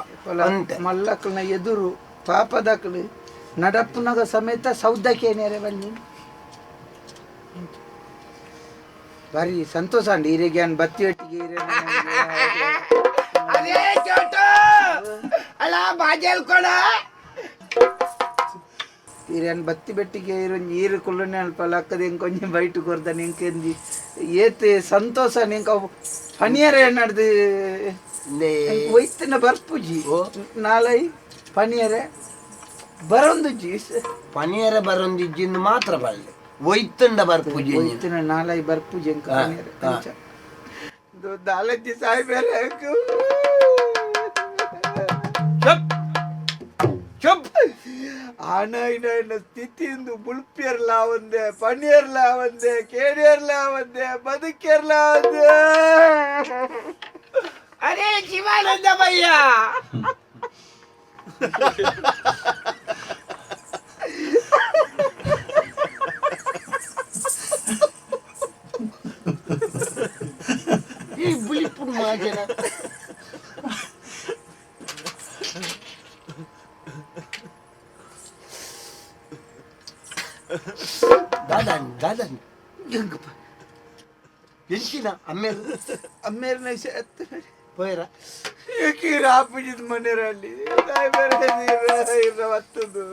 ಅಂತೆ. ಮಲ್ಲಕ್ಕನ ಎದುರು ಪಾಪದಕ್ಕಲು ನಡಪ್ಪುನಗ ಸಮೇತ ಸೌದಕ್ಕೆ ಬನ್ನಿ ಬಾರಿ ಸಂತೋಷ ಅಂడి ಈರೆಗೆ ಅನ್ ಬತ್ತಿ ಒಟ್ಟಿಗೆ ಈರೆ. ಅದೇ ಚೋಟು ಅಲ್ಲ ಬಾಜೆಲ್ ಕೊಡ. ಈರನ್ ಬತ್ತಿ ಬೆಟ್ಟಿಗೆ ಈರೊಂಜಿ ಈರು ಕುಲ್ಲನೆ ಅಲ್ಪ ಲಕ್ಕದ ಇಂಕೊಂಜಿ ಬೈಟು ಕೊರ್ದ ನಿಂಕೆಂಜಿ ಏತ್ ಸಂತೋಷ ನಿಂಕ ಅವು ಪನಿಯರ ನಡ್ದು ಒಯ್ತನ ಬರ್ಪುಜಿ ನಾಳೈ ಪನಿಯರೆ. ಬರೊಂದುಜ್ಜಿ. ಪನಿಯರ ಬರೊಂದಿಜ್ಜಿಂದು ಮಾತ್ರ ಬಲ್ಲೆ, ಒಯ್ತುಂಡ ಬರ್ಪುಜಿ. ಒಯ್ತುನ ನಾಲೈ ಬರ್ಪುಜಿ ಎಂಕ್ ಪನಿಯರ. ಅಂಚ ದಾಲಜ್ಜಿ ಸಾಯ್ಬೇರೆ. ಚುಪ್ ಚುಪ್. ಆನ ಇನ ಸ್ಥಿತಿಯಿಂದ ಬುಳ್ಪಿಯರ್ಲ ಒಂದೆ, ಪನಿಯರ್ಲ ಒಂದೆ, ಕೇಣಿಯರ್ಲ ಒಂದೆ, ಬದುಕಿಯರ್ಲ ಒಂದೆ. ಅರೇ ಶಿವಾನಂದ ಭಯ್ಯ, ಈ ಬುಲಿಪುಡ್ ಮಾಜನ ದಾದನ್ ದಾದನ್ ಎಂಚಿನ ಅಮ್ಮೇರು? ಅಮ್ಮೇರ್ನ ಪೋಯರ? ಏಕೀರ ಆಪುಜಿದ ಮನೆಯಲ್ಲಿ ಇರ ಒತ್ತದು,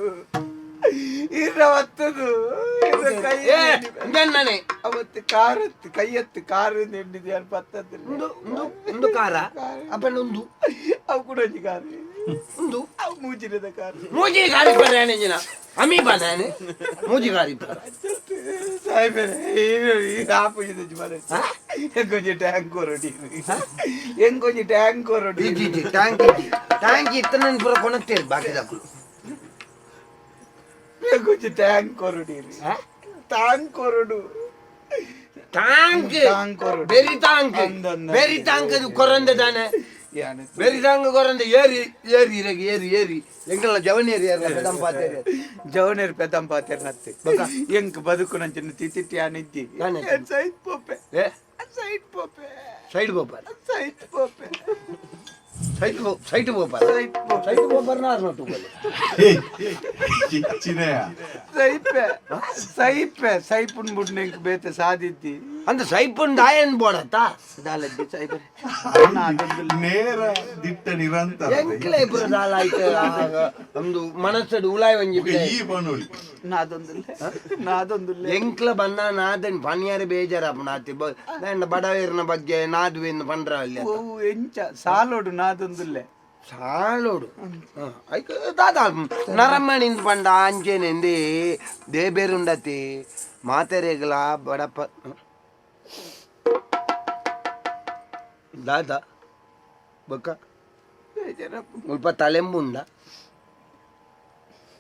ಇರ ಒತ್ತದು, ಇರ ಕೈ. ಇಂದಣ್ಣನೆ. ಅವತ್ತು ಕಾರತ್ತು ಕೈಯತ್ತು ಕಾರು ನೆಂಡಿದೆ ಪತ್ತದಿಲ್ಲ. ಉಂದು ಉಂದು ಉಂದು ಕಾರ ಅಪ್ಪಣ್ಣ ಉಂದು. ಅವು ಕೂಡ ಒಂಜಿ ಕಾರು. ಉಂದು. ಅವು ಮೂಜಿನದ ಕಾರು. ಮೂಜಿ ಗಾಡಿ ಪರ ಅಮಿ ಬಾನೆ ಮೂಜಿ ಗಾಡಿ ಪರ. ಸಾಯ್ಬೇರೆ ಆಪುಜಿದ ಮನೆ. ಎಂಕೊಂಜಿ ಟ್ಯಾಂಕ್ ಕೊರಡಿ, ಎಂಕೊಂಜಿ ಟ್ಯಾಂಕ್ ಕೊರಡಿ. ಇಜ್ಜಿ ಇಜ್ಜಿ, ಟ್ಯಾಂಕ್ ಇಜ್ಜಿ. ಟ್ಯಾಂಕ್ ಇತ್ತನ ಪೂರ ಕೊಣತ್ತೇರು ಬಾಕಿದಕ್ಕಲು. ಎಂಕೊಂಜಿ ಟ್ಯಾಂಕ್ ಕೊರಡಿ, ಟ್ಯಾಂಕ್ ಕೊರಡು. ಟ್ಯಾಂಕ್. ಟ್ಯಾಂಕ್ ಕೊರಡು. ಬೆರಿ ಟ್ಯಾಂಕ್. ಅಂದನ್ನ. ಬೆರಿ ಟ್ಯಾಂಕ್ ಅದು ಕೊರಂದೆ ತಾನೆ. ಯಾನೆ? ಬೆರಿ ಟ್ಯಾಂಕ್ ಕೊರಂದೆ ಏರಿ ಏರಿ ಇರಗೆ ಏರಿ ಏರಿ ಎಂಕಲ್ನ ಜವನೇರಿ ಏರ್ಲ ಪೆದಂಪಾತೇರಿ. ಜವನೇರ್ ಪೆದಂಪಾತೇರ್ ನತ್ತೆ. ಎಂಕ್ ಬದುಕು ನಂಚಿನ ತಿತಿಟ್ಟಿ ಆನಿದ್ದಿ. ಯಾನೆ? ಸೈಟ್ ಪೋಪೆ. ಏ. ಸೈಟ್ ಪೋಪೆ. ಸೈಡ್ ಬೋಪಾರ್. ಸೈಟ್ ಪೋಪೆ. ಸೈಟ್ ಬೋ ಸೈಟ್ ಬೋಪಾರ್. ಸೈಟ್ ಪೋಪೆ. ಸೈಟ್ ಬೋಪಾರ್ ನಾರ್ ನಟ್ಟು ಬೋಲೆ. ಚಿಚ್ಚಿನೆಯ. ಸೈಪೆ ಸೈಪೆ ಸೈಪುನ್ ಬುಡ್ನ ಎಂಕ್ ಬೇತೆ ಸಾದಿದ್ದಿ. ಅಂದ ಸೈಪುನ್ ದಾಯನ್ ಬೋಡತ್ತಾ? ದಾಲಜ್ಜಿ ಸೈಪೆ. ನೇರ ದಿಟ್ಟ ನಿರಂತರ. ಎಂಕ್ಲೆ ಪೂರ ದಾಲ ಆಯ್ತು ಒಂದು ಮನಸ್ಸಡು ಉಲಾಯ್ ಒಂಜಿ. ಈ ಪನೋಳಿ. ನಾದೊಂದುಲ್ಲೆ ನಾದೊಂದುಲ್ಲೆ. ಎಂಕ್ಲ ಬನ್ನ ನಾದನ್ ಪನಿಯಾರ ಬೇಜಾರಪ್ಪಣ ಆತಿ ಬಡವೇರ್ನ ಬಗ್ಗೆ ನಾದುವೆಂದು ಪಂಡ್ರ ಅಲ್ಲಿ. ಓ ಎಂಚ ಸಾಲೋಡು ನಾದೊಂದುಲ್ಲೆ. ಸಾಲೋಡು ಐಕ್ ದಾದಾ ನರಮ್ಮಣಿಂದ ಪಂಡ ಅಂಚೆನೆಂದಿ ದೇಬೇರುಂಡತಿ ಮಾತೆರೆಗ್ಲ ಬಡಪ ದಾದಾ ಬೊಕ್ಕ ಮುಲ್ಪ ತಲೆಂಬುಂಡ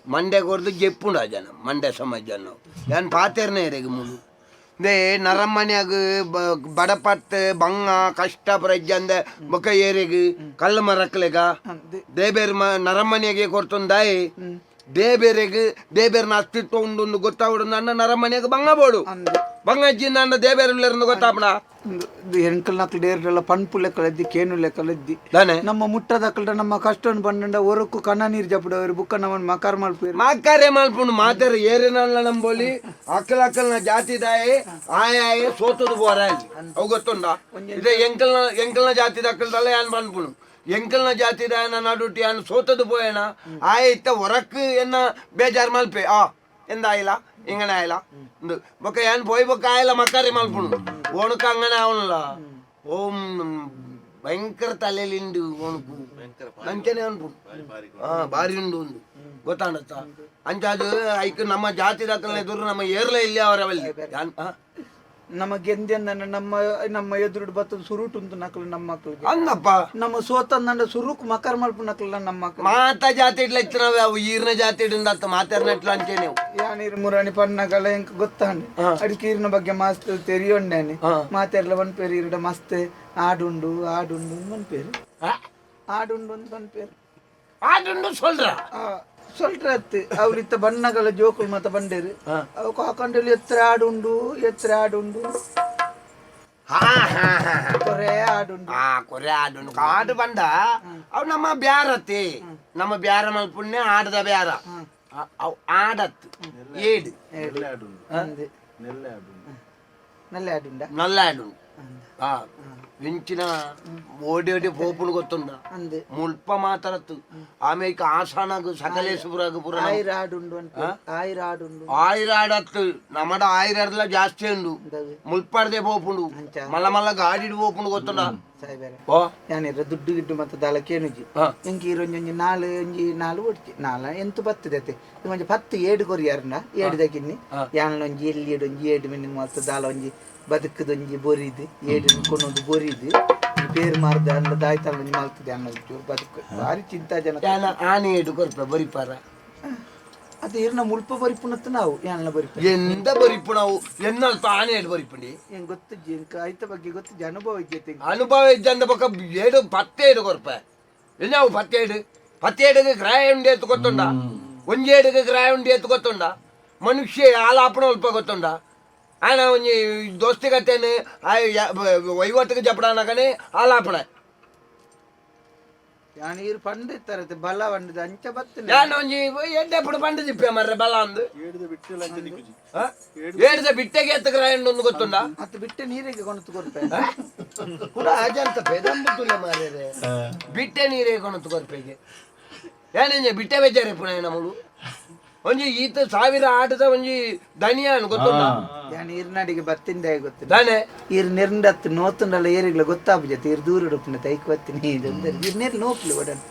ಮಂಡೆ ಕೊರ್ದು ಜೆಪ್ಪುಂಡ ಜನ ಮಂಡೆ ಸಮಾಜ ಜನ ಯಾನ್ ಪಾತೆರ್ನೆ ಎರೆಗ್ ಮುಲು they ನರಮ್ಮನ್ಯಾಗ ಬಡಪತ್ ಬಂಗ ಕಷ್ಟ ಪ್ರಜ್ಜಂದ ಬೊಕ್ಕ ಏರೆಗ್ ಕಲ್ಲು ಮರಕ್ಲೆಗ ದೇಬೇರ್ ಮ ನರಮ್ಮನಿಯಾಗೆ ಕೊರ್ತುಂದಾಯಿ ದೇಬೇರೆಗ್ ದೇಬೇರ್ನ ಅಸ್ತಿತ್ವ ಉಂಡು ಗೊತ್ತಾವಡು. ನನ್ನ ನರಮ್ಮನಿಯಾಗ ಬಂಗ ಬೋಡು ಬಂಗಜ್ಜಿ ನನ್ನ ದೇಬೇರ್ ಉಲ್ಲೆರ್ಂದು ಗೊತ್ತಾಪಣ. ಎಂಕಲ್ ನಕ್ಲು ಡೇರ್ಲೆಲ್ಲ ಪನ್ಪು ಲೆಕ್ಕಲದ್ದಿ ಕೇನು ಲೆಕ್ಕಲದ್ದಿ. ದಾನೆ? ನಮ್ಮ ಮುಟ್ಟದಕ್ಕಲ್ಡ ನಮ್ಮ ಕಷ್ಟವನ್ನು ಪಂಡ ಒರಕ್ಕು ಕಣ್ಣ ನೀರು ಜಪಡವರು ಬುಕ್ಕ ನಮ್ಮನ್ನು ಮಕಾರ ಮಲ್ಪೇರು. ಮಾಕಾರೆ ಮಲ್ಪುಂಡು ಮಾತೆರ್ ಏರಿನಲ್ಲ ನಂಬೋಲಿ ಅಕ್ಕಲ ಅಕ್ಕಲ್ನ ಜಾತಿ ದಾಯೆ ಆಯ ಸೋತದು ಬೋರ ಅವು ಗೊತ್ತುಂಡ. ಇದೆ ಎಂಕಲ್ನ ಎಂಕಲ್ನ ಜಾತಿ ದಕ್ಕಲ್ದಲ್ಲ ಯಾನ್ ಪನ್ಪುನು ಎಂಕಲ್ನ ಜಾತಿ ದಾಯನ ನಡುಟಿ ಯಾನ್ ಸೋತದು ಪೋಯಣ ಆಯ ಇತ್ತ ಹೊರಕ್ ಎನ್ನ ಬೇಜಾರ್ ಮಲ್ಪೆ ಆ ಎಂದಾಯಿಲ್ಲ ಇಂಗನೆ ಆಯಿಲ್ಲ ಬೊಕ್ಕ ಯಾನ್ ಪೋಯ್ ಬೊಕ್ಕ ಆಯಿಲ್ಲ ಮಕ್ಕಾರಿ ಮಲ್ಪುನು ಓಣುಕ ಅಂಗನೆ ಅವನಲ್ಲ ಓಂ ಭಯಂಕರ ತಲೆಲಿಂಡು ಓಣುಕು ನಂಚನೆ ಅನ್ಪುನು ಹಾ ಬಾರಿ ಉಂಡು ಒಂದು ಗೊತ್ತಾಂಡತ್ತ ಅಂಚಾದು ಐಕ್ ನಮ್ಮ ಜಾತಿ ದಾಖಲೆ ಎದುರು ನಮ್ಮ ಏರ್ಲ ಇಲ್ಲಿ ಅವರವಲ್ಲಿ ಯಾನ್ ಆ? ನಮ್ಮ ಗೆಂದೆಂದ ನಮ್ಮ ನಮ್ಮ ಎದುರುಡು ಬತ್ತದ ಸುರುಟುಂತು ನಕಲು ನಮ್ಮ ಮಕ್ಕಳಿಗೆ. ಅಂದಪ್ಪ. ನಮ್ಮ ಸೋತಂದಂಡ ಸುರುಕ್ ಮಕರ್ ಮಲ್ಪು ನಕಲ ನಮ್ಮ ಮಕ್ಕಳು. ಮಾತ ಜಾತಿ ಇಡ್ಲ ಇತ್ತಿನವೆ ಅವು ಈರ್ನ ಜಾತಿ ಇಡಿಂದತ್ತ ಮಾತಾಡ್ನಟ್ಲ ಅಂಚೇನೆ ಯಾನೀರು ಮುರಾಣಿ ಪನ್ನಗಲ ಎಂಕ್ ಗೊತ್ತಾಂಡೆ ಅಡಿಕೆ ಈರಿನ ಬಗ್ಗೆ ಮಸ್ತ್ ತೆರಿಯೊಂಡೇನೆ ಮಾತೆರ್ಲ ಒನ್ ಪೇರು ಈರುಡ ಮಸ್ತ್ ಆಡುಂಡು ಆಡುಂಡು ಒನ್ ಪೇರು ಆಡುಂಡು ಒಂದು ಒನ್ ಪೇರು ಆಡುಂಡು ಸೊಲ್ರ. ಸೊಲ್ರತ್ತು ಅವ್ರಿತ್ತ ಬಣ್ಣಗಳ ಜೋಕುಲು ಮತ ಬಂಡೇರು ಅವು ಕಾಕಂಡಲ್ಲಿ ಎತ್ತರ ಆಡುಂಡು ಎತ್ತರ ಆಡುಂಡು. ಹಾ ಹಾ ಹಾ. ಕೊರೆ ಆಡುಂಡು. ಆ ಕೊರೆ ಆಡುಂಡು ಕಾಡು ಬಂದ ಅವು ನಮ್ಮ ಬ್ಯಾರತಿ ನಮ್ಮ ಬ್ಯಾರ ಮಲ್ಪುಣ್ಯ ಆಡದ ಬ್ಯಾರ ಅವು ಆಡತ್ತು ಏಡು. ಅಂದೆ ನಲ್ಲ ಆಡುಂಡ. ನಲ್ಲ ಆಡುಂಡು ಆ ಎಂಚಿನ ಓಡಿ ಓಡಿ ಪೋಪುನು ಗೊತ್ತುಂಡ. ಅಂದೆ. ಮುಲ್ಪ ಮಾತರತ್ತು ಆಮೇಲೆ ಆಸನಗು ಸಕಲೇಶಪುರಗು ಪುರ ಆಯಿರ ಆಡುಂಡು ಅಂತ ಆಯಿರ ಆಡುಂಡು. ಆಯಿರಾಡತ್ತು ನಮ್ಮಡ ಆಯಿರಾಡಲ ಜಾಸ್ತಿ ಉಂಡು ಮುಲ್ಪಡ್ದೆ ಪೋಪುಂಡು ಮಲ್ಲ ಮಲ್ಲ ಗಾಡಿಡ್ ಪೋಪುಂಡು ಗೊತ್ತುಂಡ. ಸಾಯ್ಬೇರೆ ಓ ಯಾನಿರ ದುಡ್ಡು ಗಿಡ್ಡು ಮತ್ತೆ ದಾಲ ಕೇನುಜಿ ಎಂಕ್ ಈರೊಂಜೊಂಜಿ ನಾಲ್ ಒಂಜಿ ನಾಲ್ ಒಡ್ಚಿ ನಾಲ ಎಂತ ಬತ್ತದತೆ ಒಂಜಿ ಪತ್ತು ಏಡು ಕೊರಿಯಾರ್ನ ಏಡುದಕ್ಕಿನ್ನಿ ಯಾನ್ಲೊಂಜಿ ಎಲ್ಲಿ ಏಡೊಂಜಿ ಏಡು ಮಿನಿ ಮಲ್ತ ದಾಲ ಒಂಜಿ ಬದುಕದೊಂಜಿ ಬೊರಿದು ಏಡು ಕೊನೊಂದು ಬೊರಿದು ಪೇರು ಮಾರ್ದ ಅಂದ ದಾಯ್ತಾಳ ಒಂಜಿ ಮಲ್ತದೆ ಅನ್ನ ಚೂರು ಬದುಕು ಭಾರಿ ಚಿಂತಾಜನಕ. ಯಾನ ಆನೆ ಏಡು ಕೊರ್ಪ ಬರಿಪಾರ. ಅದು ಇರ್ನ ಮುಲ್ಪ ಬರಿಪುನತ್ತು ನಾವು ಯಾನ್ಲ ಬರಿಪ. ಎಂತ ಬರಿಪು ನಾವು ಎನ್ನಲ್ಪ ಆನೆ ಏಡು ಬರಿಪುಂಡಿ. ಎಂಗ್ ಗೊತ್ತು ಎಂಕ್ ಐತ ಬಗ್ಗೆ ಗೊತ್ತು ಅನುಭವ ಇಜ್ಜೆ. ಅನುಭವ ಇದ್ದಂದ ಬೊಕ್ಕ ಏಡು ಪತ್ತೇಡು ಕೊರ್ಪ ಎನ್ನಾವು ಪತ್ತೇಡು ಪತ್ತೇಡುಗೆ ಕ್ರಾಯ ಉಂಡಿ ಎತ್ತು ಗೊತ್ತುಂಡ, ಒಂಜೇಡುಗೆ ಕ್ರಾಯ ಉಂಡಿ ಎತ್ತು ಗೊತ್ತುಂಡ, ಮನುಷ್ಯ ಆಲಾಪಣ ಅಲ್ಪ ಗೊತ್ತುಂಡ. ಆನ ಒಂಜಿ ದೋಸ್ತಿ ಕತ್ತೇನೆ ವಹಿವಾಟಿಗೆ ಜಪಡಾನಗನೆ ಆಲಾಪಣ. ಯಾನ್ ಈರ್ ಪಂಡಿತ್ತರತೆ ಬಲ వంಡದ ಅಂಚ ಬತ್ತನೆ. ಯಾನ್ ಒಂಜಿ ಎಡ್ಡೆ ಪಂಡ ದಿಪ್ಪೆ ಮರ್ರೆ ಬಲ ಅಂದು ಏಡ್ದ ಬಿಟ್ಟೆಗೆ ಎತ್ತು ಕ್ರಾಯ ಉಂಡು ಒಂದು ಗೊತ್ತುಂಡ. ಅತ್ತು ಬಿಟ್ಟೆ ನೀರಿಗೆ ಕೊಣತು ಕೊರ್ಪೆ ಕೂಡ ಅಜಂತ ಪೆದಂಬುತ್ತುಲ್ಲ ಮಾರ್ರೆ ಬಿಟ್ಟೆ ನೀರೇ ಕೊಣತು ಕೊರ್ಪೆಗೆ ಏನೇಂಜೆ ಬಿಟ್ಟೆ ಬೇಜಾರೆ ಪುನಃ ನಮ್ಮಳು ಒಂಜಿ ಈತ ಸಾವಿರ ಆಟದ ಒಂಜಿ ದನಿಯಾನು ಗೊತ್ತುಂಡ. ಯಾನ್ ಈರ್ನಾಡಿಗೆ ಬತ್ತಿಂದ ಗೊತ್ತು ದಾನೆ ಈರ್ ನೆರ್ಂಡತ್ತು ನೋತುಂಡಲ್ಲ ಏರಿಗ್ಲ ಗೊತ್ತಾಪುಜತ್ತೆ ಈರ್ ದೂರ ಉಡುಪುನ ತೈಕ್ ಬತ್ತಿನಿ ಈರ್ ನೆರ್ ನೋಪ್ಲಿ ಒಡನ್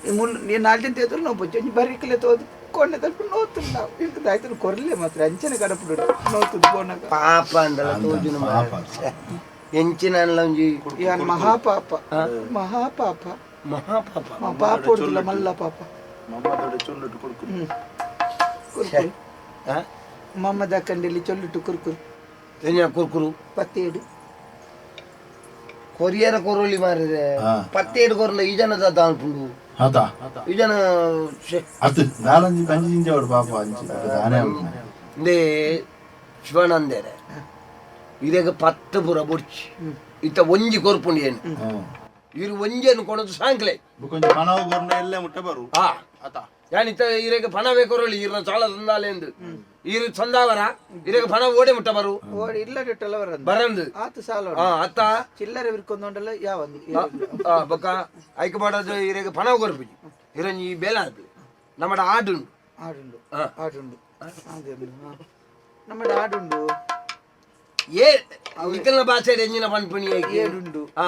ಈ ಮುಳ್ಳು ನೀನು ನಾಲ್ಟಿನ ತೇದ್ರು ನೋಪುಜಿ ಒಂಜಿ ಬರಿಕಲೆ ತೋದು ಕೊಂಡೆ ತಲ್ಪ ನೋತುಂಡ ಇಂಕ ದಾಯ್ತನ ಕೊರ್ಲೆ ಮಾತ್ರ ಅಂಚನೆ ಕಡಪುಡು ನೋತುದು ಪೋನಾಗ ಪಾಪ ಅಂದಲ್ಲ ತೋಜುನ ಮಾರ್ರೆ. ಎಂಚಿನ ಒಂಜಿ ಯಾನ್ ಮಹಾಪಾಪ ಮಹಾಪಾಪ ಮಹಾಪಾಪ ಪಾಪ ಹೊಡ್ದಿಲ್ಲ ಮಲ್ಲ ಪಾಪ. ಚೊಲ್ಲುಟ್ಟು ಕೊಡ್ಕು. ಕುರ್ಕುರು ಮಮ್ಮದ ಕಂಡಿಲಿ ಚೊಲ್ಲಿಟ್ಟು ಕುರ್ಕುರು ಏನ ಕುರ್ಕುರು ಪತ್ತೇಡು ಕೊರಿಯರ ಕೊರೋಲಿ ಮಾರಿದೆ ಪತ್ತೇಡು ಕೊರಲ ಈ ಜನದ ದಾನ್ಪುಂಡು ಅತಾ ಈ ಜನ ಅದು ನಾಲಂಜಿ ಬಂಜಿ ಜಿಂಜ ಅವಡು ಪಾಪ ಅಂಚಿ ದಾನೆ ಇಂದೇ ಶಿವಾನಂದೇರೆ ಇದಾಗ ಪತ್ತು ಪುರ ಬುಡ್ಚಿ ಇತ್ತ ಒಂಜಿ ಕೊರ್ಪುಂಡು ಏನು ಇರು ಒಂಜೆನು ಕೊಣದು ಸಾಂಕ್ಲೆ ಬುಕೊಂಜಿ ಪಣವು ಕೊರ್ನ ಎಲ್ಲೇ ಮುಟ್ಟ ಬರು. ಆ ಅತಾ ಯಾನಿತ್ತ ಇರೆಗೆ ಪಣವೇ ಕೊರಲಿ ಇರ್ನ ಸಾಲ ಸಂದಾಲೆ ಎಂದು ಇರು ಸಂದಾವರ ಇರೆಗೆ ಪಣ ಓಡೆ ಮುಟ್ಟ ಬರು ಓಡಿ ಇಲ್ಲ ಡಿಟ್ಟಲ್ಲ ಬರಂದು ಬರಂದು ಆತು ಸಾಲ ಆ ಅತ್ತ ಚಿಲ್ಲರೆ ಬಿರ್ಕೊಂಡಲ್ಲ ಯಾವಂದು ಆ ಬೊಕ್ಕ ಐಕ ಬಾಡದು ಇರೆಗೆ ಪಣ ಕೊರ್ಪುಜಿ ಇರಂಜಿ ಬೇಲ ಆಪಿ ನಮ್ಮಡ ಆಡುಂಡು ಆಡುಂಡು ಆಡುಂಡು ಅದೇ ನಮ್ಮಡ ಆಡುಂಡು ಏ ಇಕಲ್ನ ಭಾಷೆ ಎಂಜಿನ ಪನ್ಪುಣಿ ಏಡುಂಡು. ಆ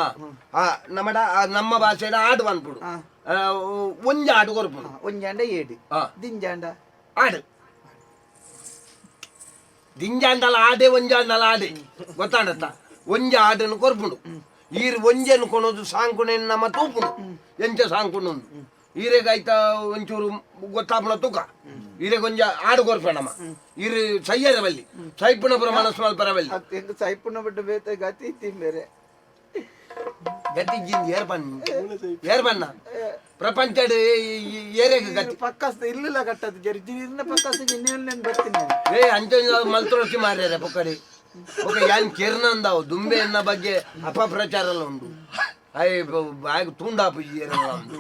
ಆ ನಮ್ಮಡ ನಮ್ಮ ಭಾಷೆಡ್ ಆಡು ಪನ್ಪುಡು ಒಂಜಿ ಆಡು ಕೊರ್ಪುಂಡು ಒಂಜಾಂಡ ಏಡು ದಿಂಜಾಂಡ ಆಡು ದಿಂಜಾಂಡಲ ಆಡೆ ಒಂಜಾಂಡಲ ಆಡೆ ಗೊತ್ತಾಡತ್ತ ಒಂಜಿ ಆಡನ್ನು ಕೊರ್ಪುಂಡು ಈರ್ ಒಂಜೆನು ಕೊನೋದು ಸಾಂಕುಣೆ ನಮ್ಮ ತೂಪುಂಡು ಎಂಚ ಸಾಂಕುಣು ಈರೆಗ್ ಐತ ಒಂಚೂರು ಗೊತ್ತಾಪುಣ ತೂಕ ಈರೆಗ್ ಒಂಜ ಆಡು ಕೊರ್ಪೆ ನಮ್ಮ ಈರು ಸೈಯರ ಬಲ್ಲಿ ಸೈಪುಣ ಪುರ ಮನಸ್ಸು ಮಲ್ಪರ ಬಲ್ಲಿ ಎಂಕ್ ಸೈಪುಣ ಬಿಟ್ಟು ಬೇತ ಗತಿ ಇತ್ತಿ ಬೇರೆ ಗತಿ ಜಿಂದ್ ಏರ್ ಬನ್ನ ಏರ್ ಬನ್ನ ಪ್ರಪಂಚಡ್ ಏರೆಗ್ ಗತಿ ಪಕ್ಕಸ್ತ ಇಲ್ಲಿಲ್ಲ ಕಟ್ಟದು ಜರಿ ಇನ್ನ ಪಕ್ಕಸ್ತ ಇನ್ನೇನು ಬರ್ತೀನಿ. ಏ ಅಂಚ ಮಲ್ತೊಳಸಿ ಮಾರ್ಯಾರೆ ಪೊಕ್ಕಡಿ ಒಕ್ಕ ಯಾನ್ ಕಿರ್ನಂದಾವು ದುಂಬೆ ಎನ್ನ ಬಗ್ಗೆ ಅಪಪ್ರಚಾರ ಎಲ್ಲ ಉಂಡು ಅಯ್ ಬಾಯಿಗೆ ತುಂಡಾಪು ಏರೆಲ್ಲ ಉಂಡು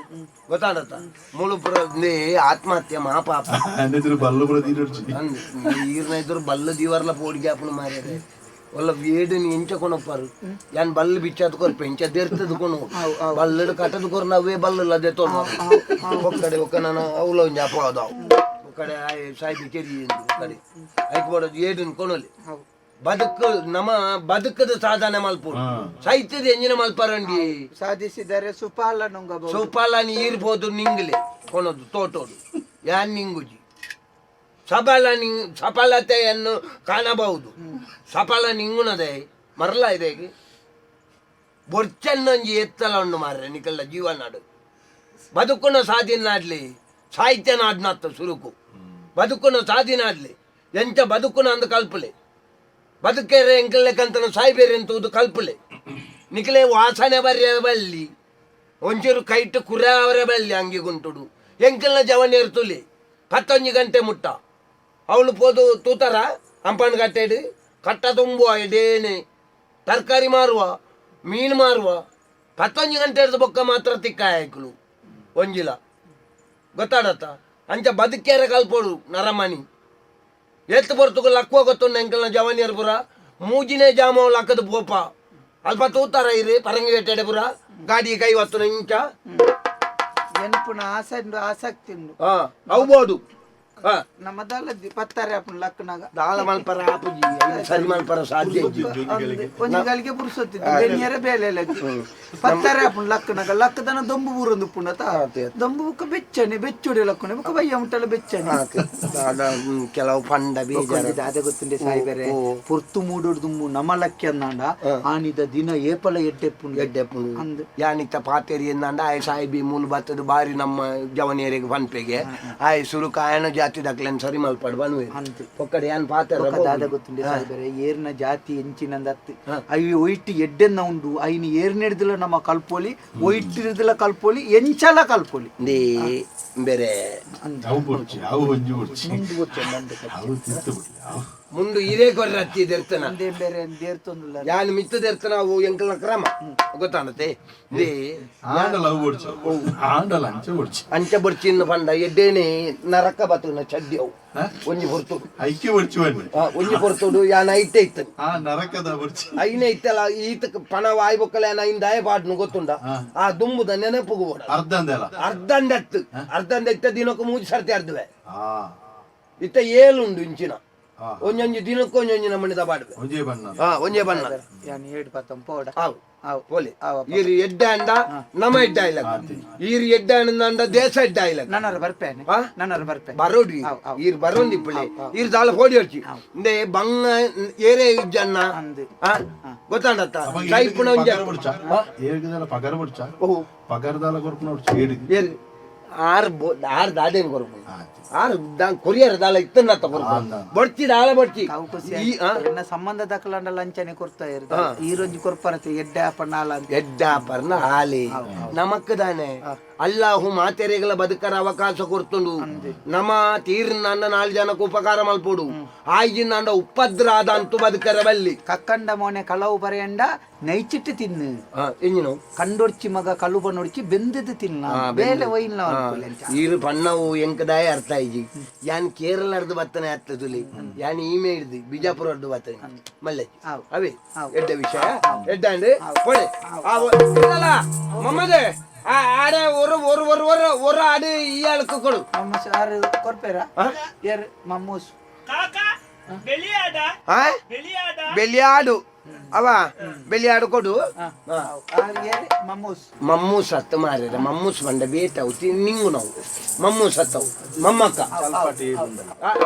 ಗೊತ್ತಾಡತ್ತ ಮುಳು ಪುರ ಆತ್ಮಹತ್ಯೆ ಮಹಾಪಾಪ. ಅನ್ನೆದುರು ಬಲ್ಲು ಪುರ ತೀರೊಡ್ಚಿ. ಈರ್ನ ಎದುರು ಬಲ್ಲು ದೀವರ್ಲ ಪೋಡಿಗೆ ಆಪುನ ಮಾರ್ಯಾರೆ ಒಲ್ಲ ವೇಡುని ಎಂಚ ಕೊನೊಪ್ಪಾರು ಯಾನ್ ಬಲ್ಲು ಬಿಚ್ಚಾದ್ ಕೊರ್ಪೆ ಇಂಚ ದೆರ್ತದ ಕೊನು ಬಲ್ಲಡು ಕಟ್ಟದ ಕೊರ್ನ ಅವೇ ಬಲ್ಲಲ್ಲ ಅದೇ ತೊನ ಒಕ್ಕಡೆ ಒಕ್ಕ ನಾನು ಅವಲ ಒಂಜಿ ಅಪವಾದ ಒಕ್ಕಡೆ ಆಯ್ ಸಾಯ್ಬಿ ಕೆರಿ ಎಂದು ಒಕ್ಕಡೆ ಐಕ್ ಬೋಡದು ಏಡುನ್ ಕೊನೊಲಿ ಬದುಕು ನಮ್ಮ ಬದುಕದ ಸಾಧನೆ ಮಲ್ಪುಡು ಸಾಹಿತ್ಯದ ಎಂಜಿನ ಮಲ್ಪರಂಡಿ ಸಾಧಿಸಿದರೆ ಸುಪಾಲ ನುಂಗಬಹುದು. ಸುಪಾಲ ನೀರ್ಬೋದು ನಿಂಗ್ಲೆ ಕೊನೊದು ತೋಟೋಡು ಯಾನ್ ನಿಂಗುಜಿ ಸಫಲ ನಿಂಗ್ ಸಫಲತೆಯನ್ನು ಕಾಣಬಹುದು ಸಫಲ ನಿಂಗುಣದೆ ಮರಲ ಇದೆ ಬೊರ್ಚನ್ನೊಂಜಿ ಎತ್ತಲ ಉಂಡು ಮಾರ್ರೆ ನಿಕಲ್ಲ ಜೀವನಾಡು ಬದುಕುನ ಸಾಧಿನಾಡ್ಲಿ ಸಾಹಿತ್ಯ ನಾಡ್ನತ್ತ ಸುರುಕು ಬದುಕುನ ಸಾಧಿನಾಡ್ಲಿ ಎಂಚ ಬದುಕುನ ಅಂದು ಕಲ್ಪಲೆ ಬದುಕೇರೆ ಎಂಕಲ್ಲೆಕಂತನ ಸಾಯ್ಬೇರೆ ಅಂತುವುದು ಕಲ್ಪಲೆ ನಿಕಲೆ ವಾಸನೆ ಬರ್ಯ ಬಲ್ಲಿ ಒಂಚೂರು ಕೈಟ್ ಕುರಾವರೆ ಬಲ್ಲಿ ಅಂಗಿ ಗುಂಟುಡು ಎಂಕಲ್ನ ಜವನ್ ತುಲಿ ಪತ್ತೊಂಜಿ ಗಂಟೆ ಮುಟ್ಟ ಅವಳು ಪೋದು ತೂತಾರ ಅಂಪನ್ ಕಟ್ಟೆಡು ಕಟ್ಟ ತುಂಬುವ ಎಡೇನೆ ತರಕಾರಿ ಮಾರುವ ಮೀನು ಮಾರುವ ಪತ್ತೊಂಜಿ ಗಂಟೆ ಹಿಡ್ದು ಬೊಕ್ಕ ಮಾತ್ರ ತಿಕ್ಕಾಯಕಲು ಒಂಜಿಲ ಗೊತ್ತಾಡತ್ತ ಅಂಚ ಬದುಕೇರೆ ಕಲ್ಪೋಡು ನರಮಣಿ ಎತ್ತು ಪೊರ್ತುಗು ಲಕ್ವ ಗೊತ್ತುಂಡು ಎಂಕಲ್ನ ಜವನಿಯರ್ ಪುರ ಮೂಜಿನೇ ಜಾಮ ಲಕ್ಕದ ಪೋಪ ಅಲ್ಪ ತೂತಾರ ಇರಿ ಪರಂಗಿ ಎಟ್ಟೆಡೆ ಪುರ ಗಾಡಿ ಕೈ ಒತ್ತುನ ಇಂಚ ನೆನಪುನ ಆಸೆ ಉಂಡು ಆಸಕ್ತಿ ಉಂಡು. ಹಾ ಅವ್ಬೋದು. ನಮ್ಮ ದಾಲದ್ದಿ ಪತ್ತಾರೆ ಆಪುಂಡು ಲಕ್ಕನಾಗ ದಾಲ ಮಲ್ಪರ ಆಪುಜಿ ಸರಿ ಮಲ್ಪರ ಸಾಧ್ಯ ಇಜ್ಜಿ. ಒಂಜಿ ಗಳಿಗೆ ಪುರುಸೊತ್ತಿದ್ದು ಬೆನಿಯರ ಬೇಲೆ ಪತ್ತಾರೆ ಆಪುಂಡು ಲಕ್ಕನಾಗ ಲಕ್ಕದನ ದೊಂಬು ಬೂರೊಂದು ಉಪ್ಪುಂಡತ ದೊಂಬು ಬುಕ್ಕ ಬೆಚ್ಚನೆ ಬೆಚ್ಚುಡೆ ಲಕ್ಕುನೆ ಬುಕ್ಕ ಬಯ್ಯ ಮುಟ್ಟಲ ಬೆಚ್ಚನೆ ದಾದ, ಕೆಲವು ಪಂಡ ಬೇಜಾರ ದಾದೆ ಗೊತ್ತುಂಡೆ ಸಾಯ್ಬೇರೆ ಪೊರ್ತು ಮೂಡೋಡು ದುಂಬು ನಮ್ಮ ಲಕ್ಕಿ ಅಂದಾಂಡ ಆನಿದ ದಿನ ಏಪಲ ಎಡ್ಡೆಪ್ಪುಂಡು ಎಡ್ಡೆಪ್ಪುಂಡು ಅಂದ್. ಯಾನಿತ್ತ ಪಾತೆರಿ ಎಂದಾಂಡ ಆಯ್ ಸಾಯಿಬಿ ಮೂಲು ಬತ್ತದು ಬಾರಿ ನಮ್ಮ ಜವನಿಯರಿಗೆ ಪನ್ಪೆಗೆ ಆಯ್ ಸುರುಕ ಆಯನ ಜಾತಿ ದಕ್ಲೆನ್ ಸರಿ ಮಲ್ಪಡ್ ಬನ್ವೆ ಅಂದ್. ಪೊಕ್ಕಡೆ ಯಾನ್ ಪಾತೆರ ಬೊಕ್ಕ ದಾದ ಗೊತ್ತುಂಡೆ ಸಾಯ್ಬೇರೆ ಏರ್ನ ಜಾತಿ ಎಂಚಿನಂದತ್ತು ಅಯ್ಯೋ ಒಯ್ಟ್ ಎಡ್ಡೆನ್ನ ಉಂಡು ಐನ ಏರ್ನೆಡ್ದಿಲ್ಲ ನಮ್ಮ ಕಲ್ಪೊಲಿ ಒಯ್ಟಿರ್ದಿಲ್ಲ ಕಲ್ಪೊಲಿ ಎಂಚಲ ಕಲ್ಪೊಲಿ they ಬೇರೆ ಅವು ಬೊಡ್ಚಿ ಅವು ಒಂಜಿ ಬೊಡ್ಚಿ ಮುಂದು ಗೊತ್ತುಂಡು ಅಂದ್ ಕತೆ. ಅವು ತಿತ್ತು ಬಿಡ್ಲಿ ಅವು ಮುಂಡು ಇದೇ ಕೊರ್ರತ್ತಿ ದೆರ್ತನ ಅಂದೇ ಬೇರೆ ದೇರ್ತೊಂದುಲ್ಲ ಯಾನ್ ಮಿತ್ತ ದೆರ್ತನ ಅವು ಎಂಕಲ್ನ ಕ್ರಮ ಗೊತ್ತಾಣತೆ they ಆಂಡಲ ಅವು ಬೊಡ್ಚಿ ಆಂಡಲ ಅಂಚ ಬೊಡ್ಚಿ ಅಂಚ ಬೊಡ್ಚಿನ್ನ ಪಂಡ ಎಡ್ಡೇನೆ ನರಕ ಬತ್ತುನ ಚಡ್ಡಿ ಅವು ಒಂಜಿ ಪೊರ್ತು ಐಕ್ಯ ಬೊಡ್ಚಿ ಬನ್ನಿ ಒಂಜಿ ಪೊರ್ತುಡು ಯಾನ್ ಐತೆ ಇತ್ತನ್ ಆ ನರಕದ ಬೊಡ್ಚಿ ಐನ ಇತ್ತಲ್ಲ ಈತ ಪಣ ವಾಯ್ ಬೊಕ್ಕಲ ಯಾನ್ ಐನ್ ದಾಯ ಪಾಡ್ನು ಗೊತ್ತುಂಡ ಆ ದುಂಬುದ ನೆನಪುಗು ಬೋಡ ಅರ್ಧ ಅಂದೆಲ್ಲ ಅರ್ಧಂಡತ್ತು ಅರ್ಧಂಡ ಇತ್ತ ದಿನಕ್ಕೂ ಮೂಜಿ ಸರ್ತಿ ಅರ್ಧವೆ ಆ ಇತ್ತ ಏಳುಂಡು ಇಂಚಿನ ಆ. ಒಂಜೊಂಜಿ ದಿನಕ್ಕೂ ಒಂಜೊಂಜಿ ನಮ್ಮನಿದ ಪಾಡ್ವೆ ಒಂಜೇ ಬಣ್ಣ ಹಾ ಒಂಜೇ ಬಣ್ಣ ಯಾನ್ ಏಡ್ ಪತ್ತಂ ಪೋಡ ಆವು ಆವು ಪೋಲೆ ಆವು. ಈರು ಎಡ್ಡ ಅಂಡ ನಮ ಎಡ್ಡ ಇಲ್ಲ ಈರು ಎಡ್ಡ ಅಂಡ ದೇಶ ಎಡ್ಡ ಇಲ್ಲ ನನ್ನರ ಬರ್ಪೇನೆ ಆ? ನನ್ನರ ಬರ್ಪೆ ಬರೋಡಿ ಆವು, ಆವು. ಈರು ಬರೋಂದಿ ಪುಳ್ಳಿ ಈರು ದಾಲ ಫೋಡಿ ಹೊಡ್ಚಿ ಇಂದೆ ಬಂಗ ಏರೇ ಇಜ್ಜನ್ನ ಅಂದ್. ಆ? ಗೊತ್ತಾಂಡತ್ತ ಸೈಪುಣ ಒಂಜಿ ಪಗರ ಬೊಡ್ಚ ಏಳ್ಗದಲ್ಲ ಪಗರ ಬೊಡ್ಚ ಓಹ್ ಪಗರದಾಲ ಕೊರ್ಪುನ ಬೊಡ್ಚಿ ಏಡಿಗೆ ಏರು ಆರು ಆರು ದಾದೇನು ಕೊರ್ಪು ಆತಿ. ಆರು ಕೊರಿಯರ್ ದಾಲ ಇತ್ತನ್ನತ್ತ ಕೊರ್ಪು ಬೊಡ್ಚಿ ದಾಲ ಬೊಡ್ಚಿ ಅವು ಖುಷಿ ಈ ಆ? ಎನ್ನ ಸಂಬಂಧ ದಕ್ಕಲಾಂಡ ಲಂಚನೆ ಕೊರ್ತಾ ಇರ್ದ ಈರೊಂಜಿ ಕೊರ್ಪರತೆ ಎಡ್ಡೆ ಪಣ್ಣಾಲ ಅಂತ ಎಡ್ಡ ಪರ್ನ ಆಲೆ ನಮಕ್ ದಾನೆ ಅಲ್ಲಾಹು ಮಾತೆರೆಗಳ ಬದುಕರ ಅವಕಾಶ ಕೊರ್ತುಂಡು ನಮ ತೀರ್ನ ನಾಲ್ ಜನಕ್ಕೆ ಉಪಕಾರ ಮಲ್ಪೋಡು ಆಯ್ಜಿನ ಉಪದ್ರ ಆದಂತು ಬದುಕರ ಬಲ್ಲಿ ಕಕ್ಕಂಡ ಮೋನೆ ಕಳವು ಬರೆಯಂಡ ನೈಚಿಟ್ಟು ತಿನ್ನು ಎಂಜಿನವು ಕಂಡೊಡ್ಚಿ ಮಗ ಕಳ್ಳು ಬಣ್ಣೊಡ್ಚಿ ಬೆಂದದ್ದು ತಿನ್ನ ಬೇಲೆ ಒಯ್ಯಿಲ್ಲ ಈರು ಪಣ್ಣವು ಎಂಕದಾಯ ಅರ್ಥ ಆಯ್ಜಿ ಯಾನ್ ಕೇರಳರ್ದು ಬತ್ತನೆ ಅತ್ತದುಲಿ ಯಾನ್ ಈಮೆ ಹಿಡ್ದು ಬಿಜಾಪುರ ಅರ್ದು ಬತ್ತನೆ ಮಲ್ಲೆ ಆವು. ಅವೇ ಆವು. ಎಡ್ಡ ವಿಷಯ ಎಡ್ಡ ಅಂದ್ರೆ ಪೊಳೆ ಇಲ್ಲಲ್ಲ ಮಮ್ಮದೆ ಆ ಆಡೆ ஒரு ஒரு ஒரு ஒரு ஒரு ಆಡು ಈ ಆಳಕ್ಕೆ ಕೊಡು ಮಮ್ಮಸ್ ಆರು ಕೊರ್ಪೇರ ಏರ್ ಮಮ್ಮೂಸ್ ಕಾಕಾ ಬೆಳಿಯಾದ ಆ ಬೆಳಿಯಾದ ಬೆಲಿಯಾಡು ಅವ ಬೆಲಿಯಾಡು ಕೊಡು ಆರು ಏರ್ ಮಮ್ಮೂಸ್ ಮಮ್ಮು ಸತ್ತು ಮಾರಿದ ಮಮ್ಮೂಸ್ ಬಂಡ ಬೇಟವು ನಿಂಗು ನಾವು ಮಮ್ಮು ಸತ್ತವು ಮಮ್ಮಕ್ಕ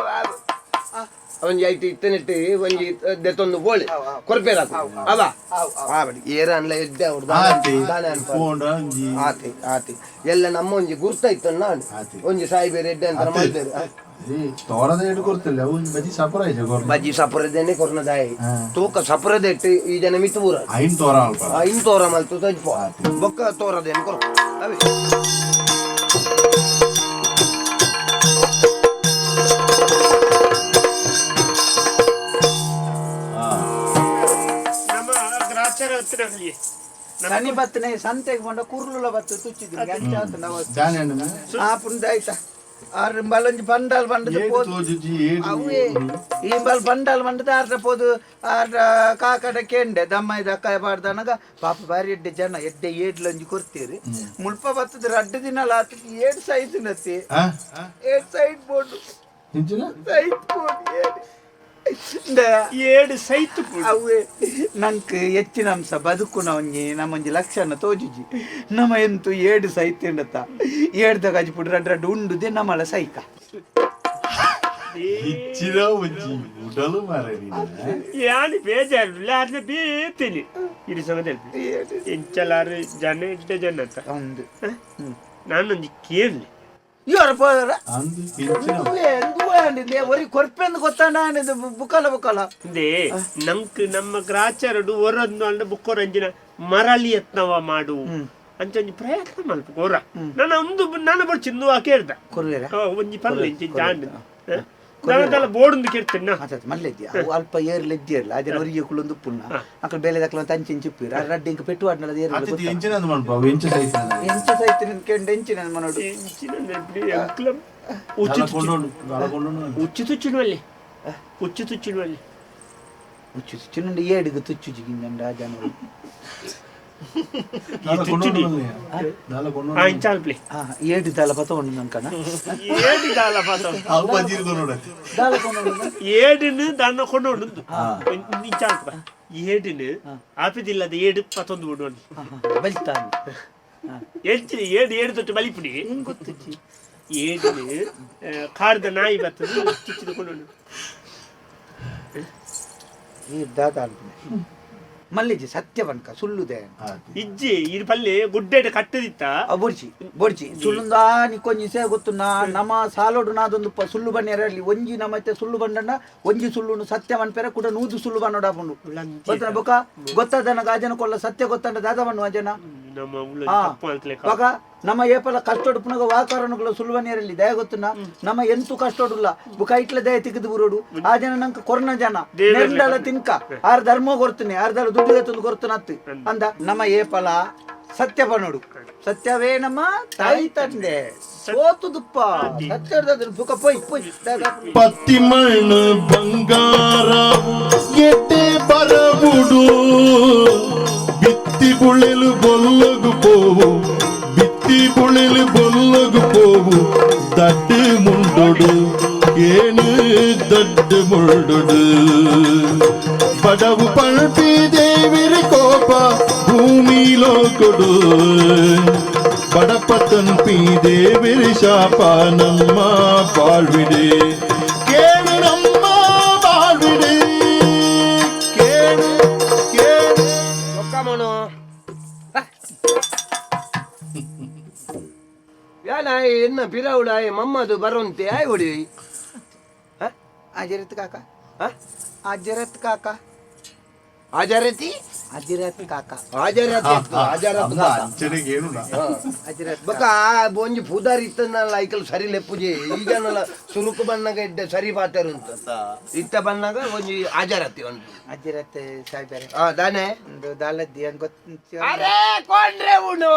ಒಂಜಿ ಐತಿ ಇತ್ತನಿಟ್ಟು ಒಂಜಿ ದೆತ್ತೊಂದು ಬೋಳಿ ಕೊರ್ಪೇರ ಅವ ಆವಡಿ ಏರ ಅನ್ಲ ಎದ್ದೆ ಅವ್ರು ಆತಿ ದಾನೆ ಅನ್ಪ ಪೋಂಡ ಒಂಜಿ ಆತಿ ಆತಿ ಎಲ್ಲ ನಮ್ಮ ಒಂಜಿ ಗುರ್ತ ಇತ್ತು ನಾನು ಆತಿ. ಒಂಜಿ ಸಾಯಿಬೇರು ಎಡ್ಡೆ ಅಂತ ಮಾಡ್ಬೇರು ಏ ತೋರದ ಏಡು ಕೊಡ್ತಿಲ್ಲ ಅವು ಬಜಿ ಸಪರಾಯ್ಜ ಕೊರ್ನ ಬಜ್ಜಿ ಸಪರದೇನೆ ಕೊರ್ನದಾಯಿ ತೂಕ ಸಪರದೆಟ್ಟು ಈ ಜನ ಮಿತ್ತು ಊರ ಐನ್ ತೋರ ಅಲ್ಪ ಇನ್ ತೋರ ಮಲ್ತು ತಜ್ಪೋ ಬೊಕ್ಕ ತೋರದೇನು ಕೊರ್ ಅವೇ ನಮ್ಮ ಗ್ರಾಚಾರ ಹತ್ತಿರಲಿ ಸನಿ ಬತ್ತನೆ ಸಂತೆಗೆ ಬಂಡ ಕುರ್ಲುಲ ಬತ್ತು ತುಚ್ಚಿದ್ರು ಅಂಚ ಆತು ನಾವು ಜಾನೆ ಅಣ್ಣ ಆ ಪುಂಡ ಆಯ್ತಾ ಆರು ಬಲೊಂಜಿ ಬಂಡಲ್ ಬಂಡದ ಏಡು ಪೋದು ತೋಜುಜಿ ಏಡು ಅವೇ ಈ ಬಲ್ ಬಂಡಲ್ ಬಂಡದ ಆರ್ಡ ಪೋದು ಆರ್ಡ ಕಾಕಡ ಕೆಂಡೆ ದಮ್ಮ ಇದ ಅಕ್ಕ ಬಾಡ್ದನಗ ಪಾಪ ಬಾರಿ ಎಡ್ಡೆ ಜನ ಎಡ್ಡೆ ಏಡ್ಲೊಂಜಿ ಕೊರ್ತೀರಿ ಮುಲ್ಪ ಬತ್ತದ ರಡ್ಡು ದಿನ ಆತಕ್ಕೆ ಏಡ್ ಸೈಜ್ ನತ್ತಿ ಆ ಏಡ್ ಸೈಡ್ ಬೋರ್ಡು ಇಂಚಿನ ಸೈಡ್ ಬೋರ್ಡ್ ಏಡ್ ಇಂದ ಏಳು ಸೈತು ಪುಡು. ಅವೇ ನಂಕ್ ಹೆಚ್ಚಿನ ಅಂಶ ಬದುಕುನ ಒಂಜಿ ನಮ್ಮೊಂಜಿ ಲಕ್ಷಣ ತೋಜುಜಿ ನಮ್ಮ ಎಂತು ಏಡು ಸೈತಿಂಡತ ಏಡ್ದ ಗಜಿಪುಡು ರಡ್ಡು ರಡ್ಡು ಉಂಡುದೆ ನಮ್ಮಳ ಸೈಕ ಇಚ್ಚಿನ ಒಂಜಿ ಉಡಲು ಮಾರೆ ನೀನು ಯಾನ್ ಬೇಜಾರು ಅರ್ನ ಬೇತೀನಿ ಇರು ಸಂಗತಿ ಎಂಚಲಾರು ಜನ ಎಡ್ಡೆ ಜನ ಅಂತ ಒಂದು ನಾನೊಂದು ಕೇಳಲಿ ಇವರು ಪೋದರ ಅಂದು ಇಂಚಿನ ಒರಿ ಕೊರ್ಪೆಂದು ಗೊತ್ತಾಂಡ ಬುಕ್ಕಲ ಬುಕ್ಕಲ ಅಂದೆ ನಂಕ್ ನಮ್ಮ ಗ್ರಾಚಾರಡು ಒರೊಂದು ಅಂಡ ಬುಕ್ಕೊರಂಜಿನ ಮರಳಿ ಯತ್ನವ ಮಾಡು ಅಂಚ ಒಂಜಿ ಪ್ರಯತ್ನ ಮಲ್ಪ ಕೊರ ನಾನು ಒಂದು ನಾನು ಬರ್ಚಿಂದು ಆ ಕೇಳ್ದ ಕೊರ್ವೇರ ಒಂಜಿ ಪರ್ಲೆ ಇಂಚಿ ಜಾಂಡ್ ನಾನು ಬೋರ್ಡ್ ಕೇಳ್ತೇನೆ ಮಾತಾಡ್ತ ಮಲ್ಲೆದ್ದಿ ಅವು ಅಲ್ಪ ಏರ್ಲೆದ್ದಿರ್ಲ ಅದೇ ಒರಿಗೆ ಕುಳ್ಳೊಂದು ಪುಣ್ಣ ಅಕಲ್ ಬೇಲೆ ದಕ್ಕಲ ತಂಚಿನ ಚಿಪ್ಪಿರ ರಡ್ಡು ಇಂಕ ಪೆಟ್ಟು ಆಡ್ನಲ್ಲ ಏರ್ಲ ಅತಿಥಿ ಎಂಚಿನ ಅಂದ್ ಮಲ್ಪ ಅವು ಎಂಚ ಸೈತ ಎಂಚ ಸೈತಿನ ಕೆಂಡ ಎಂಚಿನ ಮನೋಡು ಇಂಚಿನ ಅಂಕ್ಲ ಉಚ್ಚು ಕೊಂಡೋಡು ದಾಲ ಕೊಂಡೋಡು ಉಚ್ಚು ತುಚ್ಚಿಡುವಲ್ಲಿ ಉಚ್ಚು ತುಚ್ಚಿಡುವಲ್ಲಿ ಉಚ್ಚು ಚಿನ್ನಂಡ ಏಡಿಗೆ ತುಚ್ಚು ಜಿಗಿಂದಂಡ ಆ ಜನರು ಏಡು ದಾಲ ಪತೊಂಡು ನಂಕನ ಏಡು ದಾಲ ಪತೊಂಡು ಅವು ಪಜೀರು ಕೊನೊಡು ದಾಲ ಕೊನೊಡು ಏಡುನು ದಾನ ಕೊನೊಡು ಇಂಚಾಲ್ಪ ಏಡುನು ಆಪಿದಿಲ್ಲದ ಏಡು ಪತೊಂದು ಬಿಡುವನು ಬಲಿತಾನು ಎಂಚಿನ ಏಡು ಏಡು ತೊಟ್ಟು ಬಲಿಪುಡಿ ಗೊತ್ತಿಜ್ಜಿ ಏಡುನು ಕಾಡ್ದ ನಾಯಿ ಬರ್ತದೆ ಚುಚ್ಚಿದ ಕೊನೊಡು ಈ ದಾದ ಮಲ್ಲಿಜಿ ಸತ್ಯವನ್ಕ ಸುಳ್ಳುದೆ ಇಜ್ಜಿ ಇದು ಪಲ್ಲೆ ಗುಡ್ಡೆಡ್ ಕಟ್ಟದಿತ್ತ ಬೊಡ್ಚಿ ಬೊಡ್ಚಿ ಸುಳ್ಳುಂದ ನಿಕ್ಕೊಂಜಿ ಸೇ ಗೊತ್ತು ನಾ ನಮ್ಮ ಸಾಲೋಡು ನಾದೊಂದು ಸುಳ್ಳು ಬನ್ನಿರಲಿ ಒಂಜಿ ನಮ್ಮತ್ತೆ ಸುಳ್ಳು ಬಂಡಣ್ಣ ಒಂಜಿ ಸುಳ್ಳುನು ಸತ್ಯ ಮನ್ಪೆರೆ ಕೂಡ ನೂದು ಸುಳ್ಳು ಬನ್ನೋಡಾಪುಂಡು ಗೊತ್ತ ಬೊಕ ಗೊತ್ತಾದನ ಗಾಜನ ಕೊಲ್ಲ ಸತ್ಯ ಗೊತ್ತಂಡ ದಾದ ಬಣ್ಣು ಅಜನ ಬೊಕ ನಮ್ಮ ಏಪಲ ಕಷ್ಟೋಡು ಪುನಗ ವಾಕಾರಣಗಳ ಸುಳ್ಳು ಬನ್ನಿರಲಿ ದಯ ಗೊತ್ತುನ ನಮ್ಮ ಎಂತು ಕಷ್ಟೋಡುಲ್ಲ ಬುಕ ಇಟ್ಲ ದಯ ತಿಕ್ಕದು ಬುರೋಡು ಆ ಜನ ನಂಗೆ ಕೊರ್ನ ಜನ ನೆಂಡಲ ತಿನ್ಕ ಆರ್ ಧರ್ಮ ಕೊರ್ತನೆ ಆರ್ದಲ ದುಡ್ಡು ತಂದು ಕೊರ್ತನತ್ತು ಅಂದ ನಮ್ಮ ಏಪಲ ಸತ್ಯ ಬನ್ನೋಡು ಸತ್ಯವೇ ನಮ್ಮ ತಾಯಿ ತಂದೆ ಸೋತುದುಪ್ಪ ಸತ್ಯ ಬುಕ ಪೊಯ್ ಪೊಯ್ ಪತ್ತಿ ಮಣ್ಣು ಬಂಗಾರ ಎಟ್ಟೆ ಬರಬುಡು ಬಿತ್ತಿ ಬುಳೆಲು ಬೊಲ್ಲಗು ಪೋವು ಬಿತ್ತಿ ಬುಳೆಲು ಬೊಲ್ಲಗು ಪೋವು ದಡ್ಡು ಮುಂಡೊಡು ಏನು ದಡ್ಡು ಮುಂಡೊಡು ಬಡವು ಪಲ್ಪಿ ದೇವಿರಿ ಕೋಪ ಭೂಮಿ ಲೋಕೊಡು ಬಡಪತನ್ಪಿ ದೇವಿರಿ ಶಾಪ ನಮ್ಮ ಬಾಳ್ವಿಡೆ ಕೇಳು ನಮ್ಮ ಬಾಳ್ವಿಡೆ ಕೇಳು ಕೇಳು ಒಕ್ಕಮನು ಯಾನ ಎನ್ನ ಪಿರವುಡಾಯ ಮಮ್ಮದು ಬರುವಂತೆ ಆಯ್ ಹೊಡಿ ಅಜರತ್ ಕಾಕ ಅಜರತ್ ಕಾಕ ಆಜರತಿ ಅಜರತ್ ಕಾಕ ಆಜರತಿ ಆಜರತ್ ಅಜರತ್ ಬೊಕ ಒಂಜಿ ಪುದಾರ್ ಇತ್ತನಲ್ಲ ಐಕಲ್ ಸರಿ ಲೆಪ್ಪುಜಿ ಈ ಜನಲ ಸುರುಕು ಬಣ್ಣಗ ಇಡ್ಡೆ ಸರಿ ಪಾತೆರು ಅಂತ ಇತ್ತ ಬಣ್ಣಗ ಒಂಜಿ ಆಜರತಿ ಉಂಟು ಅಜರತ್ ಸಾಯ್ಬಾರೆ ಆ ದಾನೆ ಒಂದು ದಾಲದ್ದಿ ಹಂಗ್ ಗೊತ್ತ ಅರೆ ಕೊಂಡ್ರೆ ಉಣು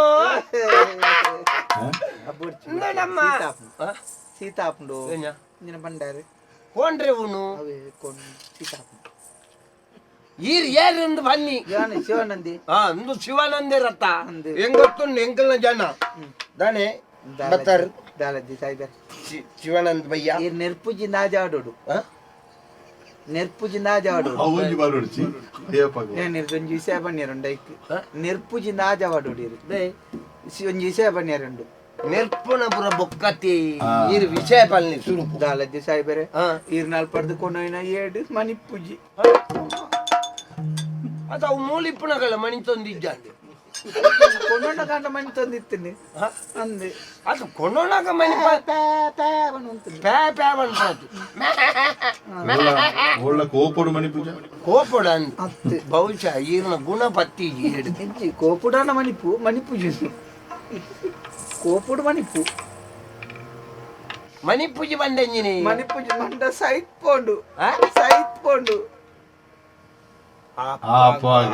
ನಮ್ಮ ಸೀತಾಪುಂಡು ಇಂಜಿನ ಬಂಡಾರು ಕೊಂಡ್ರೆ ಉಣು ಅವೇ ಕೊಂಡ್ ಸೀತಾಪುಂಡು ಈರ್ ಏರುಂದು ಬನ್ನಿ ಯಾನು ಶಿವಾನಂದಿ ಹಾ ಒಂದು ಶಿವಾನಂದೇ ರತ್ತ ಹೆಂಗ್ ಗೊತ್ತುಂಡು ಎಂಕಲ್ನ ಜನ ದಾನೆ ಬತ್ತಾರು ದಾಲದ್ದಿ ಸಾಯ್ಬಾರೆ ಶಿವಾನಂದ್ ಭಯ್ಯ ಈ ನೆರ್ಪುಜಿ ನಾಜಾಡೋಡು ನೆರ್ಪುಜಿ ನಾಜಾಡೋಡು ಅವೊಂಜಿ ಬರೊಡ್ಚಿ నేను ಒಂಜಿ ವಿಷಯ ಬನ್ನಿರುಂಡು ಐಕ್ ನೆರ್ಪುಜಿ ನಾಜಾವಾಡೋಡು ಇರು ಒಂಜಿ ವಿಷಯ ಬನ್ನಿರುಂಡು ನೆರ್ಪುನ ಪುರ ಬೊಕ್ಕತಿ ಈರ್ ವಿಷಯ ಪಲ್ನಿ ಸುರುಕು ದಾಲದ್ದಿ ಸಾಯ್ಬಾರೆ ಈರ್ ನಾಲ್ ಪಡ್ದು ಕೊನೊಯ್ನ ಏಡು ಮಣಿಪುಜಿ ಅದು ಅವು ಮೂಲಿಪ್ಪುನಗಳ ಮಣಿ ತಂದಿದ್ದಾಂಡು ಕೊನೊಂಡ ಕಾಂಡ ಮಣಿ ತಂದಿತ್ತೀನಿ ಅಂದೆ ಅದು ಕೊನೊಣಗ ಮಣಿ ಪೇ ಪೇ ಪೇ ಪೇ ಪನ್ಪದು ಒಳ್ಳ ಕೋಪೊಡು ಮಣಿ ಪೂಜೆ ಕೋಪೊಡು ಅಂದ್ ಬಹುಶಃ ಈರ್ನ ಗುಣ ಪತ್ತಿ ಏಡು ಕೋಪುಡಾನ ಮಣಿಪು ಮಣಿಪುಜಿ ಕೋಪುಡು ಮಣಿಪು ಮಣಿಪುಜಿ ಬಂಡೆಂಜಿನಿ ಮಣಿಪುಜಿ ಮಂಡ ಸೈತ್ ಪೋಂಡು ಸೈತ್ ಪೋಂಡು ಆಪಾಗ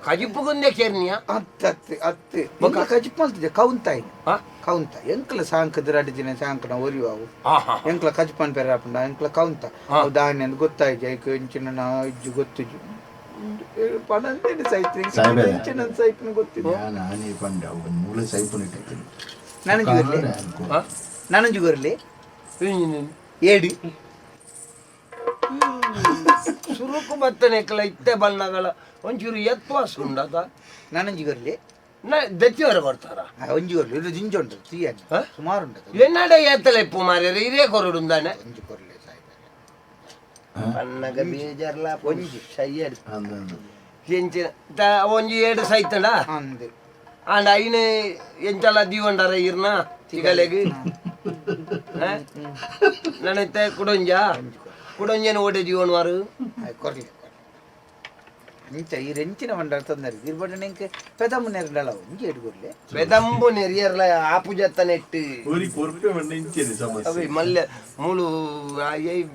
ಕಜಿಪುಗುಂದೆ ಕೇರ್ನಿಯ ಅತ್ತೆ ಅತ್ತೆ ಬೊಕ ಕಜಿಪು ಮಲ್ತಿದ್ದೆ ಕೌಂತಾಯಿ ಕೌಂತ ಎಂಕ್ಲ ಸಾಂಕ್ ರಡ್ಡು ದಿನ ಸಾಂಕನ ಒರಿವಾವು ಎಂಕ್ಲ ಕಜಿಪನ್ ಪೆರ ಆಪುಂಡ ಎಂಕ್ಲ ಕೌಂತ ಅವು ದಾನ್ಯ ಅಂದ್ ಗೊತ್ತಾಯ್ಜಿ ಐಕ್ ಎಂಚಿನ ಇಜ್ಜು ಗೊತ್ತಿಜ್ಜು ಪಣಂದೇನೆ ಸೈತ್ರಿ ಎಂಚಿನ ಸೈಪ್ನ ಗೊತ್ತಿಲ್ಲ ನಾನೇ ಪಂಡ ಮೂಲೆ ಸೈಪುನ ನನಂಜುಗರ್ಲಿ ನನಂಜುಗರ್ಲಿ ಏಡಿ ಸುರುಕು ಬತ್ತನೆಕ್ಲ ಇತ್ತೆ ಬಣ್ಣಗಳ ಒಂಚೂರು ಎತ್ವಾಸ ಉಂಡದ ನನಂಜಿಗರ್ಲಿ ದತ್ತಿವರ ಕೊಡ್ತಾರ ಒಂಜಿಗರ್ಲಿ ಇದು ಜಿಂಜ ಉಂಟು ತೀಯ ಸುಮಾರು ಉಂಟು ಎನ್ನಡ ಏತ್ತಲೆ ಇಪ್ಪು ಮಾರ್ಯಾರ ಇರೇ ಕೊರಡುಂದಾನೆ ಒಂಜಿ ಕೊರ್ಲೆ ಸಾಯ್ಬಾರೆ ಪನ್ನಗ ಬೇಜಾರ್ಲ ಒಂಜಿ ಸೈಯಡ್ ಎಂಚಿನ ಒಂಜಿ ಏಡು ಸೈತಡ ಅಂದು ಆಂಡ ಐನು ಎಂಚಲ ದೀವಂಡಾರ ಇರ್ನ ತಿಗಲೆಗ್ ನನೈತೆ ಕುಡೊಂಜ ಕುಡೊಂಜನ ಓಡೆ ಜೀವನವಾರು ಕೊರ್ಲೆ ಇಂಚ ಈ ರೆಂಚಿನ ಮಂಡಲ ತೊಂದರೆ ಇರ್ಬಡ ನಿಂಗೆ ಪೆದಮ್ಮು ನೆರಡಲ ಒಂಜಿ ಎಡುಗುರ್ಲೆ ಪೆದಂಬು ನೆರಿಯರ್ಲ ಆಪು ಜತ್ತನೆಟ್ಟು ಊರಿ ಕೊರ್ಪೆ ಮಂಡ ಇಂಚೆನೆ ಸಮಸ್ಯೆ ಅವೆ ಮಲ್ಲೆ ಮೂಲು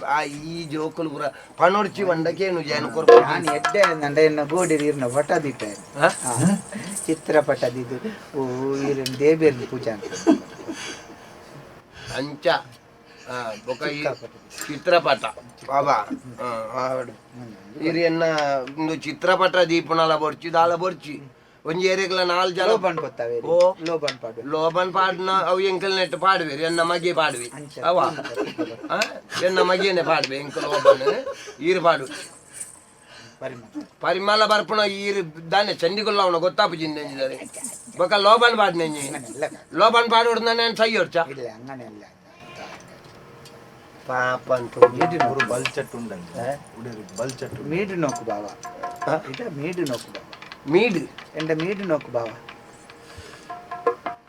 ಆ ಈ ಜೋಕುಲು ಪೂರ ಪಣೊಡ್ಚಿ ವಂಡಕೇನು ಜನ ಕೊರ್ಪೆ ನಾನು ಎಡ್ಡೆ ನಂಡ ಎನ್ನ ಗೋಡಿ ಇರ್ನ ಪಟ ದಿಟ್ಟ ಚಿತ್ರಪಟ ದಿದ್ದು ಓ ಇರನ್ ದೇಬೇರ್ನ ಪೂಜೆ ಅಂತ ಅಂಚ ಬೊಕ ಈ ಚಿತ್ರಪಟ ಬಾಬಾ ಇರಿಯನ್ನ ಇಂದು ಚಿತ್ರಪಟ ದೀಪನಲ ಬೊರ್ಚಿ ದಾಲ ಬೊರ್ಚಿ ಒಂಜಿ ಏರಿಗ್ಲ ನಾಲ್ ಜನ ಲೋಬನ್ ಗೊತ್ತಾವೆ. ಓ. ಲೋಬನ್ ಪಾಡು. ಲೋಬನ್ ಪಾಡ್ನ ಅವು ಎಂಕಲ್ ನೆಟ್ ಪಾಡುವೆರ್, ಎನ್ನ ಮಗೆ ಪಾಡುವೆ ಅವ. ಆ? ಎನ್ನ ಮಗೆನೆ ಪಾಡುವೆ ಎಂಕಲ್ ಲೋಬನ್ ಈರು ಪಾಡು. ಪರಿಮಳ ಬರ್ಪುಣ ಈರು ದಾನೆ ಚಂಡಿಗುಲ್ಲ ಅವನ ಗೊತ್ತಾಪು ಜಿಂದೆ ಬೊಕ ಲೋಬನ್ ಪಾಡ್ನೆಂಜಿ ಲೋಬನ್ ಪಾಡೋಡು ನಾನು ಸೈಯೋರ್ಚ. ಇಲ್ಲ, ಅಂಗನೆ ಅಲ್ಲ. ಪಾಪ ಅಂತ. ஒரு ಬಲ್ಚಟ್ ಉಂಡಂಗೆ ಉಡೇರು ಬಲ್ಚಟ್. ಮೀಡು ನೋಕು ಬಾವ, ಇದ ಮೀಡು ನೋಕು ಬಾವ. ಮೀಡು. ಎಂಡ ಮೀಡು ನೋಕು ಬಾವ.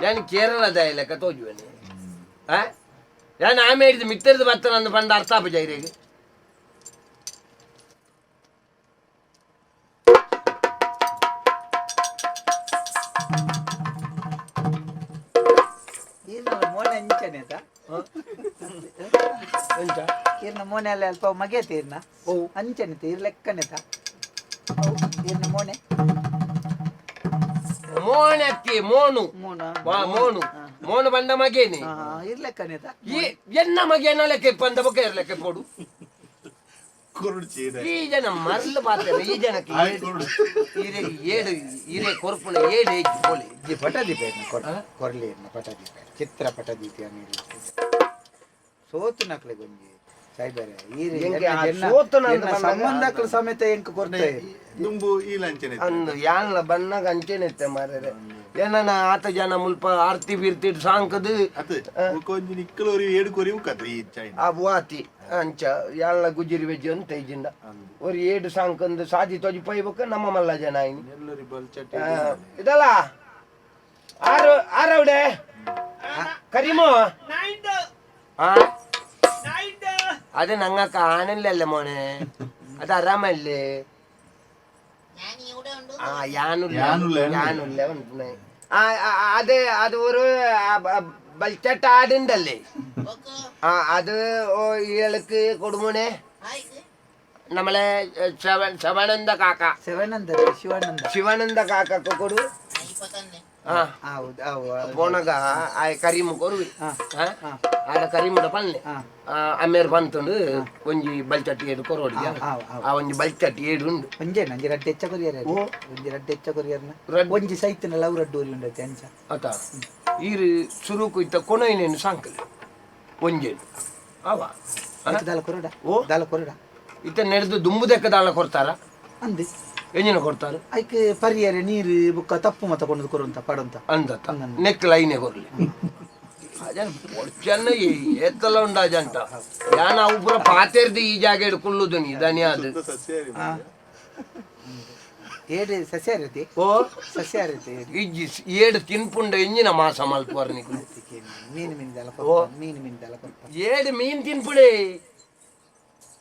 ഞാൻ ಕೇರಳದ ಲೆಕ್ಕ ತೋಜುವೆನೆ. ಆ ഞാൻ ಆಮೆ ಹಿಡಿದು ಮಿತ್ತರ್ದು ಬತ್ತನಂದು ಪಂಡ ಅರ್ಥ ಆಪುಜ ಇರೆಗ್. ಈರ್ನ ಮೋನೆ ಅಂಚನೆ ತ. ಈರ್ನ ಮೋನೆ ಅಲ್ಲ, ಅಲ್ಪ ಮಗೆ ತೀರ್ನ ಅಂಚನೆ ತೀರ್ ಲೆಕ್ಕನೆ ತ ಈರ್ನ ಮೋನೆ. ಮೋಣೆ ಅತ್ತಿ ಮೋನು. ಮೋನ. ವಾ ಮೋನು ಮೋನು ಬಂಡ ಮಗೇನೆ. ಇರ್ ಲೆಕ್ಕನೆ ತ. ಈ ಎನ್ನ ಮಗೇನ ಲೆಕ್ಕ ಇಪ್ಪಂದ ಬೊಕ ಇರ್ ಲೆಕ್ಕ ಪೋಡು. ಕುರುಡು ಚೀರೆ. ಈ ಜನ ಮರ್ಲು ಪಾತ್ರೆ ಈ ಜನಕ್ಕೆ. ಆಯ್ ಕುರುಡು. ಈರೆ ಏಡು ಈರೆ ಕೊರ್ಪುನ ಏಡು ಏಜ್ ಪೋಲೆ. ಜಿ ಪಟ ದೀಪ ಕೊರ್ ಕೊರ್ಲಿ ಇರ್ನ ಪಟ ದೀಪ ಚಿತ್ರ ಪಟ ದೀಪ ಸೋತು ನಕ್ಲೆ ಗೊಂಜಿ ಸಾಯ್ಬಾರೆ ಈರ್. ಎಂಕೆ ಆ ಸೋತು ನಂದು ಬಂದಾಗ ಸಂಬಂಧಕ್ಲು ಸಮೇತ ಎಂಕ್ ಕೊರ್ತ. ದುಂಬು ಈ ಲಂಚನೆ. ಅಂದು ಯಾನ್ಲ ಬಣ್ಣಗ ಅಂಚೆನೆ ಮಾರ್ರೆ ಏನನ ಆತ ಜನ ಮುಲ್ಪ ಆರ್ತಿ ಬೀರ್ತಿ ಸಾಂಕದು. ಅತ್ ಒಂಜಿ ನಿಕ್ಕಲೋರಿ ಏಡು ಕೊರಿ ಉಕ್ಕತ್ ಈ ಚೈನ್. ಆ ಬುವಾತಿ ಅಂಚ ಯಾನ್ಲ ಗುಜಿರಿ ವೆಜ್ಜಿ ಅಂತ ಇಜ್ಜಿಂಡ ஒரு ಏಡು ಸಾಂಕಂದು ಸಾದಿ ತೊಜಿ ಪೊಯ್ಬಕ್ಕ ನಮ್ಮ ಮಲ್ಲ ಜನ ಆಯ್ನಿ. ಎಲ್ಲರಿ ಬಲ್ಚಟ್. ಇದಲ್ಲ ಆರು ಆರವಡೆ ಕರಿಮೋ. ಆ ಅದು ನಂಗ ಕಾಣಲ್ಲಲ್ಲ ಮೋನೆ, ಅದು ಆರಾಮಲ್ಲೇ. ಆ ಯಾನುಲ್ಲ. ಯಾನುಲ್ಲ. ಯಾನುಲ್ಲ ಉಂಟು. ಆ ಆ, ಅದೇ ಅದು ഒരു ബൽച്ചട്ട് ആടുണ്ടല്ലേ, ആ അത് ഇയാൾക്ക് കൊടുമോനെ നമ്മളെ ശിവാനന്ദ കാക്ക. ಶಿವಾನಂದ ಶಿವಾನಂದ. ಶಿವಾನಂದ ಕಾಕಕ್ಕೆ ಕೊಡು. ಆ ಹೌದು ಹೌದು. ಪೋನಗ ಆ ಕರೀಮು ಕೊರುವಿ. ಆಡ ಕರೀಮುಡ ಪನ್ನೆ ಅಮ್ಮೇರ್ ಬಂತುಂಡು ಒಂಜಿ ಬಲ್ಚಟ್ಟಿ ಏಡು ಕೊರೋಡಿ. ಆ ಒಂಜಿ ಬಲ್ಚಟ್ಟಿ ಏಡು ಉಂಡು. ಒಂಜೆ ನಂಜಿ ರಡ್ಡೆ ಹೆಚ್ಚ ಕೊರಿಯರ್. ಒಂಜಿ ರಡ್ಡೆ ಹೆಚ್ಚ ಕೊರಿಯರ್ನ. ಒಂಜಿ ಸೈತನ ಲವ್ ರಡ್ಡು ಊರಿ ಉಂಡೈತೆ ಅಂಚ. ಅತ ಈರು ಸುರುಕು ಇತ್ತ ಕೊನೈನೇನು ಸಾಂಕಲ್ ಒಂಜೇನು ಅವ. ಅದಕ್ಕೆ ದಾಲ ಕೊರಡ. ಓ. ದಾಲ ಕೊರಡ. ಇತ್ತ ನೆಡ್ದು ದುಂಬುದಕ್ಕ ದಾಲ ಕೊಡ್ತಾರ? ಅಂದೆ. ಎಂಜಿನ ಕೊಡ್ತಾರ? ಐಕ್ ಪರಿಯರೆ ನೀರು ಬುಕ್ಕ ತಪ್ಪು ಮತ ಕೊಂಡು ಕೊರುಂತ ಪಡಂತ. ಅಂದತ್ತ ನೆಕ್ ಲೈನೆ ಕೊರ್ಲಿ ಅಜನ್ ಪೊಡ್ಚನ್ನ ಏತ್ತಲ ಉಂಡ ಅಜಂಟ ಯಾನ ಅವು ಪೂರ ಪಾತೆರ್ದು ಈ ಜಾಗೆಡ್ ಕುಲ್ಲುದು ನೀ ದನಿ ಅದು. ಏಡು ಸಸ್ಯ ರೀತಿ. ಓ. ಸಸ್ಯ ರೀತಿ ಏಡು. ಇಜ್ಜಿ, ಏಡು ತಿನ್ಪುಂಡ ಎಂಜಿನ ಮಾಸ ಮಲ್ಪುವರ್ ನಿಕುಲು? ಮೀನು ಮೀನು ದಾಲ ಕೊರ್ಪ, ಮೀನು ಮೀನು ದಾಲ ಕೊರ್ಪ. ಏಡು ಮೀನ್ ತಿನ್ಪುಡೆ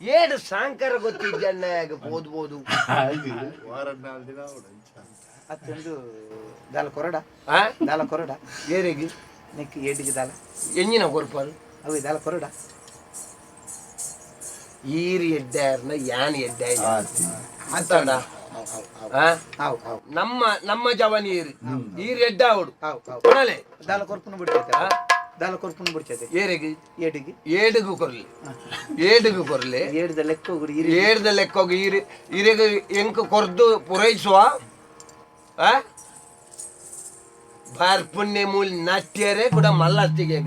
ಏಡು ಸಾಂಕರ ಗೊತ್ತಿಜ್ಜಣ್ಣ ಬೋದು ಬೋದು. ವಾರ ನಾಲ್ಕು ದಿನ ಅವಡು ಅಂಚ. ಅತ್ತೊಂದು ದಾಲ ಕೊರಡ. ಆ ದಾಲ ಕೊರಡ. ಏರೆಗ್? ನೆಕ್ ಏಡಿಗೆ ದಾಲ. ಎಂಜಿನ ಕೊರ್ಪರು? ಅವು ದಾಲ ಕೊರಡ. ಈರು ಎಡ್ಡಾರ್ನ ಯಾನ್ ಎಡ್ಡ ಆತಿ. ಅಂತಂಡ. ಆ ಹಾವು ಹಾವು. ನಮ್ಮ ನಮ್ಮ ಜವನಿ ಈರು ಈರು ಎಡ್ಡ ಅವಡು. ಹಾವು ಹಾವು. ಕೊಡಲೆ. ದಾಲ ಕೊರ್ಪುನ ಬಿಡ್ತೈತೆ, ದಾಲ ಕೊರ್ಪುನ ಬಿಡ್ತೈತೆ. ಏರೆಗ್? ಏಡಿಗೆ. ಏಡುಗು ಕೊರ್ಲಿ, ಏಡುಗು ಕೊರ್ಲಿ. ಏಡ್ದ ಲೆಕ್ಕ ಗುಡಿ ಇರಿ. ಏಡ್ದ ಲೆಕ್ಕೋಗಿ ಈರು ಈರೆಗ್ ಎಂಕ್ ಕೊರ್ದು ಪೂರೈಸುವ. ಆ ಬಾರ್ ಪುಣ್ಯ ಮೂಲ್ ನಟ್ಯರೆ ಕೂಡ ಮಲ್ಲತ್ತಿಗೆ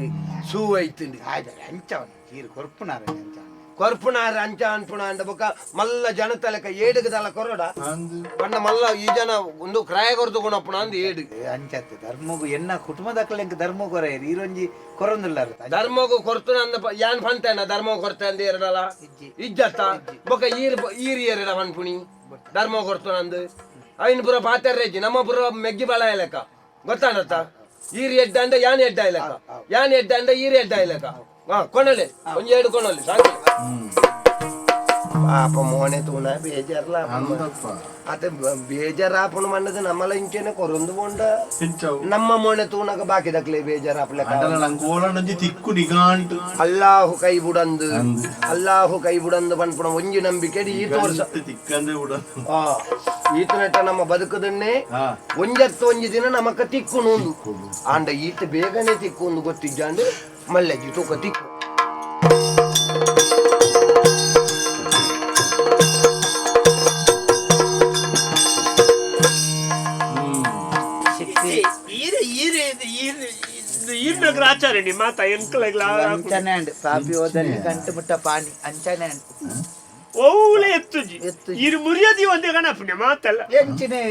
ಸೂ ಐತುಂಡು. ಆಯ್ತು, ಅಂಚವನ ಈರು ಕೊರ್ಪುನಾರ ಅಂಚ. ಕೊರ್ಪುನಾರ ಅಂಚ ಅನ್ಪುಣ ಅಂಡ ಬೊಕ ಮಲ್ಲ ಜನತ ಲೆಕ್ಕ ಏಡುಗ ದಲ ಕೊರಡ. ಅಂದು. ಪಂಡ ಮಲ್ಲ ಈ ಜನ ಒಂದು ಕ್ರಾಯ ಕೊರ್ದು ಗುಣಪ್ಪಣ ಅಂದ್ ಏಡು. ಅಂಚತ್ತೆ ಧರ್ಮಗು ಎನ್ನ ಕುಟುಂಬದಕ್ಕಲ ಎಂಕ್ ಧರ್ಮ ಕೊರೆಯರು ಈರೊಂಜಿ ಕೊರೊಂದುಲ್ಲಾರ. ಧರ್ಮಗು ಕೊರ್ತುನ ಅಂದ ಯಾನ್ ಪಂತೇನ ಧರ್ಮ ಕೊರ್ತೆ ಅಂದ ಎರಡಲ. ಇಜ್ಜಿ. ಇಜ್ಜತ್ತ ಬೊಕ ಈರ್ ಈರ್ ಎರಡ ಪನ್ಪುಣಿ ಧರ್ಮ ಕೊರ್ತುನ ಅಂದ್ ಐನ್ ಪೂರ ಪಾತೆರ್ರೇಜಿ ನಮ್ಮ ಪೂರ ಮೆಗ್ಗಿ ಬಳ ಲೆಕ್ಕ ಗೊತ್ತಾನತ್ತ. ಈರ್ ಎಡ್ಡ ಅಂಡ ಯಾನ್ ಎಡ್ಡ ಲೆಕ್ಕ, ಯಾನ್ ಎಡ್ಡ ಅಂಡ ಈರ್ ಎಡ್ಡ ಲೆಕ್ಕ. ಹಾ ಕೊನಲೆ ಒಂಜಿ ಎರಡು ಕೊನೊಲಿ ಸಾಕು. ಪಾಪ ಮೋನೆ ತೂನ ಬೇಜಾರ್ಲ. ಅಂದಪ್ಪ. ಅತ ಬೇಜಾರಾಪುಣ ಮಣ್ಣದು ನಮ್ಮಲ ಇಂಚೆನೆ ಕೊರೊಂದು ಪೋಂಡ. ಎಂಚವು? ನಮ್ಮ ಮೋನೆ ತೂನಗ ಬಾಕಿದಕ್ಲೆ ಬೇಜಾರಾಪುಲೆಕ. ಅಂಡಲ ನಂಗೆ ಓಲಂಡೊಂಜಿ ತಿಕ್ಕು ನಿಗಾಂಟು. ಅಲ್ಲಾಹು ಕೈ ಬುಡಂದು. ಅಂದು. ಅಲ್ಲಾಹು ಕೈ ಬುಡಂದು ಪನ್ಪುಣ ಒಂಜಿ ನಂಬಿಕೆ ಈತ ವರ್ಷ. ತಿಕ್ಕಂದೆ ಬಿಡ. ಆ ಈತನಟ್ಟ ನಮ್ಮ ಬದುಕದನ್ನೇ ಹಾ ಒಂಜತ್ತು ಒಂಜಿ ದಿನ ನಮಕ ತಿಕ್ಕು ಆಂಡ ಈತ ಬೇಗನೆ ತಿಕ್ಕು ಒಂದು ಗೊತ್ತಿಜ್ಜಾಂಡು ಮಲ್ಲೆಜ್ಜಿ ತೂಕ ತಿಕ್ಕು. ಈರೆ ಈರೆ ಈರೆ ಈರ್ನಗರ ಆಚಾರಣಿ ಮಾತಾ ಎಂಕಲೆಗ್ಲ. ಅಂಚನೆ ಅಂಡ್ ಪಾಪಿ ಹೋದಲ್ಲಿ ಗಂಟು ಮುಟ್ಟ ಪಾನಿ ಅಂಚನೆ ಅಂಡ್. ಓಲೆ ಎತ್ತುಜಿ. ಎತ್ತುಜಿ. ಇರು ಮುರಿಯದಿ ಒಂದೇ ಗಣಪುಣ್ಯ ಮಾತಲ್ಲ. ಎಂಚಿನೆ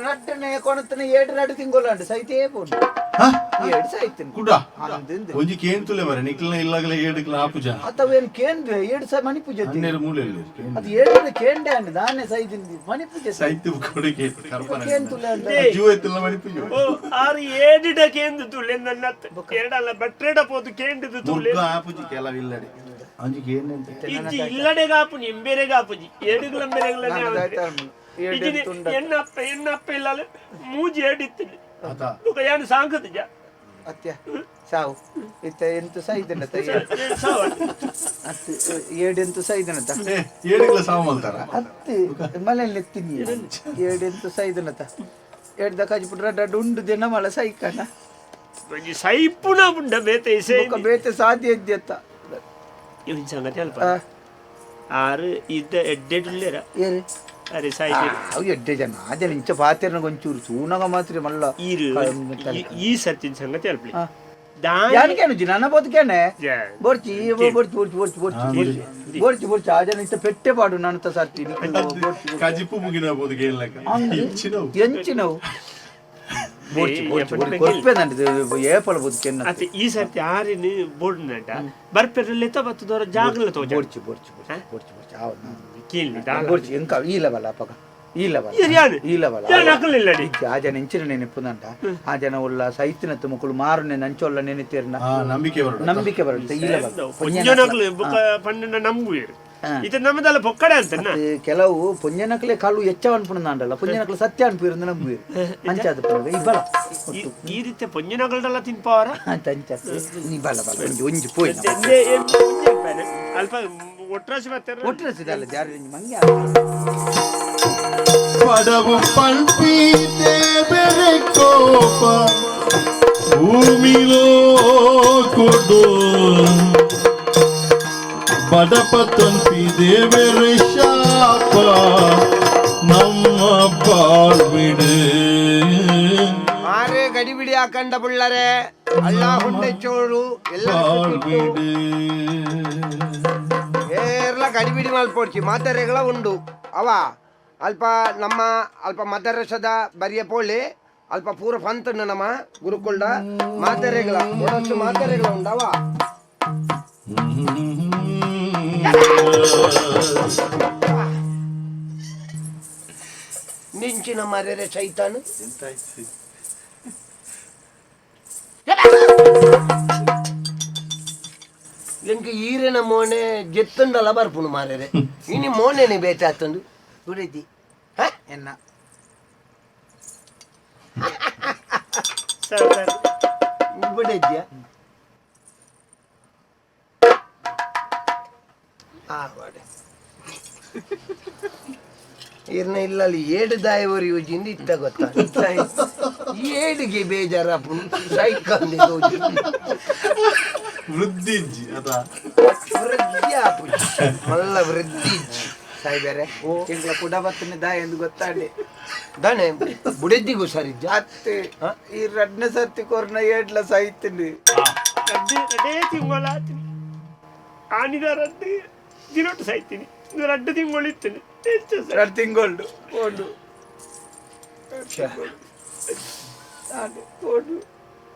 ರಡ್ಡನೆ ಕೊಣತನೆ ಏಳು ರಡ್ಡು ತಿಂಗಳು ಅಂಡ್ ಸೈತೇ ಪೋಂಡು. ಏಳು ಸೈತನೆ. ಕುಡ. ಅಂದಿಂದೆ. ಒಂಜಿ ಕೇಂತುಲೆ ಮರೆ ನಿಕ್ಲನ ಇಲ್ಲಗಲ ಏಡುಕ್ಲ ಆಪುಜ. ಅಥವಾ ಏನು ಕೇಂದ್ರ ಏಳು ಸಹ ಮಣಿಪೂಜೆ. ಹನ್ನೆರಡು ಮೂಲೆಯಲ್ಲಿ. ಅದು ಏಳು ಕೇಂದ್ರ ಅಂಡ್ ದಾನೆ ಸೈತಿಂದಿ ಮಣಿಪೂಜೆ. ಸಾಹಿತ್ಯ ಕೊಡುಗೆ ಕರ್ಪನ. ಕೇಂತುಲೆ ಅಂದ. ಜೀವ ಎತ್ತಿಲ್ಲ ಮಣಿಪುಜ. ಓ ಆರು ಏಡಿಡ ಕೇಂದು ತುಲೆ ನನ್ನ ಎರಡಲ್ಲ ಬಟ್ರೇಡ ಪೋದು ಕೇಂದ್ರದು ತುಲೆ. ಮುಗ್ಗ ಆಪುಜಿ ಕೆಲವಿಲ್ಲಡೆ ಅಂಜಿ ಕೇಂದಂತೆ. ಇಜ್ಜಿ ಇಲ್ಲಡೆ ಗಾಪುನಿ ಎಂಬೇರೆ ಗಾಪುಜಿ ಏಡುಗ್ಲ ಬೇರೆಗ್ಲನೆ. ಇಜ್ಜಿನಿ ಎನ್ನ ಅಪ್ಪ ಎನ್ನ ಅಪ್ಪ ಇಲ್ಲಲ್ಲ ಮೂಜಿ ಏಡಿತ್ತಿನಿ. ಆತ. ಬೊಕ ಯಾನ್ ಸಾಂಕುದಿಜ. ಅತ್ಯ ಸಾವು ಇತ್ತ ಎಂತ ಸೈದನತ. ಸಾವ. ಅತ್ತು ಏಡೆಂತು ಸೈದನತ. ಏ ಏಡುಕ್ಲ ಸಾವು ಮಲ್ತಾರ. ಅತ್ತು ಮನೆಯಲ್ಲಿ ಎತ್ತೀನಿ ಏಡೆಂತು ಸೈದನತ ಏಡ್ದ ಕಾಜಿ ಪುಟ್ಟ ಉಂಡು ದಿನ ಮಳ ಸೈಕಣ. ಒಂಜಿ ಸೈಪುನ ಪುಂಡ ಬೇತೆ ಇಸೆ. ಬೊಕ ಬೇತೆ ಸಾಧ್ಯ ಇದ್ಯತ್ತ. ಇವನ್ ಸಂಗತಿ ಅಲ್ಪ ಆರು ಇದ್ದ ಎಡ್ಡೆಡುಲ್ಲೇರ. ಏರು? ಅರೆ ಸಾಯ್ತೀರಿ. ಅವು ಎಡ್ಡೆ ಜನ ಅದೇ ಇಂಚ ಪಾತೆರ್ನ ಒಂಚೂರು ತೂನಗ ಮಾತ್ರ ಮಲ್ಲ. ಈರು ಈ ಸರ್ತಿನ ಸಂಗತಿ ಅಲ್ಪಲಿ. ಯಾನಿಕೇನು ನನ್ನ ಬದುಕೇನೆ ಬೋರ್ಚಿ ಬೋರ್ಚಿ ಬೋರ್ಚಿ ಬೋರ್ಚಿ ಬೋರ್ಚಿ ಬೋರ್ಚಿ ಬೋರ್ಚಿ ಬೋರ್ಚಿ ಆ ಜನ ಇಂತ ಪೆಟ್ಟೆ ಪಾಡು ನಾನು ಸರ್ತಿ ಬೋರ್ಚಿ. ಕಜಿಪು ಮುಗಿನ ಬೋದು ಕೇಳಕ ಎಂಚಿನವು. ಎಂಚಿನವು ಬೋರ್ಚಿ ಬೋರ್ಚಿ ಬೋರ್ಚಿ ಕೊರ್ಪೇದಂಡ ಏಪಲ ಬದುಕೆನ್ನ. ಅತ್ತೆ ಈ ಸರ್ತಿ ಆರಿನ ಬೋರ್ಡ್ ನಟ ಬರ್ಪೆರಲ್ಲೆತ್ತ ಬತ್ತದವರ ಜಾಗಲ ತೋಜ. ಬೋರ್ಚಿ ಬೋರ್ಚಿ ಬೋರ್ಚಿ ಬೋರ್ಚಿ ಬೋರ್ಚಿ ಆವನ್ನ ಕೀಳ್ನಿ ದಾಲ. ಬೋರ್ಚಿ ಎಂಕ ಈಲವಲ್ಲ ಅಪಗ ಈಲವಲ್ಲ. ಈರ್ ಯಾನ್? ಈಲವಲ್ಲ. ಯಾನ್ ಅಕಲಿಲ್ಲಡಿ. ಆ ಜನ ಇಂಚಿನ ನೆನಪುದಂಟ ಆ ಜನ ಉಲ್ಲ ಸೈತಿನ ತುಮಕುಲು ಮಾರುನೆ ನಂಚೊಲ್ಲ ನೆನೆತೀರ್ನ. ಆ ನಂಬಿಕೆ ಬರೋಣ. ನಂಬಿಕೆ ಬರುತ್ತೆ ಈಲವಲ್ಲ. ಪೊಂಜನಕ್ಲು ಬೊಕ ಪಂಡ ನಂಬುವೇರು ಇತ್ತೆ ನಮ್ಮದಲ್ಲ ಪೊಕ್ಕಡೆ ಅಂತನ್ನ. ಕೆಲವು ಪೊಂಜನಕ್ಲೆ ಕಾಲು ಹೆಚ್ಚ ಅನ್ಪುಣದಾಂಡಲ್ಲ ಪೊಂಜನಕ್ಲೆ ಸತ್ಯ ಅನ್ಪಿರಂದು ನಂಬುವೇರು ಅಂಚಾದ ಪುನಗ ಈ ಬಲ. ಈ ರೀತಿ ಪೊಂಜನಗಳಲ್ಲ ತಿನ್ಪವರ. ಅಂತ ಅಂಚಾದ ನೀ ಬಲ ಬಲ ಒಂಜಿ ಒಂಜಿ ಪೋಯ್. ಅಲ್ಪ ಒಟ್ರಾಸಿ ಬರ್ತಾರೆ. ಒಟ್ಟರಸಿದಲ್ಲ ಜಾರಿ ಮಂಗೆ. ಪಡವು ಪಲ್ಪೀತೆ ಬೆರೆ ಕೋಪ ಭೂಮಿಲೋ ಕೊಡು ಬಡಪತ್ತೊಂಪಿ ದೇವರ ಶಾಪ ನಮ್ಮ ಬಾಳ್ವಿಡು. ಆರೆ ಗಡಿಬಿಡಿ ಹಾಕಂಡ ಬುಳ್ಳರೆ ಅಲ್ಲ ಹೊಂಡೆಚೋಳು ಎಲ್ಲ. ಬಾಳ್ವಿಡು. ಏರ್ಲ ಗಡಿಬಿಡಿ ಮಲ್ಪೊಡ್ಚಿ ಮಾತೆರೆಗಳ ಉಂಡು ಅವ ಅಲ್ಪ ನಮ್ಮ ಅಲ್ಪ ಮದರಸದ ಬರಿಯ ಪೋಳಿ ಅಲ್ಪ ಪೂರ ಪಂತನ್ನು ನಮ್ಮ ಗುರುಕುಲ್ಡ ಮಾತೆರೆಗಳ ಒಡಸು ಮಾತೆರೆಗಳ ಉಂಡವ. ನಿಂಚಿನ ಮರೆರೆ ಸೈತಾನು ಎಂಕ್ ಈರೆನ ಮೋನೆ ಜೆತ್ತುಂಡಲ ಬರ್ಪುನು ಮಾರೆರೆ ಇನಿ ಮೋನೆನೆ ಬೇಟಾತಂದು. ಗುಡಿದಿ ಎನ್ನ. Sir sir. ಬಡೆದ್ಯಾ ಆ ಬಡೆ ಈರ್ನ ಇಲ್ಲಲ್ಲಿ ಏಡು ದಾಯವರು ಯೋಜಿಂದ ಇತ್ತ ಗೊತ್ತಾ ಏಡಿಗೆ ಬೇಜಾರಪ್ಪು ಸೈಕಲ್ ವೃದ್ಧಿ ಇಜ್ಜಿ ಅದ. ವೃದ್ಧಿ ಆಪುಜಿ ಮಲ್ಲ ವೃದ್ಧಿ ಇಜ್ಜಿ ಸಾಯ್ಬೇರೆ. ಎಂಗ್ಲ ಕುಡ ಬತ್ತನೆ ದಾಯ ಎಂದು ಗೊತ್ತಾಂಡೆ. ದಾನೆ ಬುಡೆದ್ದಿಗೂ ಸರಿಜ್ಜ. ಅತ್ತೆ ಈ ರಡ್ನ ಸರ್ತಿ ಕೊರ್ನ ಏಡ್ಲ ಸೈತಿನಿ. ರಡ್ಡು ರಡೇ ತಿಂಗಳ ಆತೀನಿ ಆನಿದ ರಡ್ಡು ದಿನೊಟ್ಟು ಸಾಯ್ತೀನಿ ಇದು ರಡ್ಡು ತಿಂಗಳು ಇತ್ತೇನೆ ಹೆಚ್ಚು ಸರ್. ಎರಡು ತಿಂಗಳು ಓಡು ಓಡು.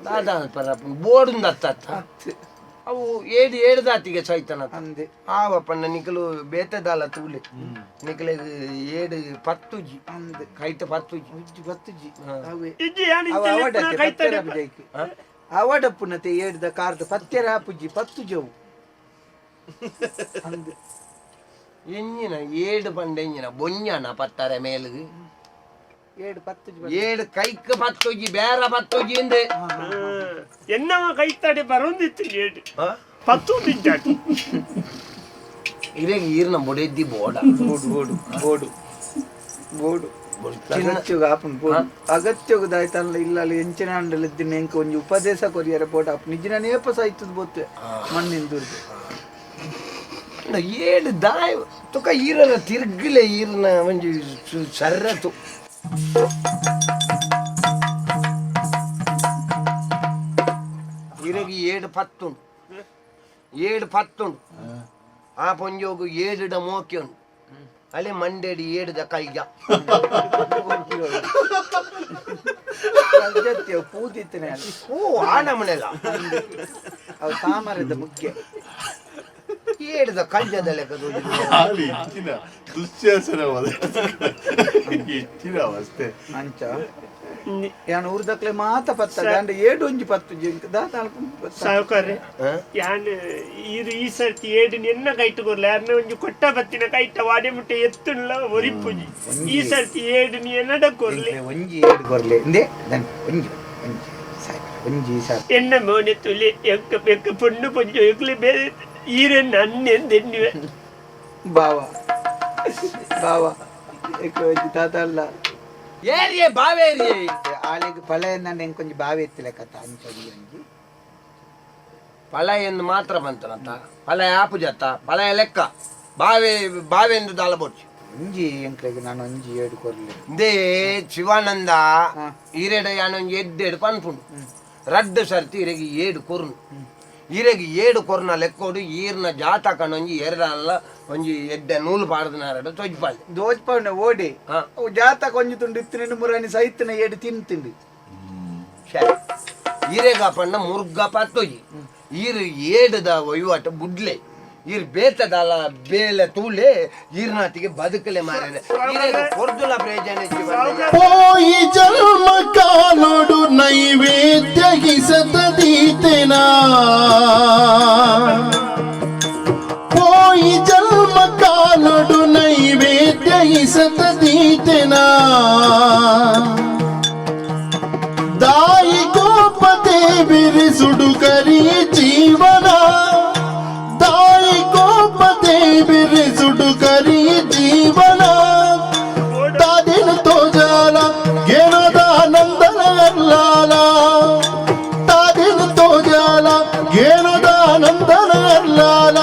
ದಾದ ಪರಪ್ಪು ಬೋರ್ಡ್ ಅತ್ತ ಅವು ಏಡು ಏಳು ದಾತಿಗೆ ಸೈತನ. ಅಂದೆ. ಆವಪ್ಪಣ್ಣ ನಿಕಲು ಬೇತೆದಾಲ ತೂಲೆ ನಿಕಲೆ ಏಡು ಪತ್ತುಜಿ. ಅಂದೆ. ಕೈತ ಪತ್ತುಜಿ. ಉಜ್ಜಿ ಪತ್ತುಜಿ ಅವೇ. ಇಜ್ಜಿ ಯಾನ್ ಅವ ಇಂಚ ಅವಡತ್ತೆ ಕೈತಡೆ ಪತ್ತೆರ ಜೈಕ್ ಅವಡಪ್ಪುನತೆ ಏಡ್ದ ಕಾರ್ದ ಪತ್ತೆರ ಆಪುಜಿ ಪತ್ತುಜವು ಅಂದೆ. ಎಂಜಿನ ಏಡು ಪಂಡ ಎಂಜಿನ ಬೊಂಜಾನ ಪತ್ತಾರೆ ಮೇಲುಗು. ಏಡು ಪತ್ತುಜಿ. ಏಡು ಕೈಕ್ ಪತ್ತುಜಿ ಬೇರ ಪತ್ತುಜಿ ಇಂದೆ. ಎನ್ನವ ಕೈತಡೆ ಬರೊಂದಿತ್ತು ಏಡು ಪತ್ತು ತಿಂಚಾಟಿ. ಇರೆಗ್ ಈರ್ನ ಬೊಡೆದ್ದಿ ಬೋಡ. ಬೋಡು ಬೋಡು ಬೋಡು ಬೋಡು ಅಗತ್ಯಗ ಆಪುಂಡು ಬೋಡು ಅಗತ್ಯಗ ದಾಯ್ತಲ್ಲ ಇಲ್ಲ ಅಲ್ಲಿ ಎಂಚಿನ ಅಂಡಲ್ ಇದ್ದಿನ ಎಂಕ ಒಂಜಿ ಉಪದೇಶ ಕೊರಿಯರೆ ಬೋಡ ಆಪುಂಡು ನಿಜಿನ ನೇಪ ಸಾಯ್ತದ ಬೋತೆ ಮಣ್ಣಿನ ದುರ್ದು. ಏಳು ದಾಯ್ ತುಕ ಈರನ ತಿರ್ಗಲೆ ಈರ್ನ ಒಂಜಿ ಸರ್ರತು. ಪತ್ತುಂಡು ಏಳು ಪತ್ತುಂಡು ಆ ಪೊಂಜೋಗು ಏಳುಡ ಮೋಕೆ ಉಂಡು ಅಲೆ ಮಂಡೇಡಿ ಏಡುದ ಕೈಜ ಪೂದಿತ್ತನೆ ಓ ಆ ನಮನೆಲ್ಲ ಅವು ತಾಮರದ ಮುಖ್ಯ ಏಡುದ ಕಲ್ಜದ ಲೆಕ್ಕ ತೋಜುಂಡು. ಆಲಿ ಇಚ್ಚಿನ ದುಶ್ಯಾಸನ ಇಚ್ಚಿನ ಅವಸ್ಥೆ ಅಂಚ ಯಾನ್ ಊರ್ದಕ್ಲೆ ಮಾತ ಪತ್ತ ಅಂಡ ಏಡು ಒಂಜಿ ಪತ್ತು ಜಿಂಕ್ ದಾದ ಸಾವುಕಾರ್ರೆ ಯಾನ್ ಈರು ಈ ಸರ್ತಿ ಏಡು ನಿನ್ನ ಕೈಟ್ ಕೊರ್ಲ ಯಾರನ್ನ ಒಂಜಿ ಕೊಟ್ಟ ಬತ್ತಿನ ಕೈಟ ವಾಡೆ ಮುಟ್ಟೆ ಎತ್ತುಲ್ಲ ಒರಿಪುಜಿ ಈ ಸರ್ತಿ ಏಡು ನೀ ಎನ್ನಡ ಕೊರ್ಲೆ ಒಂಜಿ ಏಡು ಕೊರ್ಲೆ ಇಂದೆ ದನ್ ಒಂಜಿ ಒಂಜಿ ಸಾಯ್ಬ ಒಂಜಿ ಸಾರ್ ಎನ್ನ ಮೋನೆ ತುಲಿ ಎಕ್ಕ ಎಕ್ಕ ಪೊಣ್ಣು ಪೊಂಜು ಎಕ್ಲೆ ಬೇರೆ ಈರೆನ್ನ ಅನ್ನೆಂದೆನ್ನುವೆ ಬಾವ ಬಾವ ಎಕ್ಕ ಒಂಜಿ ತಾತ ಅಲ್ಲ ಏರಿಯೇ ಬಾವೇರಿಯೇ ಆಳಿಗೆ ಫಲ ನನ್ನ ಎಂಕೊಂಜಿ ಬಾವಿ ಎತ್ತಿಲೆ ಕಥ ಅಂಚ ಒಂಜಿ ಒಂಜಿ ಫಲ ಎಂದು ಮಾತ್ರ ಬಂತನತ್ತ ಫಲ ಆಪುಜತ್ತ ಫಲ ಲೆಕ್ಕ ಬಾವೆ ಬಾವೆ ಎಂದು ದಾಲ ಬೋಡ್ಚಿ ಒಂಜಿ ಎಂಕ್ಲೆಗ್ ನಾನು ಒಂಜಿ ಏಡು ಕೊರ್ಲೆ ಇಂದೇ ಶಿವಾನಂದ ಈರೆಡ ಯಾನೊಂಜಿ ಎಡ್ಡೆಡು ಪನ್ಪುಂಡು ರಡ್ಡು ಸರ್ತಿ ಇರೆಗೆ ಏಡು ಕೊರ್ನು ಇರೆಗೆ ಏಡು ಕೊರ್ನ ಲೆಕ್ಕೋಡು ಈರ್ನ ಜಾತಕನೊಂಜಿ ಎರಡಲ್ಲ ಒಂಜಿ ಎಡ್ಡೆ ನೂಲು ಪಾಡ್ದನಾರಡು ತೊಜ್ಪಾలి ದೋಜ್ಪವನೆ ಓಡಿ ಹಾ. ಅವು ಜಾತಕ ಒಂಜಿ ತುಂಡು ಇತ್ತಿನ ಮುರಾಣಿ ಸೈತನ ಏಡು ತಿಂತಿಂಡು ಸರಿ ಈರೆಗ ಪಂಡ ಮುರ್ಗ ಪತ್ತೊಜಿ ಈರು ಏಡುದ ವಹಿವಾಟು ಬುಡ್ಲೆ ಈರ್ ಬೇತದಾಲ ಬೇಲೆ ತೂಲೆ ಈರ್ನಾತಿಗೆ ಬದುಕಲೆ ಮಾರೇನೆ ಈರೆಗ ಕೊರ್ದುಲ ಪ್ರಯೋಜನ ಜೀವನ పోయి జన్మ కాలుడు నైవేద్య హిసతదీతెనా పోయి జన్మ కాలుడు నైవేద్య హిసతదీతెనా దాయి కోపతే బిరిసుడు కరి జీవన దాయి కోపతే బిరిసుడు కరి జీవన ತಾದಿನ ತೋಜಾಲ ಗೇನದಾನಂದನ ಅಲ್ಲಾಲ ತಾದಿನ ತೋಜಾಲ ಗೇನದಾನಂದನ ಅಲ್ಲಾಲ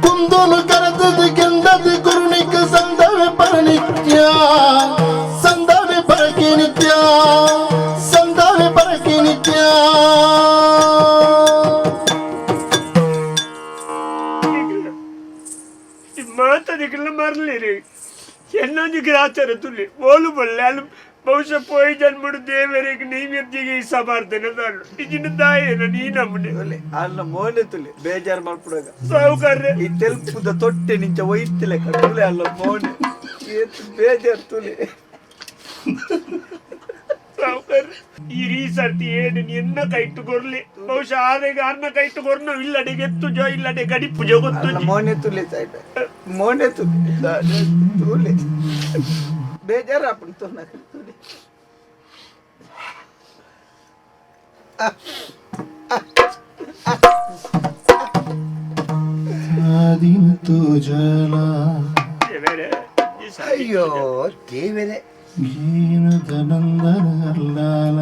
ಕುಂದುನು ಕರೆತದ ಗೆಂದದ ಗುರುನಿಕ ಸಂದವೆ ಪರನಿತ್ಯ ಸಂದವೆ ಪರಕೆ ನಿತ್ಯ ಸಂದವೆ ಪರಕೆ ನಿತ್ಯ ಮಾತದಿಕ್ಕೆಲ್ಲ ಮರಲಿರಿ ಎನ್ನೊಂಜಿ ಗ್ರಾಚಾರ ತುಲಿ ಓಲು ಬಲ್ಲೆ ಅಲ್ಲಿ ಬಹುಶಃ ಪೋಯಿ ಜನ್ಮಡು ದೇವರಿಗೆ ನೈವೇದ್ಯಗೆ ಈ ಸಬಾರ್ದನೆ ದಾಳು ಇಜಿನ ದಾಯೇನ ನೀ ನಮ್ಮನೆ ಒಲೆ ಅಲ್ಲ ಮೋನೆ ತುಲೆ ಬೇಜಾರ್ ಮಾಡ್ಬಿಡಾಗ ಸಾವುಕಾರ್ರೆ ಈ ತೆಲ್ಪುದ ತೊಟ್ಟೆ ನಿಂಚ ಒಯ್ತಿಲೆ ತುಲೆ ಅಲ್ಲ ಮೋನೆ ಏತ್ ಬೇಜಾರ್ ತುಲೆ ಸಾವುಕಾರ್ರೆ ಈ ರೀ ಸರ್ತಿ ಏನು ನಿನ್ನ ಕೈಟ್ಟು ಕೊರ್ಲಿ ಬಹುಶಃ ಆರೆಗೆ ಅರ್ನ ಕೈಟ್ಟು ಕೊರ್ನ ಇಲ್ಲಡೆಗೆ ಎತ್ತು ಜೋ ಇಲ್ಲಡೆ ಗಡಿಪು ಜೋ ಗೊತ್ತು ಅಲ್ಲ ಮೋನೆ ತುಲೆ ಸಾಯ್ಬ ಮೋನೆ ತುಲೆ ತುಲೆ ಬೇಜಾರ್ ಆಪುಂಡು ತೋನ ತುಲೆ ತಾದಿನ ತೋಜಾಲ ದೇವರೇ, ಈ ಸರ್ತಿ ಅಯ್ಯೋ ದೇವರೇ ಗೇನದನಂದನ ಅಲ್ಲಾಲ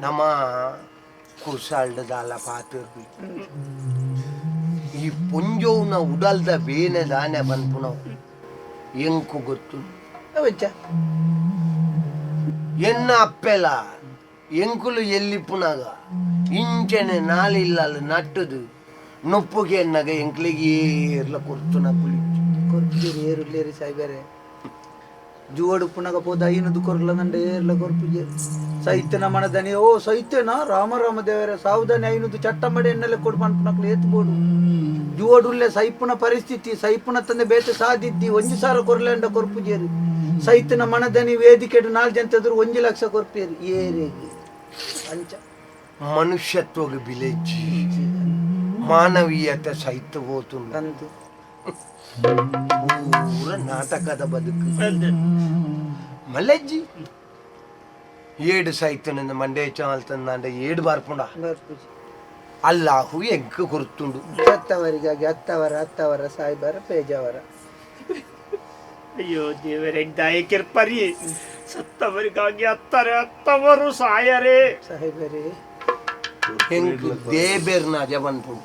ನಮ್ಮ ಕುಸಾಲ್ಡದಾಲ ಪಾತಿರ್ಬಿ ಈ ಪೊಂಜೋವ್ನ ಉಡಲ್ದ ಬೇನೆ ದಾನೆ ಪನ್ಪುನವು ಎಂಕು ಗೊತ್ತು ಅವಂಚ ಎನ್ನ ಅಪ್ಪೆಲ ಎಂಕುಲು ಎಲ್ಲಿಪ್ಪುನಾಗ ಇಂಚನೆ ನಾಲಿಲ್ಲಲ್ಲ ನಟ್ಟದು ನೊಪ್ಪುಗೆ ಎನ್ನಗ ಎಂಕ್ಲಿಗೆ ಏರ್ಲ ಕೊರ್ತುನ ಕುಲಿ ಕೊರ್ಪುಜೇರಿ ಏರುಲ್ಲೇರಿ ಸಾಯ್ಬೇರೆ ಜುವಡು ಪುನಗ ಪೋದ ಐನದು ಕೊರ್ಲ ನಂಡ ಏರ್ಲ ಕೊರ್ಪುಜೇರಿ ಸೈತನ ಮನದನಿ ಓ ಸೈತೇನಾ ರಾಮ ರಾಮ ದೇವರ ಸಾವುದಾನಿ ಐನದು ಚಟ್ಟ ಮಡೆ ಎನ್ನಲೆ ಕೊಡು ಪನ್ಪುನಕ್ಲು ಏತ್ ಬೋಡು ಜುವಡುಲ್ಲೆ ಸೈಪುನ ಪರಿಸ್ಥಿತಿ ಸೈಪುನ ತಂದೆ ಬೇತೆ ಸಾದಿದ್ದಿ ಒಂಜಿ ಸಾರ ಕೊರ್ಲೆಂಡ ಕೊರ್ಪುಜೇರಿ ಸೈತನ ಮನದನಿ ವೇದಿಕೆಡು ನಾಲ್ ಜನ ಎದುರು ಒಂಜಿ ಲಕ್ಷ ಕೊರ್ಪೇರಿ ಏರೇಗಿ ಅಂಚ ಮನುಷ್ಯತ್ವಗೆ ಬಿಲೆಜ್ಜಿ ಮಾನವೀಯತೆ ಸಹಿತ ಹೋತುಂಡು ಅಂದು ಪೂರ ನಾಟಕದ ಬದುಕು ಮಲ್ಲಜ್ಜಿ ಏಡು ಸೈತನಿಂದ ಮಂಡೇ ಚಾಲ್ತಂದಾಂಡ ಏಡು ಬಾರ್ಪುಂಡ ಬರ್ಪುಜಿ ಅಲ್ಲಾಹು ಎಂಕ್ ಕೊರ್ತುಂಡು ಸತ್ತವರಿಗಾಗಿ ಅತ್ತವರ ಅತ್ತವರ ಸಾಯ್ಬಾರ ಪೇಜಾವರ ಅಯ್ಯೋ ದೇವರೇ ದಯಕಿರ್ಪರಿ ಸತ್ತವರಿಗಾಗಿ ಅತ್ತರೆ ಅತ್ತವರು ಸಾಯರೇ ಸಾಹೇಬರೇ ಎಂಕ್ ದೇಬೇರ್ನ ಅಜ ಪನ್ಪುಂಡು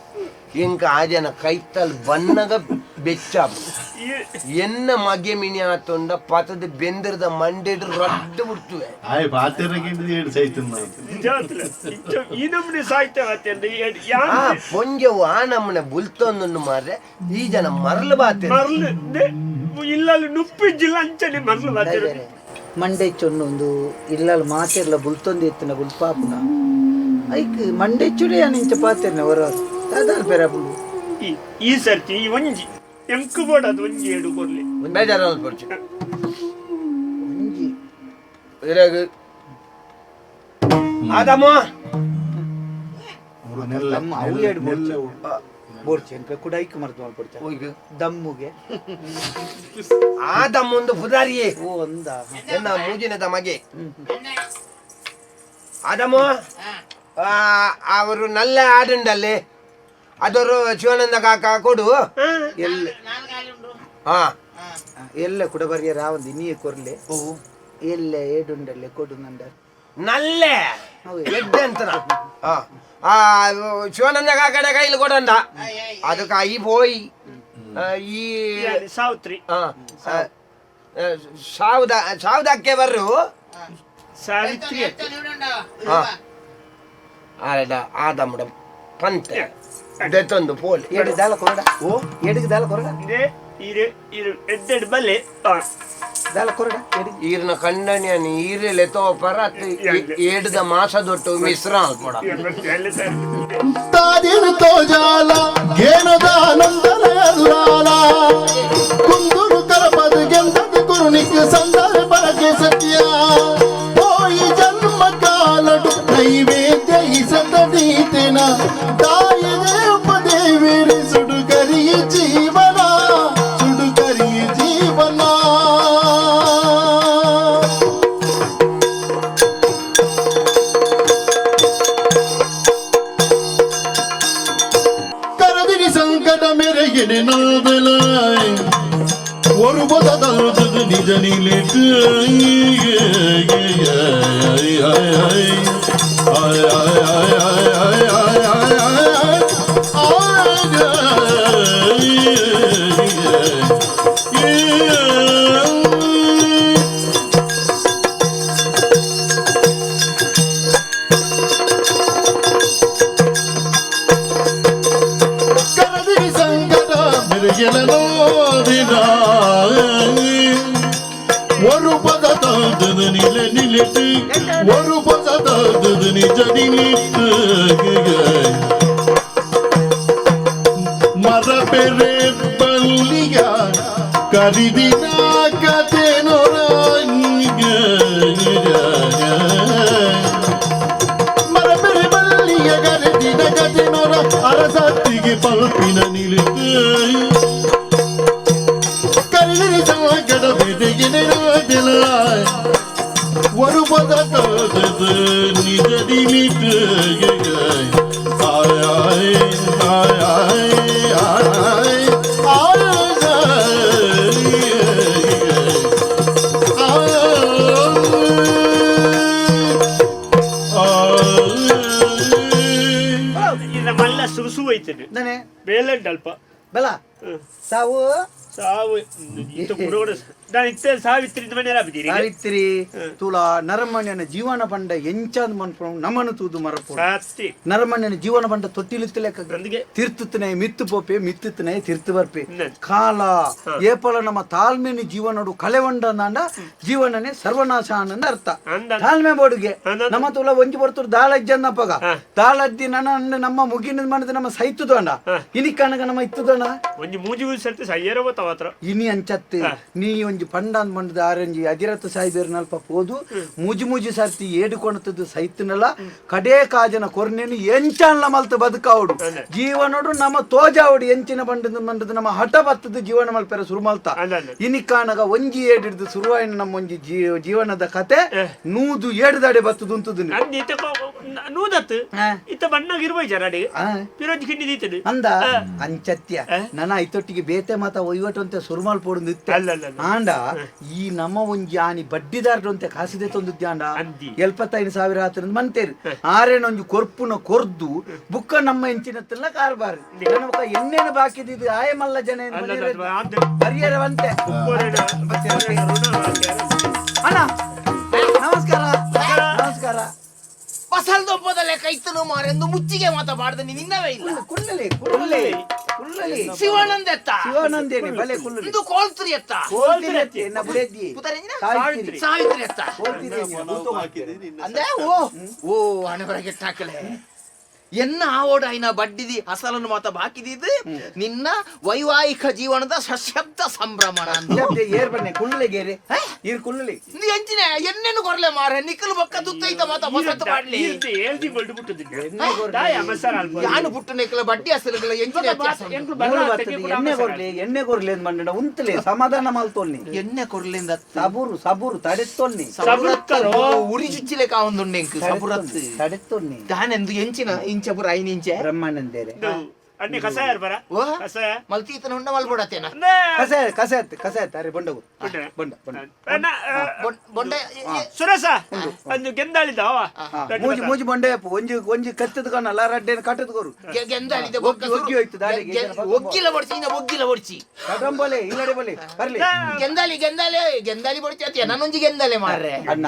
ಎಂಕ್ ಆಜನ ಕೈತಲ್ ಬನ್ನಗ ಬೆಚ್ಚಾಪುಂಡು. ಎನ್ನ ಮಗೆ ಮಿನಿ ಆತೊಂಡ ಪತದ ಬೆಂದಿರದ ಮಂಡೆಡ್ ರಡ್ಡು ಬಿಡ್ತುವೆ. ಆಯ್ ಪಾತೆರಕ್ಕೆ ಏಡು ಸೈತುಂದ. ನಿಜಾತ್ಲ ಈ ನಮ್ಮನೆ ಸಾಹಿತ್ಯ ಆ ಪೊಂಜವು ಆ ನಮ್ಮನೆ ಬುಲ್ತೊಂದುಂಡು ಮಾರ್ರೆ ಈ ಜನ ಮರಳು ಬಾತೆ ಮರಳು ಇಲ್ಲ ನುಪ್ಪಿಜ್ಜಿಲ್ಲ ಅಂಚನೆ ಮರಳು ಬಾತೆ. ಮಂಡೆ ಚೊನ್ನೊಂದು ಇಲ್ಲಲ್ ಮಾತೆರ್ಲ ಬುಲ್ತೊಂದು ಇತ್ತಿನ ಬುಲ್ಪಾಪುನ ಐಕ್ ಮಂಡೆ ಚುಡಿಯ ನಿಂಚ ಪಾತೆರ್ನ ಹೊರ ದಾದಾಲ್ ಪೆರಪುಂಡು. ಈ ಸರ್ತಿ ಈ ಒಂಜಿ ಎಂಕು ಬೋಡದು ಒಂಜಿ ಏಡು ಕೊರ್ಲಿ ಬೇಜಾರು ಅನ್ಪೊಡ್ಚಿ ಒಂಜಿ ಇರಾಗ ಆದಮ್ಮ ದಮ್ಮ ಅವು ಏಡು ಬೋಡ್ಚಿ ಬೋಡ್ಚಿ ಎಂಕ ಕೂಡ ಐಕ್ ಮರ್ದು ಮಲ್ಪೊಡ್ಚ ದಮ್ಮುಗೆ ಆ ದಮ್ಮೊಂದು ಪುದಾರಿಯೇ ಓ ಒಂದ ಎನ್ನ ಮೂಜಿನದ ಮಗೆ ಆದಮ್ಮ ಅವರು ನಲ್ಲ ಆಡುಂಡಲ್ಲಿ ಅದವರು ಶಿವಾನಂದ ಕಾಕ ಕೊಡು. ಎಲ್ಲ ಹಾ ಎಲ್ಲ ಕೂಡ ಬರಿಯ ರಾವಂದಿ ನೀ ಕೊರ್ಲೆ ಎಲ್ಲ ಏಡುಂಡಲ್ಲೆ ಕೊಡು ನಂದ ನಲ್ಲೆ ಎಡ್ಡೆ ಅಂತನ ಆ ಶಿವಾನಂದ ಕಾಕಡ ಕೈಲಿ ಕೊಡಂದ ಅದಕ್ಕೆ I ಪೋಯ್ ಈ ಸಾವಿತ್ರಿ ಸಾವುದ ಸಾವುದಕ್ಕೆ ಬರ್ರು ಸಾವಿತ್ರಿ ಆದಮ್ಮಡ ಪಂತೆ ದೆತ್ತೊಂದು ಪೋಲಿ ಏಡು ದಾಲ ಕೊರಡ ಓ ಏಡಿಗೆ ದಾಲ ಕೊರಡ ಇರು ಇರು ಎಡ್ಡೆಡ್ ಬಲ್ಲೆ ದಾಲ ಕೊರಡ ಏಡಿಗೆ ಈರ್ನ ಕಂಡನಿಯನ್ ಈರೆ ಲೆತೋ ಪರ ಏಡ್ದ ಮಾಸ ದೊಟ್ಟು ಮಿಶ್ರ ಅಲ್ಪಡ ತಾದಿನ ತೋಜಾಲ ಗೇನದ ನಂದನ ಕುಂದುರು ಕರಪದ ಗೆಂದದ ಕುರುಣಿಕ್ ಸಂದರ ಪರಕೆ ಸತ್ಯ ಪೋಯಿ ಜನ್ಮ ಕಾಲಡು ನೈವೇದ್ಯ ಇಸತದೀತೆನ ತಾಯಿದೇ ಉಪದೇವಿರಿ ಸುಡುಗರಿಯ ಜೀವನ ಸುಡುಗರಿಯ ಜೀವನ. ಕರದಿನಿ ಸಂಕಟ ಮೆರೆಗಿನಿ ನಾದಲಾಯ್ ஒரு பதது நிஜ நிலைத்து கரதினி சங்கட மெருகிலனோதினாய் ஒரு பதது நில நிலைத்து ஒரு பதது நிஜ நிலைத்து மரபெரே பள்ளிய கருதினா ಮರಬೆರೆ ಬಲ್ಲಿಯ ಕರೆದಿನ ಕತೆನೊರ ಅರಸತ್ತಿಗೆ ಪಲ್ಪಿನ ನಿಲಿತು ಕರಿದಿರಿ ಸಂಗಡ ಬೆದೆಗಿನ ஒரு பதத்தது நிஜ நிமித்து ஆய் ஆய் ஆய் ஆய் ஆய் ಮಲ್ಲ ಸುಸು ಹೋಯ್ತದೆ ಬೇಲಂಡ್ ಅಲ್ಪ ಬಲ ಸಾವು ಸಾವು ಇತ್ತ ಕುಡೋಡ ನಾನು ಇತ್ತ ಸಾವಿತ್ರಿ ಮನೆ ಬಿದ್ದೀರಿ ಸಾವಿತ್ರಿ ತುಲಾ ನರಮಣ್ಯನ ಜೀವನ ಪಂಡ ಎಂಚಾಂದ್ ಮನ್ಪು ನಮನು ತೂದು ಮರಪು ಸತ್ತಿ ನರಮಣ್ಯನ ಜೀವನ ಪಂಡ ತೊಟ್ಟಿಲುತ್ತಲೆಕ್ಕ ತಿರ್ತುತ್ತನೆ ಮಿತ್ತು ಪೋಪೆ ಮಿತ್ತುತ್ತನೆ ತಿರ್ತು ಬರ್ಪೆ ಕಾಲ ಏಪಲ ನಮ್ಮ ತಾಳ್ಮೆನ ಜೀವನಡು ಕಳೆವಂಡಂದಾಂಡ ಜೀವನನೇ ಸರ್ವನಾಶ ಅನ್ನಂದ ಅರ್ಥ. ತಾಳ್ಮೆ ಬೋಡುಗೆ ನಮ್ಮ ತುಲ ಒಂಜಿ ಬರ್ತುರು ದಾಳಜ್ಜನ್ನಪ್ಪಗ ದಾಳಜ್ಜಿ ನನ್ನ ನಮ್ಮ ಮುಗಿನ ಮನದ ನಮ್ಮ ಸೈತುದೋಂಡ ಇನಿ ಕಣಗ ನಮ್ಮ ಇತ್ತುದೋಣ ಒಂಜಿ ಮೂಜಿ ಸರ್ತಿ ಸಯ್ಯರ ಮಾತ್ರ ಇನಿ ಅಂಚತ್ತೆ ನೀ ಒಂಜಿ ಪಂಡಾನ್ ಮಂಡದ ಆರಂಜಿ ಅಜಿರತ್ ಸಾಯಿಬೇರ್ ನಲ್ಪ ಪೋದು ಮೂಜಿ ಮೂಜಿ ಸರ್ತಿ ಏಡುಕೊಣತದ್ದು ಸೈತನಲ್ಲ ಕಡೇ ಕಾಜನ ಕೊರ್ನೇನು ಎಂಚಾನ್ಲ ಮಲ್ತು ಬದುಕಾವಡು ಜೀವನೋಡು ನಮ್ಮ ತೋಜಾವಡು ಎಂಚಿನ ಬಂಡದ ಮಂಡದ ನಮ್ಮ ಹಠ ಬತ್ತದ ಜೀವನ ಮಲ್ಪೆರ ಸುರು ಮಲ್ತ ಇನಿ ಕಾಣಗ ಒಂಜಿ ಏಡಿಡ್ದು ಸುರುವಾಯಿನ ನಮ್ಮ ಒಂಜಿ ಜೀವನದ ಕತೆ 107 ದಾಡೆ ಬತ್ತದು ಉಂತುದು. ನೂದತ್ತು ಇತ್ತ ಬಣ್ಣಗೆ ಇರುವ ಜರಡಿ ಪಿರೋಜ್ ಕಿಂಡಿ ದೀತದು. ಅಂದ ಅಂಚತ್ಯ ನನ್ನ ಐತೊಟ್ಟಿಗೆ ಬೇತೆ ಮಾತ ಒಯ್ವಟಂತೆ ಸುರುಮಾಲ್ ಪೋಡು ಇತ್ತೆ. ಅಲ್ಲ, ಅಲ್ಲ, ಅಲ್ಲ. ಆಂಡ ಈ ನಮ್ಮ ಒಂಜಿ ಆನಿ ಬಡ್ಡಿದಾರರಂತೆ ಕಾಸಿದೆ ತಂದಿದ್ದಾಂಡ. ಅಂದಿ. 75,000 ಆತನ ಮಂತೇರು ಆರೇನೊಂಜಿ ಕೊರ್ಪುನ ಕೊರ್ದು ಬುಕ್ಕ ನಮ್ಮ ಎಂಚಿನತ್ತಲ್ಲ ಕಾರ್ಬಾರ್ ನನ್ನ ಬೊಕ್ಕ ಎಣ್ಣೆನ ಬಾಕಿದಿದ್ದು ಆಯ ಮಲ್ಲ ಜನ ಏನು ಅಲ್ಲ, ಅಲ್ಲ, ಅಲ್ಲ, ಅಂದೆ. ಹರಿಯರವಂತೆ. ಉಪ್ಪೋರೆನ ಋಣ ಹಾಕ್ಯಾರ. ಅಣ್ಣ, ನಮಸ್ಕಾರ ನಮಸ್ಕಾರ. ಬಸಲ್ ದೊಪ್ಪದ ಲೆಕ್ಕ ಇತ್ತನು ಮಾರೆಂದು ಮುಚ್ಚಿಗೆ ಮಾತ ಬಾಡ್ದ ನಿನ್ನವೇ ಇಲ್ಲ. ಕುಳ್ಳಲಿ ಕುಳ್ಳಲಿ ಕುಳ್ಳಲಿ. ಶಿವಾನಂದ ಎತ್ತ. ಶಿವಾನಂದೇನೆ ಬಲೆ ಕುಳ್ಳಲಿ. ಇಂದು ಕೋಲ್ತ್ರಿ ಎತ್ತ. ಕೋಲ್ತಿರಿ ಅತ್ತೆ, ಎನ್ನ ಬುಡೆದಿ. ಪುತರೆಂಜಿನ? ಸಾವಿತ್ರಿ. ಸಾವಿತ್ರಿ ಎತ್ತ. ಕೋಲ್ತಿರಿ ಎನ್ನ, ಭೂತೋ ಮಾಡ್ತೀರಿ. ಅಂದೆ ಓ ಓ ಹಣೆ ಕೆಟ್ಟಾಕಲೆ ಎನ್ನ ಆವೋಡ ಐನ ಬಡ್ಡಿದಿ ಅಸಲನ್ನು ಮಾತ ಬಾಕಿದಿದ್ದು ನಿನ್ನ ವೈವಾಹಿಕ ಜೀವನದ ಸಶಬ್ದ ಸಂಭ್ರಮಣ ಅಂದು. ಶಬ್ದ ಏರ್ ಬನ್ನೆ ಕುಳ್ಳಲೆ ಗೇರೆ ಈರ್ ಕುಳ್ಳಲಿ. ನೀ ಎಂಚಿನ ಎಣ್ಣೆನು ಕೊರ್ಲೆ ಮಾರೆ ನಿಕ್ಕಲು ಬೊಕ್ಕ ತುತ್ತೈತ ಮಾತ ಹೊಸತು ಮಾಡ್ಲಿ. ಈರ್ದು ಏಳ್ ತಿಂಗಳು ಬಿಟ್ಟುದಿಲ್ಲ. ದಾಯ ಮಸಾಲ ಅಲ್ಪ. ಯಾನು ಪುಟ್ಟು ನೆಕ್ಕಲ ಬಡ್ಡಿ ಅಸಲುಗಳ ಎಂಚಿನ ವ್ಯತ್ಯಾಸ ಉಂಟು? ಎಂಕ್ಲು ಮೂರು ಬರ್ರ ಬರ್ತದೆ, ಎಣ್ಣೆ ಕೊರ್ಲಿ ಎಣ್ಣೆ ಕೊರ್ಲಿ ಅಂತ ಮಂಡಣ ಉಂತಲೆ ಸಮಾಧಾನ ಮಲ್ತೋಲ್ನಿ. ಎಣ್ಣೆ ಕೊರ್ಲಿಂದ ಸಬೂರು ಸಬೂರು ತಡೆತ್ತೋಲ್ನಿ. ಸಬುರತ್ತರೋ. ಉರಿ ಚುಚ್ಚಿಲೆ ಕಾವೊಂದುಂಡೆ ಎಂಕ್ ಸಬುರತ್ತು. ತಡೆತ್ತೋಲ್ನಿ. ದಾನೆಂದು ಎಂಚಿನ ಇಂಚ ಪುರ ಐನ್ ಇಂಚೆ ಬ್ರಹ್ಮಾನಂದೇರೆ. ಅಣ್ಣೆ ಕಸಾಯ ಬರ. ಓ? ಕಸಾಯ. ಮಲ್ತೀತನ ಉಂಡ ಮಲ್ಪೊಡತೇನ. ಅಂದೆ. ಕಸಾಯ ಕಸಾಯ ಕಸಾಯ ಅರೆ ಬೊಂಡಗು. ಬೊಂಡ. ಬೊಂಡ ಬೊಂಡ. ಅಣ್ಣ, ಬೊಂಡ ಸುರೇಶ ಅಂದು ಗೆಂದಾಳಿದ ಅವ. ಮೂಜಿ ಮೂಜಿ ಬೊಂಡೆ ಅಪ್ಪು ಒಂಜಿ ಒಂಜಿ ಕತ್ತದ ಕಣ್ಣಲ್ಲ ರಡ್ಡೇನು ಕಟ್ಟದ ಕೊರು. ಗೆಂದಾಳಿದ. ಒಗ್ಗಿ ಒಗ್ಗಿ ಹೋಯ್ತು ದಾರಿಗೆ. ಒಗ್ಗಿಲ ಬೊಡ್ಚಿ ಇನ್ನ ಒಗ್ಗಿಲ ಬೊಡ್ಚಿ. ಕಟಂಬೋಲೆ ಇಲ್ಲಡೆ ಬೋಲೆ ಬರ್ಲಿ. ಗೆಂದಾಲಿ ಗೆಂದಾಲಿ ಗೆಂದಾಲಿ ಬೊಡ್ಚಿ ಅತಿಯ ನಾನೊಂಜಿ ಗೆಂದಾಲೆ ಮಾರ್ರೆ. ಅಣ್ಣ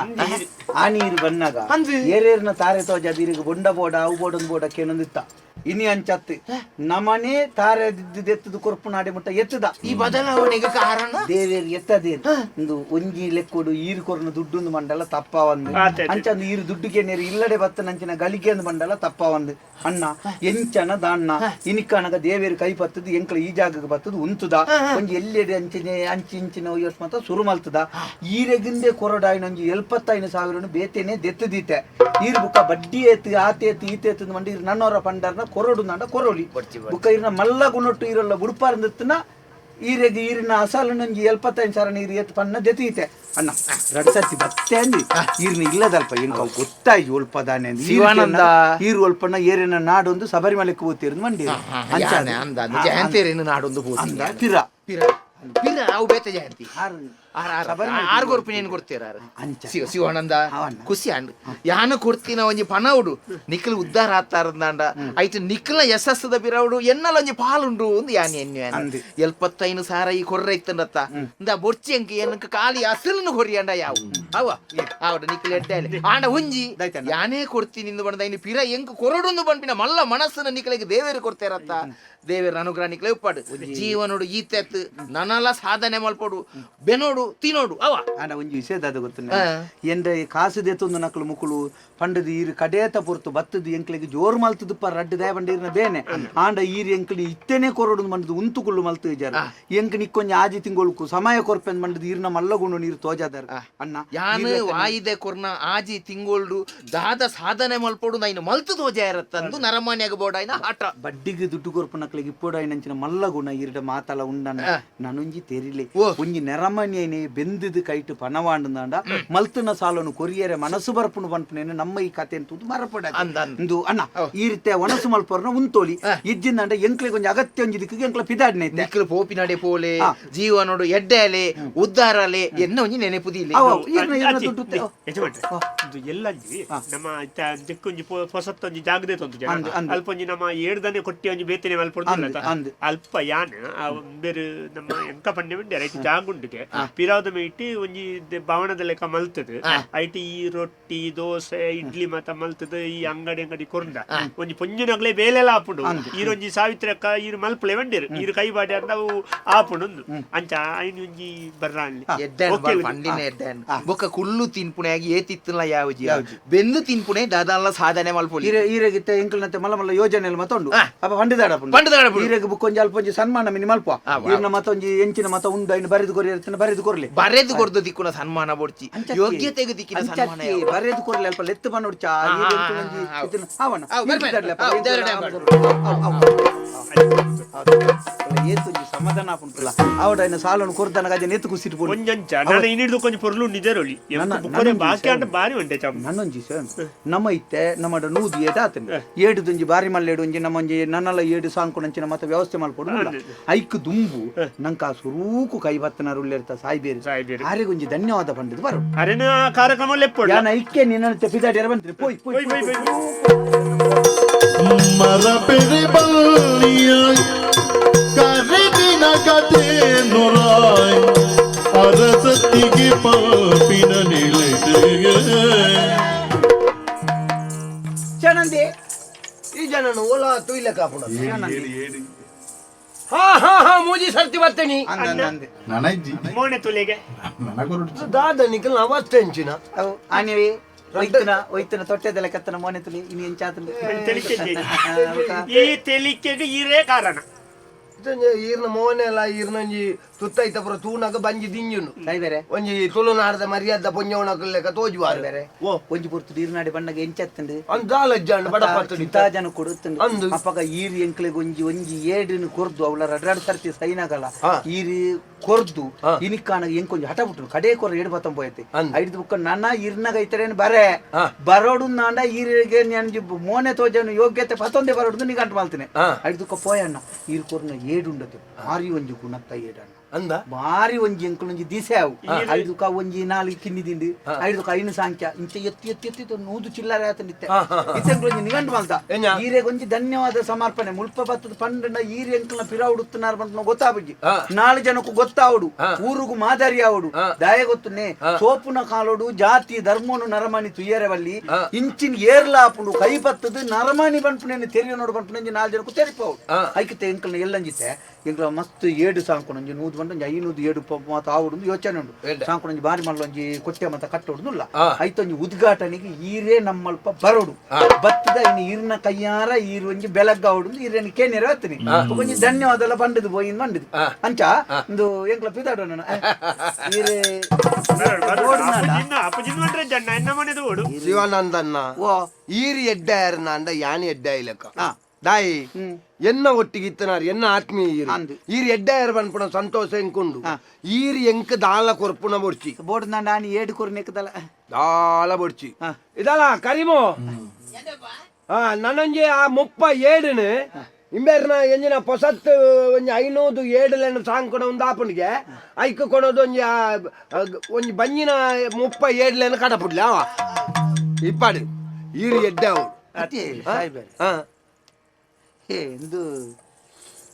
ಆ ನೀರು ಬನ್ನಾಗ ಅಂದು. ಏರೇರ್ನ ತಾರೆ ತೋಜ ದೀರಿಗೆ ಬೊಂಡ ಬೋಡ ಅವು ಬೋಡೊಂದು ಬೋಡ ಕೇನೊಂದಿತ್ತ ಇನಿ ಅಂಚತ್ತು ನಮನೆ ತಾರೆ ಎತ್ತದ ಕೊರ್ಪು ನಾಡಿ ಮುಟ್ಟ ಎತ್ತದ. ಈ ಬದಲಾವಣೆಗೆ ಕಾರಣ ದೇವೇರ್ ಎತ್ತದೇರು ಇಂದು ಒಂಜಿ ಲೆಕ್ಕೋಡು ಈರು ಕೊರ್ನ ದುಡ್ಡುಂದು ಮಂಡಲ ತಪ್ಪ ಒಂದು. ಆತೆ ಆತೆ. ಅಂಚಂದು ಈರು ದುಡ್ಡುಗೆ ನೇರು ಇಲ್ಲಡೆ ಬತ್ತ ನಂಚಿನ ಗಳಿಗೆ ಅಂದು ಮಂಡಲ ತಪ್ಪ ಒಂದು. ಅಣ್ಣ ಎಂಚನ ದಾಣ್ಣ ಇನಿಕ್ಕನಗ ದೇವೇರು ಕೈ ಪತ್ತದು ಎಂಕ್ಲ ಈ ಜಾಗಕ್ಕೆ ಬತ್ತದು ಉಂತುದ ಒಂಜಿ ಎಲ್ಲೆಡೆ ಅಂಚಿನೆ ಅಂಚಿ ಇಂಚಿನ ಯೋಚ್ ಮಾತ ಸುರು ಮಲ್ತದ ಈರೆಗಿಂದೆ ಕೊರಡಾಯಿನ ಒಂಜಿ 75,000 ಬೇತೇನೆ ದೆತ್ತದೀತೆ ಈರು ಬುಕ್ಕ ಬಡ್ಡಿ ಏತು ಆತೇತು ಈತೇತು ಮಂಡಿ ಈರು ನನ್ನವರ ಪಂಡರ್ನ ಕೊರಡು ನಾಡ ಕೊರೋಲಿ ಬುಕ್ಕ ಈರಿನ ಮಲ್ಲ ಗುಣೊಟ್ಟು ಈರಲ್ಲ ಬುಡ್ಪಾರ್ದತ್ತನ ಈರೆಗೆ ಈರಿನ ಅಸಲು ನಂಜಿ 75,000 ನೀರು ಎತ್ತು ಪನ್ನ ದೆತೀತೆ ಅಣ್ಣ ರಡ್ ಸರ್ತಿ ಬತ್ತೆ ಅಂದಿ ಈರಿನ ಇಲ್ಲದಲ್ಪ ಎಂಕ ಅವು ಗೊತ್ತಾಯ್ತು ಒಲ್ಪದಾನೆ ಅಂದ್. ಈರು ಶಿವಾನಂದ. ಈರು ಒಲ್ಪನ ಏರಿನ ನಾಡೊಂದು ಶಬರಿಮಲೆಗೆ ಹೋಗ್ತೀರಿ ಮಂಡಿ. ಯಾನೆ ಅಂದ ಅಂದ ಜಯಂತಿಯರೇನು ನಾಡೊಂದು ಹೋಗ್ತೀನಿ. ಅಂದ ಪಿರ. ಪಿರ ಪಿರ ಅವು ಬೇತೆ ಜಯಂತಿ. ಆರು. ಆರ್ ಆರ್ ಆರು ಕೊರ್ಪಿನ ಏನು ಕೊಡ್ತೀರ ಆರು? ಅಂಚ. ಶಿವ ಶಿವಾನಂದ. ಅವನ್ನ. ಖುಷಿ ಅಂಡ್ ಯಾನು ಕೊಡ್ತೀನ ಒಂಜಿ ಪಣ ಉಡು ನಿಖಲ್ ಉದ್ಧಾರ ಆತಾರಂದಾಂಡ ಐಟ್ ನಿಖಲ್ನ ಯಶಸ್ಸದ ಬಿರವುಡು ಎನ್ನಲ ಒಂಜಿ ಪಾಲುಂಡು ಒಂದು ಯಾನಿ ಎನ್ನು. ಅಂದು. 75,000 ಈ ಕೊರ್ರ ಇತ್ತಂಡತ್ತ ಇಂದ ಬೊರ್ಚಿ ಅಂಕ ಏನಕ್ಕೆ ಖಾಲಿ ಅಸಲನ್ನು ಕೊರಿಯಂಡ ಯಾವು ಅವ ಆವಡ ನಿಖಲ್ ಎಡ್ಡೆ ಆಂಡ ಒಂಜಿ ದೈತಣ್ಣ. ಯಾನೇ ಕೊಡ್ತೀನಿ ಇಂದು ಬಂದ ಇನ್ನು ಪಿರ ಎಂಕ್ ಕೊರಡೊಂದು ಬಂಪಿನ ಮಲ್ಲ ಮನಸ್ಸನ್ನ ನಿಖಲಿಗೆ ದೇವೇರು ಕೊಡ್ತೇರತ್ತ ದೇವೇರ ಅನುಗ್ರಹ ನಿಖಲೆ ಉಪ್ಪಾಡು ಜೀವನೋಡು ಈತೆತ್ತು ನನಲ ಸಾಧನೆ ಮಲ್ಪೊಡು ಬೆನೋಡು ತಿನೋಡು ಅವ. ಆಂಡ ಒಂಜಿ ವಿಷಯ ದಾದ ಗೊತ್ತು ಎಂದ್ರೆ ಕಾಸು ದೆತ್ತೊಂದು ನಕಲು ಮುಕುಲು ಪಂಡದು ಈರು ಕಡೇತ ಪೊರ್ತು ಬತ್ತದು ಎಂಕ್ಲೆಗ್ ಜೋರು ಮಲ್ತದಪ್ಪ ರಡ್ಡು ದಾಯ ಬಂಡ ಈರ್ನ ಬೇನೆ ಆಂಡ ಈರು ಎಂಕ್ಲಿ ಇತ್ತೇನೆ ಕೊರಡು ಮಂಡದು ಉಂತುಕುಳ್ಳು ಮಲ್ತು ಜರ ಎಂಕ್ ನಿಕ್ಕೊಂಜಿ ಆಜಿ ತಿಂಗೊಳ್ಕು ಸಮಯ ಕೊರ್ಪೆಂದ್ ಮಂಡದು ಈರ್ನ ಮಲ್ಲಗುಂಡು ನೀರು ತೋಜಾದಾರ ಅಣ್ಣ. ಯಾನು ವಾಯಿದೆ ಕೊರ್ನ ಆಜಿ ತಿಂಗೊಳ್ಡು ದಾದ ಸಾಧನೆ ಮಲ್ಪೊಡು ನೈನು ಮಲ್ತು ತೋಜ ಇರತ್ತಂದು ನರಮಾನ್ಯಾಗ ಬೋಡಾಯ್ನ ಆಟ. ಬಡ್ಡಿಗೆ ದುಡ್ಡು ಕೊರ್ಪು ನಕ್ಲೆಗ್ ಇಪ್ಪೊಡಾಯಿನಂಚಿನ ಮಲ್ಲ ಗುಣ ಈರ್ಡ ಮಾತಲ ಉಂಡಣ್ಣ ನನೊಂಜಿ ತೆರಿಲೆ. ಓ. ಒಂಜಿ ನೆರಮನಿಯನೆ ಬೆಂದಿದ್ದು ಕೈಟು ಪಣವಾಂಡಂದಾಂಡ ಮಲ್ತನ ಸಾಲನು ಕೊರಿಯರೆ ಮನಸ್ಸು ಬರ್ಪುನು ಪನ್ಪುನೇನು ನಮ್ಮ ಈ ಕತೆ ಅಂತೂ ಮರಪಡ. ಅಂದ ಅಂದ. ಇಂದು ಅಣ್ಣ ಈ ರೀತಿಯ ಒಣಸು ಮಲ್ಪರ್ನ ಉಂತೋಲಿ ಇಜ್ಜಿಂದಾಂಡ ಎಂಕ್ಲೆಗ್ ಒಂಜಿ ಅಗತ್ಯ ಒಂಜಿ ದಿಕ್ಕಿಗೆ ಎಂಕ್ಲ ಪಿದಾಡ್ನೆ ಐತೆ. ನಿಕ್ಲು ಪೋಪಿನಡೆ ಪೋಲೆ ಜೀವನೋಡು ಎಡ್ಡೆಲೆ ಉದ್ದಾರಲೆ ಎನ್ನ ಒಂಜಿ ನೆನೆಪುದಿಲ್ಲ. ಅವ್ ಅವ್ ಈರ್ನ ಈರ್ನ ದುಡ್ಡು ಯಜಮಾನ್ರೆ, ಇದು ಎಲ್ಲಂಜಿ ನಮ್ಮ ದಿಕ್ಕೊಂಜಿ ಪೊಸತ್ತೊಂಜಿ ಜಾಗದೆ ತೊಂದು ಜನ. ಅಂದ್, ಅಂದ್. ಅಲ್ಪ ಒಂಜಿ ನಮ್ಮ ಏಡ್ದನೆ ಕೊಟ್ಟಿ ಒಂಜಿ ಬೇತನೆ ಮಲ್ಪೊಡ್ದು. ಅಂದ್, ಅಂದ್. ಅಲ್ಪ ಯಾನ್ ಆ ಬೇರೆ ನಮ್ಮ ಎಂಕ ಪಂಡೆ ಮಂಡೆ ರೈಟ್ ಜಾಗುಂಡುಗೆ ಪಿರಾವದ ಮೇಟಿ ಒಂಜಿ ಭವನದ ಲೆಕ್ಕ ಮಲ್ತದು ಐಟ್ ಈ ರೊಟ್ಟಿ ದೋಸೆ ಇಡ್ಲಿ ಮಾತ ಮಲ್ತದು ಈ ಅಂಗಡಿ ಅಂಗಡಿ ಕೊರ್ಂಡ ಒಂಜಿ ಪೊಂಜಿನಗ್ಲೆ ಬೇಲೆಲ ಆಪುಂಡು ಈರೊಂಜಿ ಸಾವಿತ್ರಿ ಅಕ್ಕ ಈರು ಮಲ್ಪಲೆ ಬಂಡಿರು ಈರು ಕೈ ಬಾಡಿ ಅಂದ ಅವು ಆಪುಂಡು ಅಂದು ಅಂಚ ಐನ್ ಒಂಜಿ ಬರ್ರಾನ್ಲಿ. ಎಡ್ಡೆನ್ ಪಂಡಿನ ಎಡ್ಡೆನ್ ಬೊಕ್ಕ ಕುಲ್ಲು ತಿನ್ಪುಣೆ ಆಗಿ ಏತಿತ್ತಲ್ಲ ಯಾವಜಿ ಬೆಂದು ತಿನ್ಪುಣೆ ದಾದಾಲ ಸಾಧನೆ ಮಲ್ಪೊಲಿ. ಈರೆ ಈರೆಗಿತ್ತ ಎಂಕ್ಲನತ್ತೆ ಮಲ್ಲ ಮಲ್ಲ ಯೋಜನೆ ಎಲ್ಲ ಮತ್ತೊಂಡು ಅಪ್ಪ ಪಂಡಿದಾಡ. ಪಂಡಿದಾಡಪುಂಡು. ಈರೆಗ್ ಬುಕ್ ಒಂಜಿ ಅಲ್ಪ ಒಂಜಿ ಸನ್ಮಾನ ಮಿನಿ ಮಲ್ಪ. ಈರ್ನ ಮತ್ತೊಂಜಿ ಎಂಚಿನ ಮತ ಉಂಡು ಐನು ಬರೆದು ಕೊರಿ ಇರ್ತೇನೆ ಬರೆದು ಕೊರ್ಲಿ. ಬರೆದು ಕೊರ್ದು ದಿಕ್ಕುನ ಸನ್ಮಾನ ಬೊಡ್ಚಿ ಯೋಗ್ಯತೆಗೆ ದಿಕ್ಕಿನ ಸನ್ಮಾನ ಅಂಚತ್ತಿ ಬರೆದು ಕೊರ್ಲಿ ಅಲ್ಪ ಲೆತ್ತು ಪನ್ನೊಡ್ಚ. ಆ, ಅವನ ಆ, ಬರ್ಬೆ. ಆ, ದೇವರ ಟೈಮ್. ಏತೊಂಜಿ ಸಮಾಧಾನ ಆಪುಂಟುಲ್ಲ ಆವಡ ಐನ ಸಾಲನು ಕೊರ್ದನ ಗಜ ನೇತು ಕುಸಿಟ್ ಪೋಡು. ಒಂಜಂಚ ನಾನು ಇನ್ನಿಡ್ದು ಕೊಂಚ ಪೊರ್ಲು ನಿಜರೊಳಿ ಬುಕ್ಕರೆ ಬಾಕಿ ಅಂಡ ಬಾರಿ ಉಂಟೆ ಚಮ್. ನನ್ನೊಂಜಿ ಸರ್ ನಮ್ಮ ಇತ್ತೆ ನಮ್ಮಡ ನೂದು ಏಟ ಆತನ ಏಡು ದುಂಜಿ ಬಾರಿ ಮಲ್ಲೇಡು ಒಂಜಿ ನಮ್ಮೊಂಜಿ ನನ್ನಲ್ಲ ಏಡು ಸಾಂಕುನಂಚಿನ ಮತ್ತೆ ವ್ಯವಸ್ಥೆ ಮಲ್ಪೊಡು ಐಕ್ ದುಂಬು ನಂಕ ಆ ಸುರೂಕು ಕೈ ಬತ್ತನ ಉಳ್ಳಿರ್ತ ಸಾಯ್ಬೇರು. ಸಾಯ್ಬೇರು. ಆರೆಗೊಂಜಿ ಧನ್ಯವಾದ ಪಂಡಿದ್ ಬರು. ಅರೆನ ಕಾರ್ಯಕ್ರಮ ಲೆಪ್ಪೊಡು. ಯಾನ ಐಕ್ಕೆ ನಿನ್ನ ಪಿದಾಡಿಯರ ಬಂದ್ರೆ ಪೋಯ್ ಪೋಯ್ ಪೋಯ್ ಪೋಯ್ ಪೋಯ್. ಮರಪೆರೆ ಬಲ್ಲಿಯ ಕರೆದಿನ ಕತೆ ನೊರಾಯ್ ಅರಸತ್ತಿಗೆ ಪಾಪಿನ ನಿಲತೆಗೆ. ಚನಂದಿ. ಈ ಜನನು ಓಲಾ ತುಯ್ಲೆ ಕಾಪುಣ. ಏಡಿ ಏಡಿ. ಹಾ ಹಾ ಹಾ, ಮೂಜಿ ಸರ್ತಿ ಬರ್ತೇನಿ. ಅಂದೆ ಅಂದೆ. ನನಜ್ಜಿ. ಮೋನೆ ತುಲೆಗೆ. ನನಗೊರಡು. ದಾದ ನಿಕಲ್ ಅವಸ್ಥೆ ಅಂಚಿನ. ಅವು ಆನಿವೆ ಒಯ್ತನ ಒಯ್ತನ ತೊಟ್ಟೆದೆಲ್ಲ ಕತ್ತನ ಮೋನೆ ತುಲಿ ಇನಿ ಎಂಚಾತಂದು. ತೆಲಿಕೆ ಈ ತೆಲಿಕೆಗೆ ಈರೇ ಕಾರಣ. ಈರ್ನ ಮೋನೆ ಎಲ್ಲ ಈರ್ನೊಂಜಿ ತುತ್ತೈತ ಪುರ ತೂನಗ ಬಂಜಿ ದಿಂಜುನು. ಸಾಯ್ಬೇರೆ. ಒಂಜಿ ತುಳುನಾಡದ ಮರ್ಯಾದ ಪೊಂಜವನಕುಲ್ ಲೆಕ್ಕ ತೋಜುವಾರು. ಬೇರೆ. ಓ. ಒಂಜಿ ಪೊರ್ತು ನೀರ್ನಾಡಿ ಬಣ್ಣಗ ಎಂಚತ್ತಂಡು. ಅಂದಾಲಜ್ಜಾಂಡ್ ಬಡಪತ್ತಡಿ. ಇಂಥ ಜನ ಕೊಡುತ್ತಂಡು. ಅಂದು. ಅಪ್ಪಗ ಈರ್ ಎಂಕ್ಲೆಗ್ ಒಂಜಿ ಒಂಜಿ ಏಡಿನ ಕೊರ್ದು ಅವಳ ರಡ್ರಾಡ್ ಸರ್ತಿ ಸೈನಾಗಲ್ಲ. ಹಾ. ಈರಿ ಕೊರ್ದು. ಹಾ. ಇನಿಕ್ಕಾನ ಎಂಕೊಂಜಿ ಹಠ ಬಿಟ್ಟು ಕಡೆ ಕೊರ ಏಡು ಬತ್ತಂ ಪೋಯತೆ. ಅಂದು. ಐದು ಬುಕ್ಕ ನನ್ನ ಇರ್ನಾಗ ಐತರೇನು ಬರೆ. ಹಾ. ಬರೋಡು ನಾಂಡ ಈರಿಗೆ ನಾನು ಮೋನೆ ತೋಜನು ಯೋಗ್ಯತೆ ಪತ್ತೊಂದೇ ಬರೋಡು ನೀ ಗಂಟು ಮಾಲ್ತೇನೆ. ಹಾ. ಐದು ಪೋಯಣ್ಣ ಈರ್ ಕೊರ್ನ ಏಡುಂಡತೆ ಭಾರಿ ಒಂಜಿ ಗುಣತ್ತ ಏಡಣ್ಣ. ಅಂದ. ಭಾರಿ ಒಂಜಿ ಎಂಕುಲೊಂಜಿ ದಿಸೆ ಅವು ಐದುಕ ಒಂಜಿ ನಾಲ್ಕು ಕಿನ್ನಿ ದಿಂಡು ಐದುಕ ಐನು ಸಾಂಖ್ಯ ಇಂಚ ಎತ್ತಿ ಎತ್ತಿ ಎತ್ತಿ ನೂದು ಚಿಲ್ಲರೆ ಆತನಿತ್ತೆ ಇತ್ತೆಂಕುಲೊಂಜಿ ನಿಗಂಟು ಮಲ್ತ. ಎಂಜ? ಈರೆಗೊಂಜಿ ಧನ್ಯವಾದ ಸಮರ್ಪಣೆ ಮುಲ್ಪ ಬತ್ತದ ಪಂಡನ ಈರೆ ಎಂಕಲ್ನ ಪಿರಾವುಡುತ್ತನಾರ್ ಬಂತ ಗೊತ್ತಾಬುಜಿ. ಹಾ. ನಾಲು ಜನಕ್ಕೂ ಗೊತ್ತಾವಡು. ಹಾ. ಊರುಗು ಮಾದರಿ ಆವಡು. ಹಾ. ದಾಯ ಗೊತ್ತುನೆ. ಹಾ. ಸೋಪುನ ಕಾಲೋಡು ಜಾತಿ ಧರ್ಮನು ನರಮಾನಿ ತುಯ್ಯರವಲ್ಲಿ. ಹಾ. ಇಂಚಿನ ಏರ್ಲಾಪುಂಡು ಕೈ ಬತ್ತದ ನರಮಾನಿ ಬಂಪುನೇನು ತೆರಿಯ ನೋಡು ಬಂಪುನೆಂಜಿ ನಾಲ್ ಜನಕ್ಕೂ ತೆರಿಪಾವು. ಹಾ. ಐಕಿತೆ ಎಂಕಲ್ನ ಎಲ್ಲಂಜಿತೆ ಎಂಕಲ ಮಸ್ತ್ ಏಡು ಸಾಂಕುನೊಂಜಿ ನೂದು ಬಂದು ಒಂಜಿ ಐನೂದು ಏಡು ಮಾತ ಆವಡು ಯೋಚನೆ ಉಂಡು. ಎಡ್ಡೆ. ಸಾಂಕುನೊಂಜಿ ಬಾರಿ ಮಲ್ಲೊಂಜಿ ಕೊಟ್ಟೆ ಮತ ಕಟ್ಟೋಡುಲ್ಲ. ಹಾ. ಐತೊಂಜಿ ಉದ್ಘಾಟನೆಗೆ ಈರೇ ನಮ್ಮಲ್ಪ ಬರೋಡು. ಹಾ. ಬತ್ತದ ಇನ್ನು ಈರ್ನ ಕೈಯಾರ ಈರ್ ಒಂಜಿ ಬೆಳಗ್ಗಾವಡು ಈರೇನು ಕೇನೇರ ಹತ್ತೀನಿ ಒಂಜಿ ಧನ್ಯವಾದ ಎಲ್ಲ ಬಂಡದು ಬೋಯಿನ್ ಬಂಡದು. ಹಾ. ಅಂಚ ಒಂದು ಎಂಕಲ ಪಿದಾಡು ನಾನು ಈರೇ ಬರೋಡು. ಅಪ್ಪಜಿನ ಮಂಡ್ರೆ ಜನ ಎನ್ನ ಮನೆದು ಓಡು. ಶಿವಾನಂದನ್ನ. ಓ. ಈರ್ ಎಡ್ಡಾಯರ್ನಾಂಡ ಯಾನ್ ಎಡ್ಡಾಯಿ ಲೆಕ್ಕ. ಹಾ. ದಾಯಿ ಹ್ಮ್. ಎನ್ನ ಒಟ್ಟಿಗೆ ಇತ್ತನಾರ್ ಎನ್ನ ಆತ್ಮೀಯ ಈರ್. ಅಂದು. ಈರ್ ಎಡ್ಡಾಯರ್ ಪನ್ಪುನ ಸಂತೋಷ ಎಂಕುಂಡು. ಹಾ. ಈರ್ ಎಂಕ್ ದಾಲ ಕೊರ್ಪುನ ಬೊಡ್ಚಿ. ಬೋರ್ಡ್ ನಾನು ಏಡು ಕೊರು ನೆಕ್ಕದಲ್ಲ. ದಾಲ ಬೊಡ್ಚಿ. ಹಾ. ಇದಲ್ಲ ಕರಿಮೋ. ಹಾ, ನನ್ನೊಂಜಿ ಆ ಮುಪ್ಪ ಏಡುನು ಇಂಬೇರ್ನ ಎಂಜಿನ ಪೊಸತ್ ಒಂಜಿ ಐನೂದು ಏಡುಲೆನ್ ಸಾಂಕುನ ಒಂದು ಆಪುಂಡಿಗೆ ಐಕ್ ಕೊನೋದು ಒಂಜಿ ಆ, ಆ, ಒಂಜಿ ಬಂಜಿನ ಮುಪ್ಪ ಏಡ್ಲೆನ್ ಕಡಪುಡ್ಲೆ ಅವ ಇಪ್ಪಾಡು ಈರು ಎಡ್ಡೆ ಅವು. ಅದೇ ಸಾಯ್ಬೇರೆ. ಹಾ. ಹೇ ಇಂದು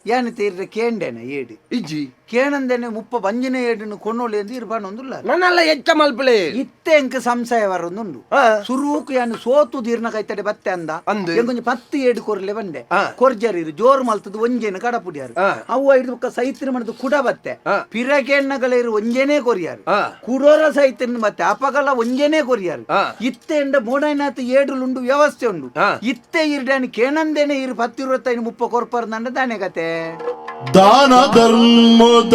ಯಾನ್ ತೀರ್ರೆ ಕೇಂಡೇನ ಏಡು? ಇಜ್ಜಿ. ಕೇಣಂದೇನೆ ಮುಪ್ಪ ಬಂಜಿನ ಏಡುನು ಕೊನ್ನೋಳಿ ಎಂದು ಇರ್ಬಾನೊಂದುಲ್ಲ. ನನ್ನೆಲ್ಲ ಹೆಚ್ಚ ಮಲ್ಪಲೆ. ಇತ್ತೆ ಎಂಕ್ ಸಂಶಯ ವರೊಂದುಂಡು. ಹಾ. ಸುರೂಕು ಯಾನು ಸೋತು ದೀರ್ನ ಕೈತಡೆ ಬತ್ತೆ ಅಂದ. ಅಂದು. ಎಂಕೊಂಜಿ ಪತ್ತು ಏಡು ಕೊರ್ಲೆ ಬಂದೆ. ಹಾ. ಕೊರ್ಜರ್ ಇರು ಜೋರು ಮಲ್ತದ್ದು ಒಂಜೇನು ಕಡಪುಡಿಯಾರು. ಹಾ. ಅವು ಐದು ಬೊಕ್ಕ ಸೈತ್ರ ಮಣದು ಕುಡ ಬತ್ತೆ. ಹಾ. ಪಿರಗೆಣ್ಣಗಲೇರು ಒಂಜೇನೇ ಕೊರಿಯಾರು. ಹಾ. ಕುಡೋರ ಸೈತ್ರನ್ ಬತ್ತೆ ಅಪಗಲ ಒಂಜೇನೇ ಕೊರಿಯಾರು. ಹಾ. ಇತ್ತೆ ಎಂಡ ಮೋಡೈನಾಥ್ ಏಡುಲುಂಡು ವ್ಯವಸ್ಥೆ ಉಂಡು. ಹಾ. ಇತ್ತೆ ಇರ್ಡ್ಯಾನ್ ಕೇಣಂದೇನೆ ಇರು ಪತ್ತಿರುವತ್ತೈನು ಮುಪ್ಪ ಕೊರ್ಪರ್ ನಂಡ ದಾನೆ ಕತೆ. ದಾನ ಧರ್ಮದ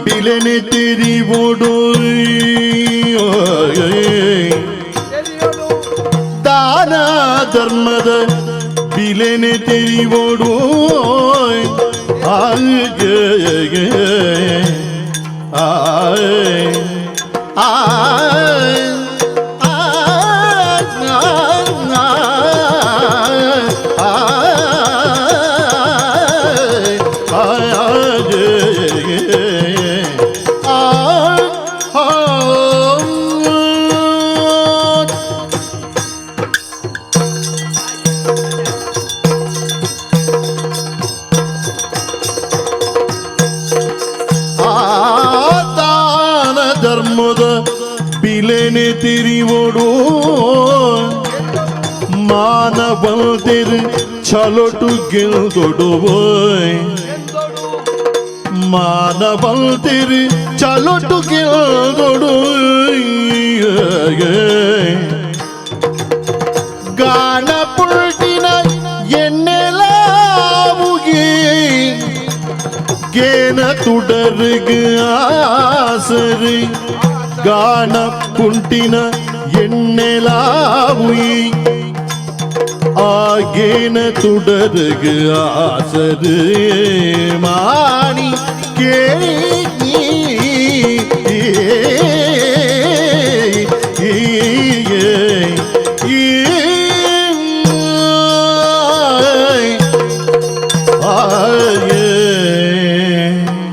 ಬಿಲೆನೆ ತಿರಿವುಡು ದಾನ ಧರ್ಮದ ಬಿಲೆನೆ ತಿರಿವುಡು ಆಯ್ ಆಯ್ ಆಯ್ ದಾನ ಧರ್ಮದ ಬಿಲೆನೆ ತಿರಿವೊಡು ಮಾನವಂತಿರು ಛಲೊಟು ಗೆಲ್ದೊಡುವೋಯ್ ಮಾನವಂತಿರು ಛಲೊಟು ಗೆಲ್ದೊಡು ಗಾನ ಪುಲ್ಟಿನ ಎಣ್ಣೆಲಾವುಗಿ ಗೇನ ತುಡರ್ಗ್ ಆಸರಿ ಗಾನ ಪುಂಟಿನ ಎಣ್ಣೆಲಾವುಯಿ. ಆಗೇನ ತುಡರ್ಗ್ ಆಸರು ಮಾಣಿ ಕೇಳಿ.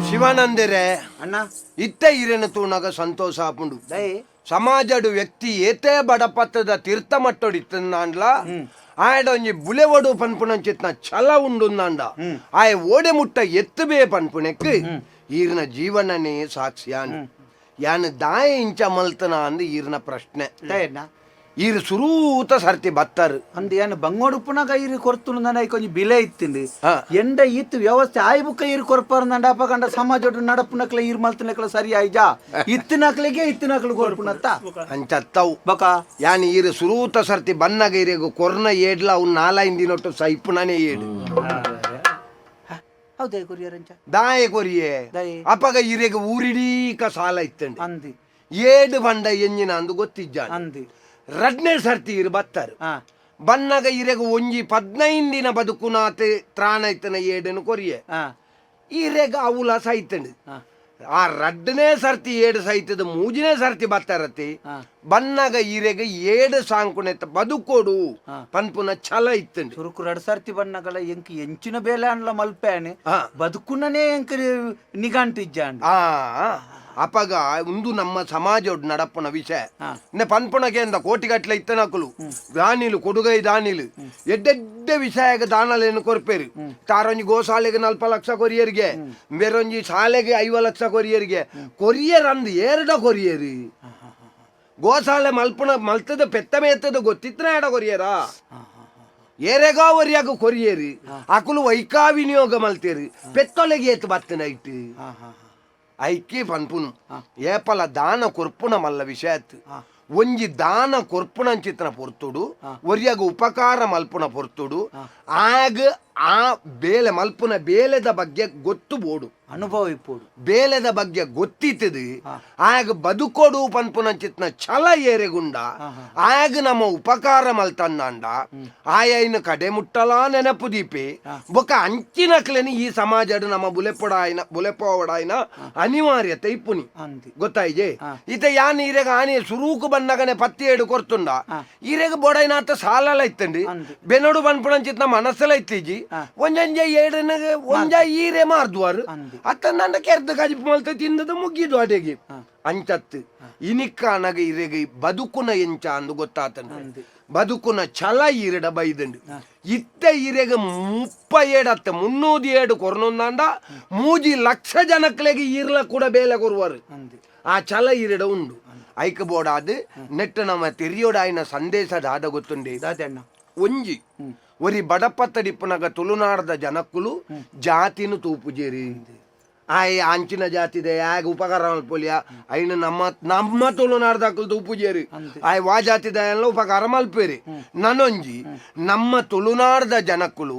ಶಿವಾನಂದರೆ ಅಣ್ಣ. ಇತ್ತ ಇರೆನ ತೂನಗ ಸಂತೋಷ ಆಪುಂಡು. ದಯೆ. ಸಮಾಜಡು ವ್ಯಕ್ತಿ ಏತೇ ಬಡಪತ್ತದ ತೀರ್ಥ ಮಟ್ಟೊಡಿತ್ತಂದಾಂಡ್ಲ ಆಯಡ ಒಂಜಿ ಬುಲೆವಡು ಪನ್ಪುನಂಚಿತ್ನ ಛಲ ಉಂಡುಂದಾಂಡ ಆಯ ಓಡೆ ಮುಟ್ಟ ಎತ್ತುಬೇ ಪನ್ಪುನೆಕ್ ಈರ್ನ ಜೀವನನೇ ಸಾಕ್ಷಿಯಾನ್. ಯಾನ್ ದಾಯ ಇಂಚ ಮಲ್ತನ ಅಂದ್ ಈರ್ನ ಪ್ರಶ್ನೆ. ದಯಣ್ಣ. ಈರ್ ಸುರೂತ ಸರ್ತಿ ಬತ್ತರ್. ಅಂದ್ ಏನ್ ಬಂಗೋಡುಪ್ಪುನಾಗ ಈರು ಕೊರ್ತುನು ನನ ಕೊಂಚ ಬಿಲೆ ಇತ್ತಿಂದು. ಎಂಡ ಇತ್ತು ವ್ಯವಸ್ಥೆ ಆಯ್ ಬುಕ್ಕ ಈರು ಕೊರ್ಪಾರ ನಂಡ ಅಪಗಂಡ ಸಮಾಜ ನಡಪುನಕ್ಲೆ ಈರ್ ಮಲ್ತನಕ್ಲೆ ಸರಿ ಆಯ್ಜಾ ಇತ್ತಿನಕ್ಲಿಗೆ ಇತ್ತಿನಕ್ಲು ಕೊರ್ಪುನತ್ತ. ಅಂಚತ್ತವು. ಬಕ ಯಾನ್ ಈರು ಸುರೂತ ಸರ್ತಿ ಬನ್ನಗ ಈರೆಗು ಕೊರ್ನ ಏಡ್ಲ ಅವು ನಾಲೈನ್ ದಿನೊಟ್ಟು ಸೈಪುನನೇ ಏಡು. ಹೌದೇ ಕೊರಿಯರಂಚ? ದಾಯ ಕೊರಿಯೆ? ದಾಯೆ? ಅಪಗ ಈರೆಗ್ ಊರಿಡೀಕ ಸಾಲ ಇತ್ತಂಡೆ. ಅಂದಿ. ಏಡು ಬಂಡ ಎಂಜಿನ ಅಂದು ಗೊತ್ತಿಜ್ಜ. ಅಂದಿ. ರಡ್ನೇ ಸರ್ತಿ ಇರು ಬತ್ತರು. ಬನ್ನಗ ಇರೆಗ ಒಂಜಿ 15 ದಿನ ಬದುಕುನಾತೆ ತ್ರಾಣ ಇತ್ತನ ಏಡನು ಕೊರಿಯೆ. ಈರೆಗ ಅವುಲ ಸೈತಂಡು. ಆ ರಡ್ಡನೇ ಸರ್ತಿ ಏಡು ಸೈತದ ಮೂಜನೇ ಸರ್ತಿ ಬತ್ತಾರತಿ. ಬನ್ನಗ ಈರೆಗ ಏಡು ಸಾಂಕುನೆತ್ತ ಬದುಕೋಡು ಪನ್ಪುನ ಛಲ ಇತ್ತಂಡು. ಸುರುಕು ರಡ್ ಸರ್ತಿ ಬನ್ನಗಲ ಎಂಕ್ ಎಂಚಿನ ಬೇಲೆ ಅನ್ಲ ಮಲ್ಪೇನೆ. ಬದುಕುನನೇ ಎಂಕ್ ನಿಗಂಟು ಇಜ್ಜಾಂಡ್. ಅಪಗ ಉಂದು ನಮ್ಮ ಸಮಾಜ ನಡಪುನ ವಿಷಯ. ನೆ ಪನ್ಪುನಗೆ ಅಂದ ಕೋಟಿಗಟ್ಲೆ ಇತ್ತನಕುಲು ದಾನಿಲು ಕೊಡುಗೈ ದಾನಿಲು ಎಡ್ಡೆಡ್ಡೆ ವಿಷಯಗ ದಾನಲೇನು ಕೊರ್ಪೇರು. ತಾರೊಂಜಿ ಗೋಶಾಲೆಗೆ 40 ಲಕ್ಷ ಕೊರಿಯರಿಗೆ, ಬೇರೊಂಜಿ ಶಾಲೆಗೆ 50 ಲಕ್ಷ ಕೊರಿಯರಿಗೆ ಕೊರಿಯರ್ ಅಂದ್ ಏರ್ಡ ಕೊರಿಯರು. ಗೋಶಾಲೆ ಮಲ್ಪುನ ಮಲ್ತದ ಪೆತ್ತ ಮೇತ್ತದ ಗೊತ್ತಿತ್ತನ ಎಡ ಕೊರಿಯರಾ ಏರೆಗಾ ಒರಿಯಾಗ ಕೊರಿಯರು. ಅಕುಲು ವೈಕಾ ವಿನಿಯೋಗ ಮಲ್ತೇರು ಪೆತ್ತೊಲೆಗೆ ಏತು ಬತ್ತನ ಇಟ್ಟು ಐಕೆ ಪನ್ಪುನು. ಏಪಲ ದಾನ ಕೊರ್ಪುನ ಮಲ್ಲ ವಿಷಯತ್. ಒಂಜಿ ದಾನ ಕೊರ್ಪುನಂಚಿತ್ನ ಪೊರ್ತುಡು ಒರಿಯಾಗ ಉಪಕಾರ ಮಲ್ಪುನ ಪೊರ್ತುಡು ಆಗ ಆ ಬೇಲೆ ಮಲ್ಪುನ ಬೇಲೆದ ಬಗ್ಗೆ ಗೊತ್ತು ಬೋಡು, ಅನುಭವ ಇಪ್ಪೋಡು. ಬೇಲೆದ ಬಗ್ಗೆ ಗೊತ್ತಿತ್ತದು ಆಗ ಬದುಕೋಡು ಪನ್ಪುನಂಚಿತ್ನ ಛಲ ಏರೆಗುಂಡ ಆಗ ನಮ್ಮ ಉಪಕಾರ ಮಲ್ತಂದಾಂಡ ಆಯೈನ ಕಡೆ ಮುಟ್ಟಲಾ ನೆನಪು ದೀಪೆ. ಬೊಕ ಅಂಚಿನಕ್ಲೆನಿ ಈ ಸಮಾಜಡ್ ನಮ್ಮ ಬುಲೆಪೊಡಾಯ್ನ ಬುಲೆಪೋವಡಾಯ್ನ ಅನಿವಾರ್ಯತೆ ಇಪ್ಪುನಿ. ಗೊತ್ತಾಯ್ಜೆ? ಇತ ಯಾನ್ ಈರೆಗ ಆನೆ ಸುರೂಕು ಬನ್ನಗನೆ ಪತ್ತಿ ಏಡು ಕೊರ್ತುಂಡ ಈರೆಗ ಬೊಡೈನಾತ ಸಾಲಲ ಇತ್ತಂಡಿ ಬೆನೋಡು ಪನ್ಪುನಂಚಿತ್ನ ಮನಸ್ಸಲ ಇತ್ತೀಜಿ. ಒಂಜಂಜೆ ಏಡನ ಒಂಜ ಈರೆ ಮಾರ್ದುವಾರು ಅತ್ತಂದ ಕೆರ್ದ ಕಜಿಪು ಮಲ್ತ ತಿಂದದ ಮುಗಿದು ಅಡೆಗೆ ಅಂಚತ್ತು. ಇನಿಕ್ಕಾನಗ ಇರೆಗೆ ಬದುಕುನ ಎಂಚ ಅಂದು ಗೊತ್ತಾತಂಡ ಬದುಕುನ ಛಲ ಈರಡ ಬೈದಂಡು. ಇತ್ತ ಈರೆಗ 37 ಅತ್ತ 307 ಕೊರ್ನೊಂದಾಂಡ 3 ಲಕ್ಷ ಜನಕ್ಲೆಗೆ ಈರ್ಲ ಕೂಡ ಬೇಲೆ ಕೊರುವರು. ಆ ಛಲ ಈರಡ ಉಂಡು. ಐಕ ಬೋಡಾದ್ ನೆಟ್ಟ ನಮ್ಮ ತೆರಿಯೋಡಾಯಿನ ಸಂದೇಶ ದಾದ ಗೊತ್ತುಂಡೆ? ಒಂಜಿ ಒರಿ ಬಡಪತ್ತಡಿಪ್ಪುನಗ ತುಳುನಾಡದ ಜನಕ್ಕುಲು ಜಾತಿನು ತೂಪುಜೇರಿ. ಆಯ್ ಅಂಚಿನ ಜಾತಿದೆ ಆಗ ಉಪಕಾರ ಮಲ್ಪೊಲಿಯ ಐನು ನಮ್ಮ ನಮ್ಮ ತುಳುನಾಡ್ದಕ್ಕಲು ತೂಪುಜೇರಿ. ಆಯ್ ವಾ ಜಾತಿದ ಎಲ್ಲ ಉಪಕಾರ ಮಲ್ಪೇರಿ. ನನೊಂಜಿ ನಮ್ಮ ತುಳುನಾಡದ ಜನಕ್ಕುಲು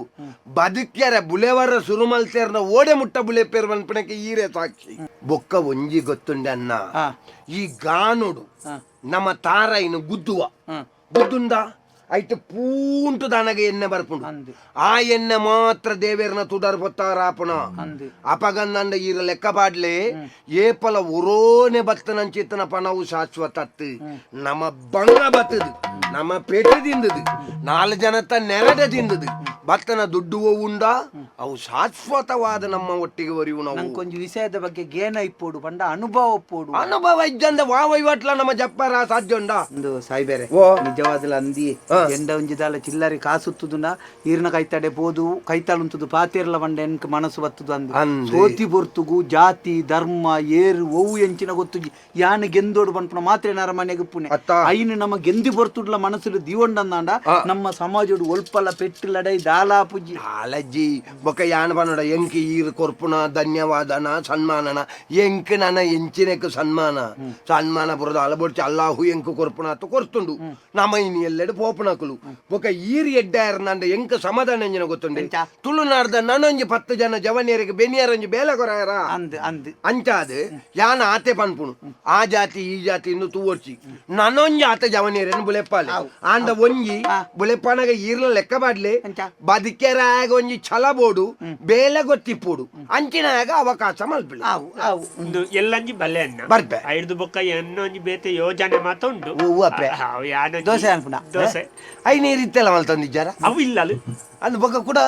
ಬದುಕ್ಯರ ಬುಲೆವರ ಸುರು ಮಲ್ತೇರ್ನ ಓಡೆ ಮುಟ್ಟ ಬುಲೆಪೇರ್ ಮಲ್ಪನಕ್ಕೆ ಈರೆ ಸಾಕ್ಷಿ. ಬೊಕ್ಕ ಒಂಜಿ ಗೊತ್ತುಂಡೆ ಅನ್ನ, ಈ ಗಾನುಡು ನಮ್ಮ ತಾರ ಇನ್ನು ಗುದ್ದುವ ಗುದ್ದುಂಡ ಐಟ್ ಪೂಂಟು ದನಗೆ ಎಣ್ಣೆ ಬರ್ಪುಂಡು. ಆ ಎಣ್ಣೆ ಮಾತ್ರ ದೇವೇರ್ನ ತುಡರ್ ಪೊತ್ತಾರಾಪುನ ಅಪಗಂದಂಡ ಈರ ಲೆಕ್ಕ ಪಾಡ್ಲೆ ಏಪಲ ಒರೋನೆ ಬತ್ತನಂಚಿತ್ತನ ಪಣವು ಶಾಶ್ವತತ್ತು. ನಮ್ಮ ಬಂಗ ಬತ್ತದು ನಮ್ಮ ಪೇಟೆ ತಿಂದದು 4 ಜನತ ನೆರಡೆ ತಿಂದದು ಬತ್ತನ ದುಡ್ಡು ಉಂಡ ಅವು ಶಾಶ್ವತವಾದ ನಮ್ಮ ಒಟ್ಟಿಗೆ ಒರಿವು. ನಾವು ನಂಗೊಂಜಿ ವಿಷಯದ ಬಗ್ಗೆ ಗೇನ ಇಪ್ಪೋಡು ಪಂಡ ಅನುಭವ ಇಪ್ಪೋಡು. ಅನುಭವ ಇಜ್ಜಂದ ವಾವೈವಟ್ಲ ನಮ್ಮ ಜಪ್ಪರ ಸಾಧ್ಯ ಉಂಡ. ಒಂದು ಸಾಯ್ಬೇರೆ ನಿಜವಾದಲ ಅಂದಿ ಎಂಡ ಒಂಜಿದಾಲ ಚಿಲ್ಲರಿ ಕಾಸುತ್ತುದುನ ಈರ್ನ ಕೈತಾಡೆ ಪೋದು ಕೈತಾಳುಂತುದು ಪಾತೇರ್ಲ ಬಂಡ ಎನ್ಕ ಮನಸ್ಸು ಬತ್ತುದು ಅಂದು. ಸೋತಿ ಪೊರ್ತುಗು ಜಾತಿ ಧರ್ಮ ಏರು ಒವು ಎಂಚಿನ ಗೊತ್ತು ಯಾನ್ ಗೆಂದೋಡು ಪನ್ಪುನ ಮಾತ್ರ ನರಮನೆಗೆ ಪುಣೆ ಐನು ನಮ್ಮ ಗೆಂದಿ ಪೊರ್ತುಡ್ಲ ಮನಸ್ಸು ದೀವೊಂಡಂದಾಂಡ ನಮ್ಮ ಸಮಾಜಡು ಒಲ್ಪಲ ಪೆಟ್ಟು ಲಡೈ ದಾಲಾ ಪುಜ್ಜಿ ದಾಲಜ್ಜಿ ಬೊಕ ಯಾನ್ ಪನೋಡ ಎಂಕ್ ಈರ್ ಕೊರ್ಪುನ ಧನ್ಯವಾದನ ಸನ್ಮಾನನ ಎಂಕ್ ನನ ಎಂಚಿನೆಕ್ ಸನ್ಮಾನ ಸನ್ಮಾನ ಪುರ ದಾಲ ಬೊಡ್ಚಿ ಅಲ್ಲಾಹು ಎಂಕ್ ಕೊರ್ಪುನ ಅತ್ತ ಕೊರ್ತುಂಡು ನಮ ಇನಿ ಎಲ್ಲೆಡು ಪೋಪುನಕುಲು ಬೊಕ ಈರ್ ಎಡ್ಡಾಯರ್ನಂಡ ಎಂಕ್ ಸಮಾಧಾನ ಎಂಜಿನ ಗೊತ್ತುಂಡು ತುಳುನಾಡ್ದ ನನೊಂಜಿ 10 ಜನ ಜವನಿಯರಿಗೆ ಬೆನಿಯರೊಂಜಿ ಬೇಲೆ ಕೊರಾಯರ ಅಂದ್ ಅಂದ್ ಅಂಚಾದ್ ಯಾನ್ ಆತೆ ಪನ್ಪುನು ಆ ಜಾತಿ ಈ ಜಾತಿ ಇಂದು ತೂವೊಡ್ಚಿ ನನೊಂಜಿ ಆತ ಜವನಿಯರನ್ನು ಬುಲೆಪ್ಪಾಲೆ ಆಂಡ ಒಂಜಿ ಬುಲೆಪ್ಪಾನಗ ಈರ್ಲ ಲೆಕ್ಕ ಬಾಡ್ಲೆ ಬದುಕೆರಾಗ ಒಂಜಿ ಛಲ ಬೋಡು ಬೇಲೆ ಗೊತ್ತಿಪ್ಪೋಡು ಅಂಚಿನಾಗ ಅವಕಾಶ ಮಲ್ಪಿಲ್ಲ ಆವು ಆವು ಒಂದು ಎಲ್ಲಂಜಿ ಬಲೆ ಅನ್ನ ಬರ್ಪೆ. ಐದು ಬೊಕ್ಕ ಎನ್ನೊಂಜಿ ಬೇತೆ ಯೋಜನೆ ಮಾತ ಉಂಡು ಒವ್ವು ಅಪ್ಪೆ? ಅವು ಯಾನೊಂಜಿ ದೋಸೆ ಅನ್ಪುನ? ದೋಸೆ I ನೀರಿತ್ತೆಲ್ಲ ಮಲ್ತಂದಿಜ್ಜಾರ ಅವು ಇಲ್ಲ ಅಲ್ಲಿ. ಅಂದ್ ಬೊಕ್ಕ ಕೂಡ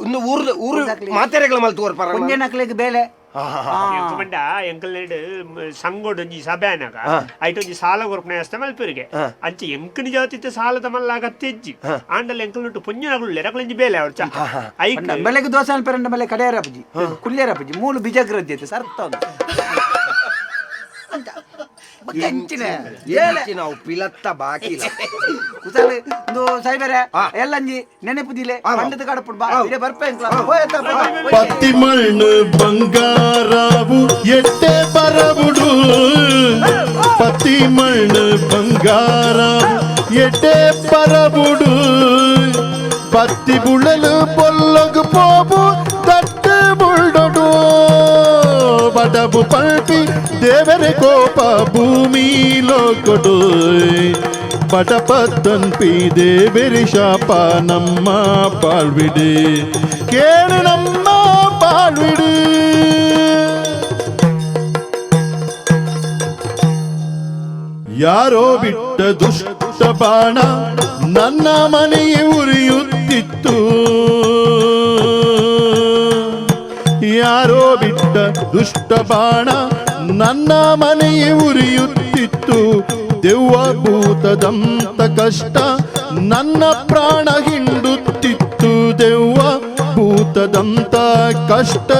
ಇನ್ನು ಊರು ಊರು ಮಾತೆರೆಗಳ ಮಲ್ತು ಕೊರ್ಪಾರ ಪುಂಜನಕ್ಲೆಗ್ ಬೇಲೆ ಎಂಕ್ ಪಂಡ ಎಂಕಲ್ನೆಡ್ ಸಂಗೊಡೊಂಜಿ ಸಭೆ ಅನಗ ಐಟೊಂಜಿ ಸಾಲ ಕೊರ್ಪುನ ವ್ಯವಸ್ಥೆ ಮಲ್ಪೆರಿಗೆ ಅಂಚೆ ಎಂಕನ ಜಾತಿತ್ತ ಸಾಲದ ಮಲ್ಲ ಅಗತ್ಯ ಇಜ್ಜಿ ಆಂಡಲ ಎಂಕಲ್ನುಟ್ಟು ಪುಂಜನಗುಳ್ಳೆ ರಕಲೊಂಜಿ ಬೇಲೆ ಅವರ್ಚ ಐಕ್ ಬೆಳಗ್ಗೆ ದೋಸೆ ಅನ್ಪೆರಂಡ ಮೇಲೆ ಕಡೆಯರ ಅಪ್ಪುಜಿ ಕುಲ್ಯರ ಅಪ್ಪುಜಿ ಮೂಲು ಬಿಜಗ್ರದ್ದಿ ಐತೆ ಸರ್ತ ಉಂಡು. ಅಂಚ ಬೊಕ್ಕ ಎಂಚಿನ ಬೇಲೆ ನಾವು ಪಿಲತ್ತ ಬಾಕಿಲ ಕುಸಲ್ ಇಂದು ಸಾಯ್ಬಾರೆ ಎಲ್ಲಂಜಿ ನೆನಪುದಿಲೆ ಪಂಡದ ಕಡಪುಡು ಬಾ ಇಡೆ ಬರ್ಪೆ ಎಂಕ್ಲ. ಹೋಯ್ ಅತ್ತ, ಬಾ. ಪತ್ತಿ ಮಣ್ಣು ಬಂಗಾರವು ಎಟ್ಟೆ ಬರಬುಡು ಪತ್ತಿ ಮಣ್ಣು ಬಂಗಾರ ಎಟ್ಟೆ ಬರಬುಡು ಪತ್ತಿ ಬುಳಲು ಪೊಲ್ಲಗು ಪೋಬು ತಟ್ಟು ಬುಳ್ಡೊಡು ಬಡಬು ಪಲ್ಪಿ ದೇವರ ಕೋಪ ಭೂಮಿ ಲೋಕೊಡು ಬಡಪತ್ತನ್ಪಿ ದೇವರಿ ಶಾಪ ನಮ್ಮ ಬಾಳ್ವಿಡು ಕೇಳು ನಮ್ಮ ಬಾಳ್ವಿಡು. ಯಾರೋ ಬಿಟ್ಟ ದುಷ್ಟ ಬಾಣ ನನ್ನ ಮನೆಯೇ ಉರಿಯುತ್ತಿತ್ತು ಯಾರೋ ಬಿಟ್ಟ ದುಷ್ಟ ಬಾಣ ನನ್ನ ಮನೆಯೇ ಉರಿಯುತ್ತಿತ್ತು ದೆವ್ವ ಭೂತದಂತ ಕಷ್ಟ ನನ್ನ ಪ್ರಾಣ ಹಿಂಡುತ್ತಿತ್ತು ದೆವ್ವ ಭೂತದಂತ ಕಷ್ಟ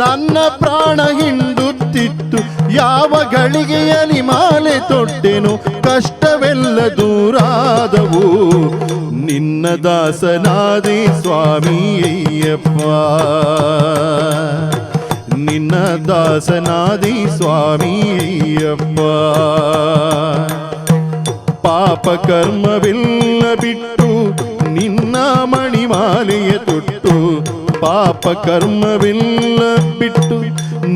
ನನ್ನ ಪ್ರಾಣ ಹಿಂಡುತ್ತಿತ್ತು ಯಾವ ಗಳಿಗೆಯಲಿ ಮಾಲೆ ತೊಟ್ಟೆನು ಕಷ್ಟವೆಲ್ಲ ದೂರಾದವು ನಿನ್ನ ದಾಸನಾದಿ ಸ್ವಾಮಿ ಅಯ್ಯಪ್ಪ ನಿನ್ನ ದಾಸನಾದಿ ಸ್ವಾಮಿ ಅಯ್ಯಪ್ಪ ಪಾಪ ಕರ್ಮವೆಲ್ಲ ಬಿಟ್ಟು ನಿನ್ನ ಮಣಿಮಾಲೆಯ ತೊಟ್ಟು ಪಾಪ ಕರ್ಮವೆಲ್ಲ ಬಿಟ್ಟು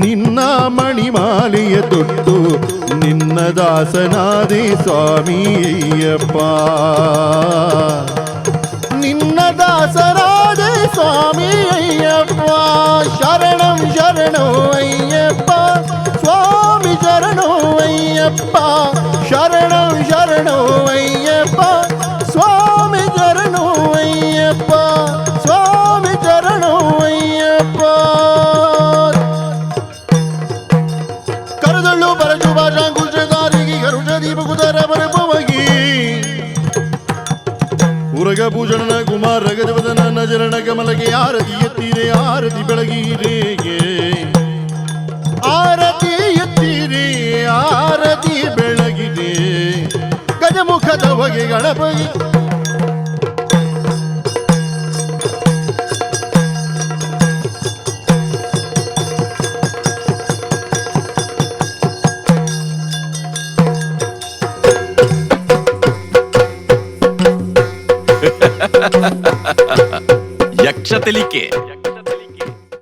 ನಿನ್ನ ಮಣಿಮಾಲೆಯ ತೊಟ್ಟು ನಿನ್ನ ದಾಸನಾದಿ ಸ್ವಾಮಿ ಅಯ್ಯಪ್ಪ ನಿನ್ನ ದಾಸನಾದೆ ಸ್ವಾಮಿ ಅಯ್ಯಪ್ಪ ಶರಣಂ ಶರಣೋ ಅಯ್ಯಪ್ಪ ಸ್ವಾಮಿ ಶರಣೋ ಅಯ್ಯಪ್ಪ ಶರಣಂ ಶರಣೋ ಅಯ್ಯಪ್ಪ ಸ್ವಾಮಿ ಶರಣೋ ಅಯ್ಯಪ್ಪ ಸ್ವಾಮಿ ಶರಣೋ ಅಯ್ಯಪ್ಪ. ಕರದಳ್ಳು ಬರಜು ಭಾಷಾಂಕುಶಧಾರಿಗೆ ಗರುಡ ದೀಪ ಕುದರ ಬರಪವಗಿ ಉರಗಭೂಷಣನ ಕುಮಾರ ಗಜವದನ ನಜರಣ ಕಮಲಗೆ ಆರತಿ ಎತ್ತೀರೆ ಆರತಿ ಬೆಳಗಿರೇಗೆ ಆರತಿ ಎತ್ತೀರೆ ಆರತಿ ಬೆಳಗಿದೆ ಗಜಮುಖದ ಹೊಗೆ ಗಣಪತಿ. ಯಕ್ಷ ತೆಲಿಕೆ.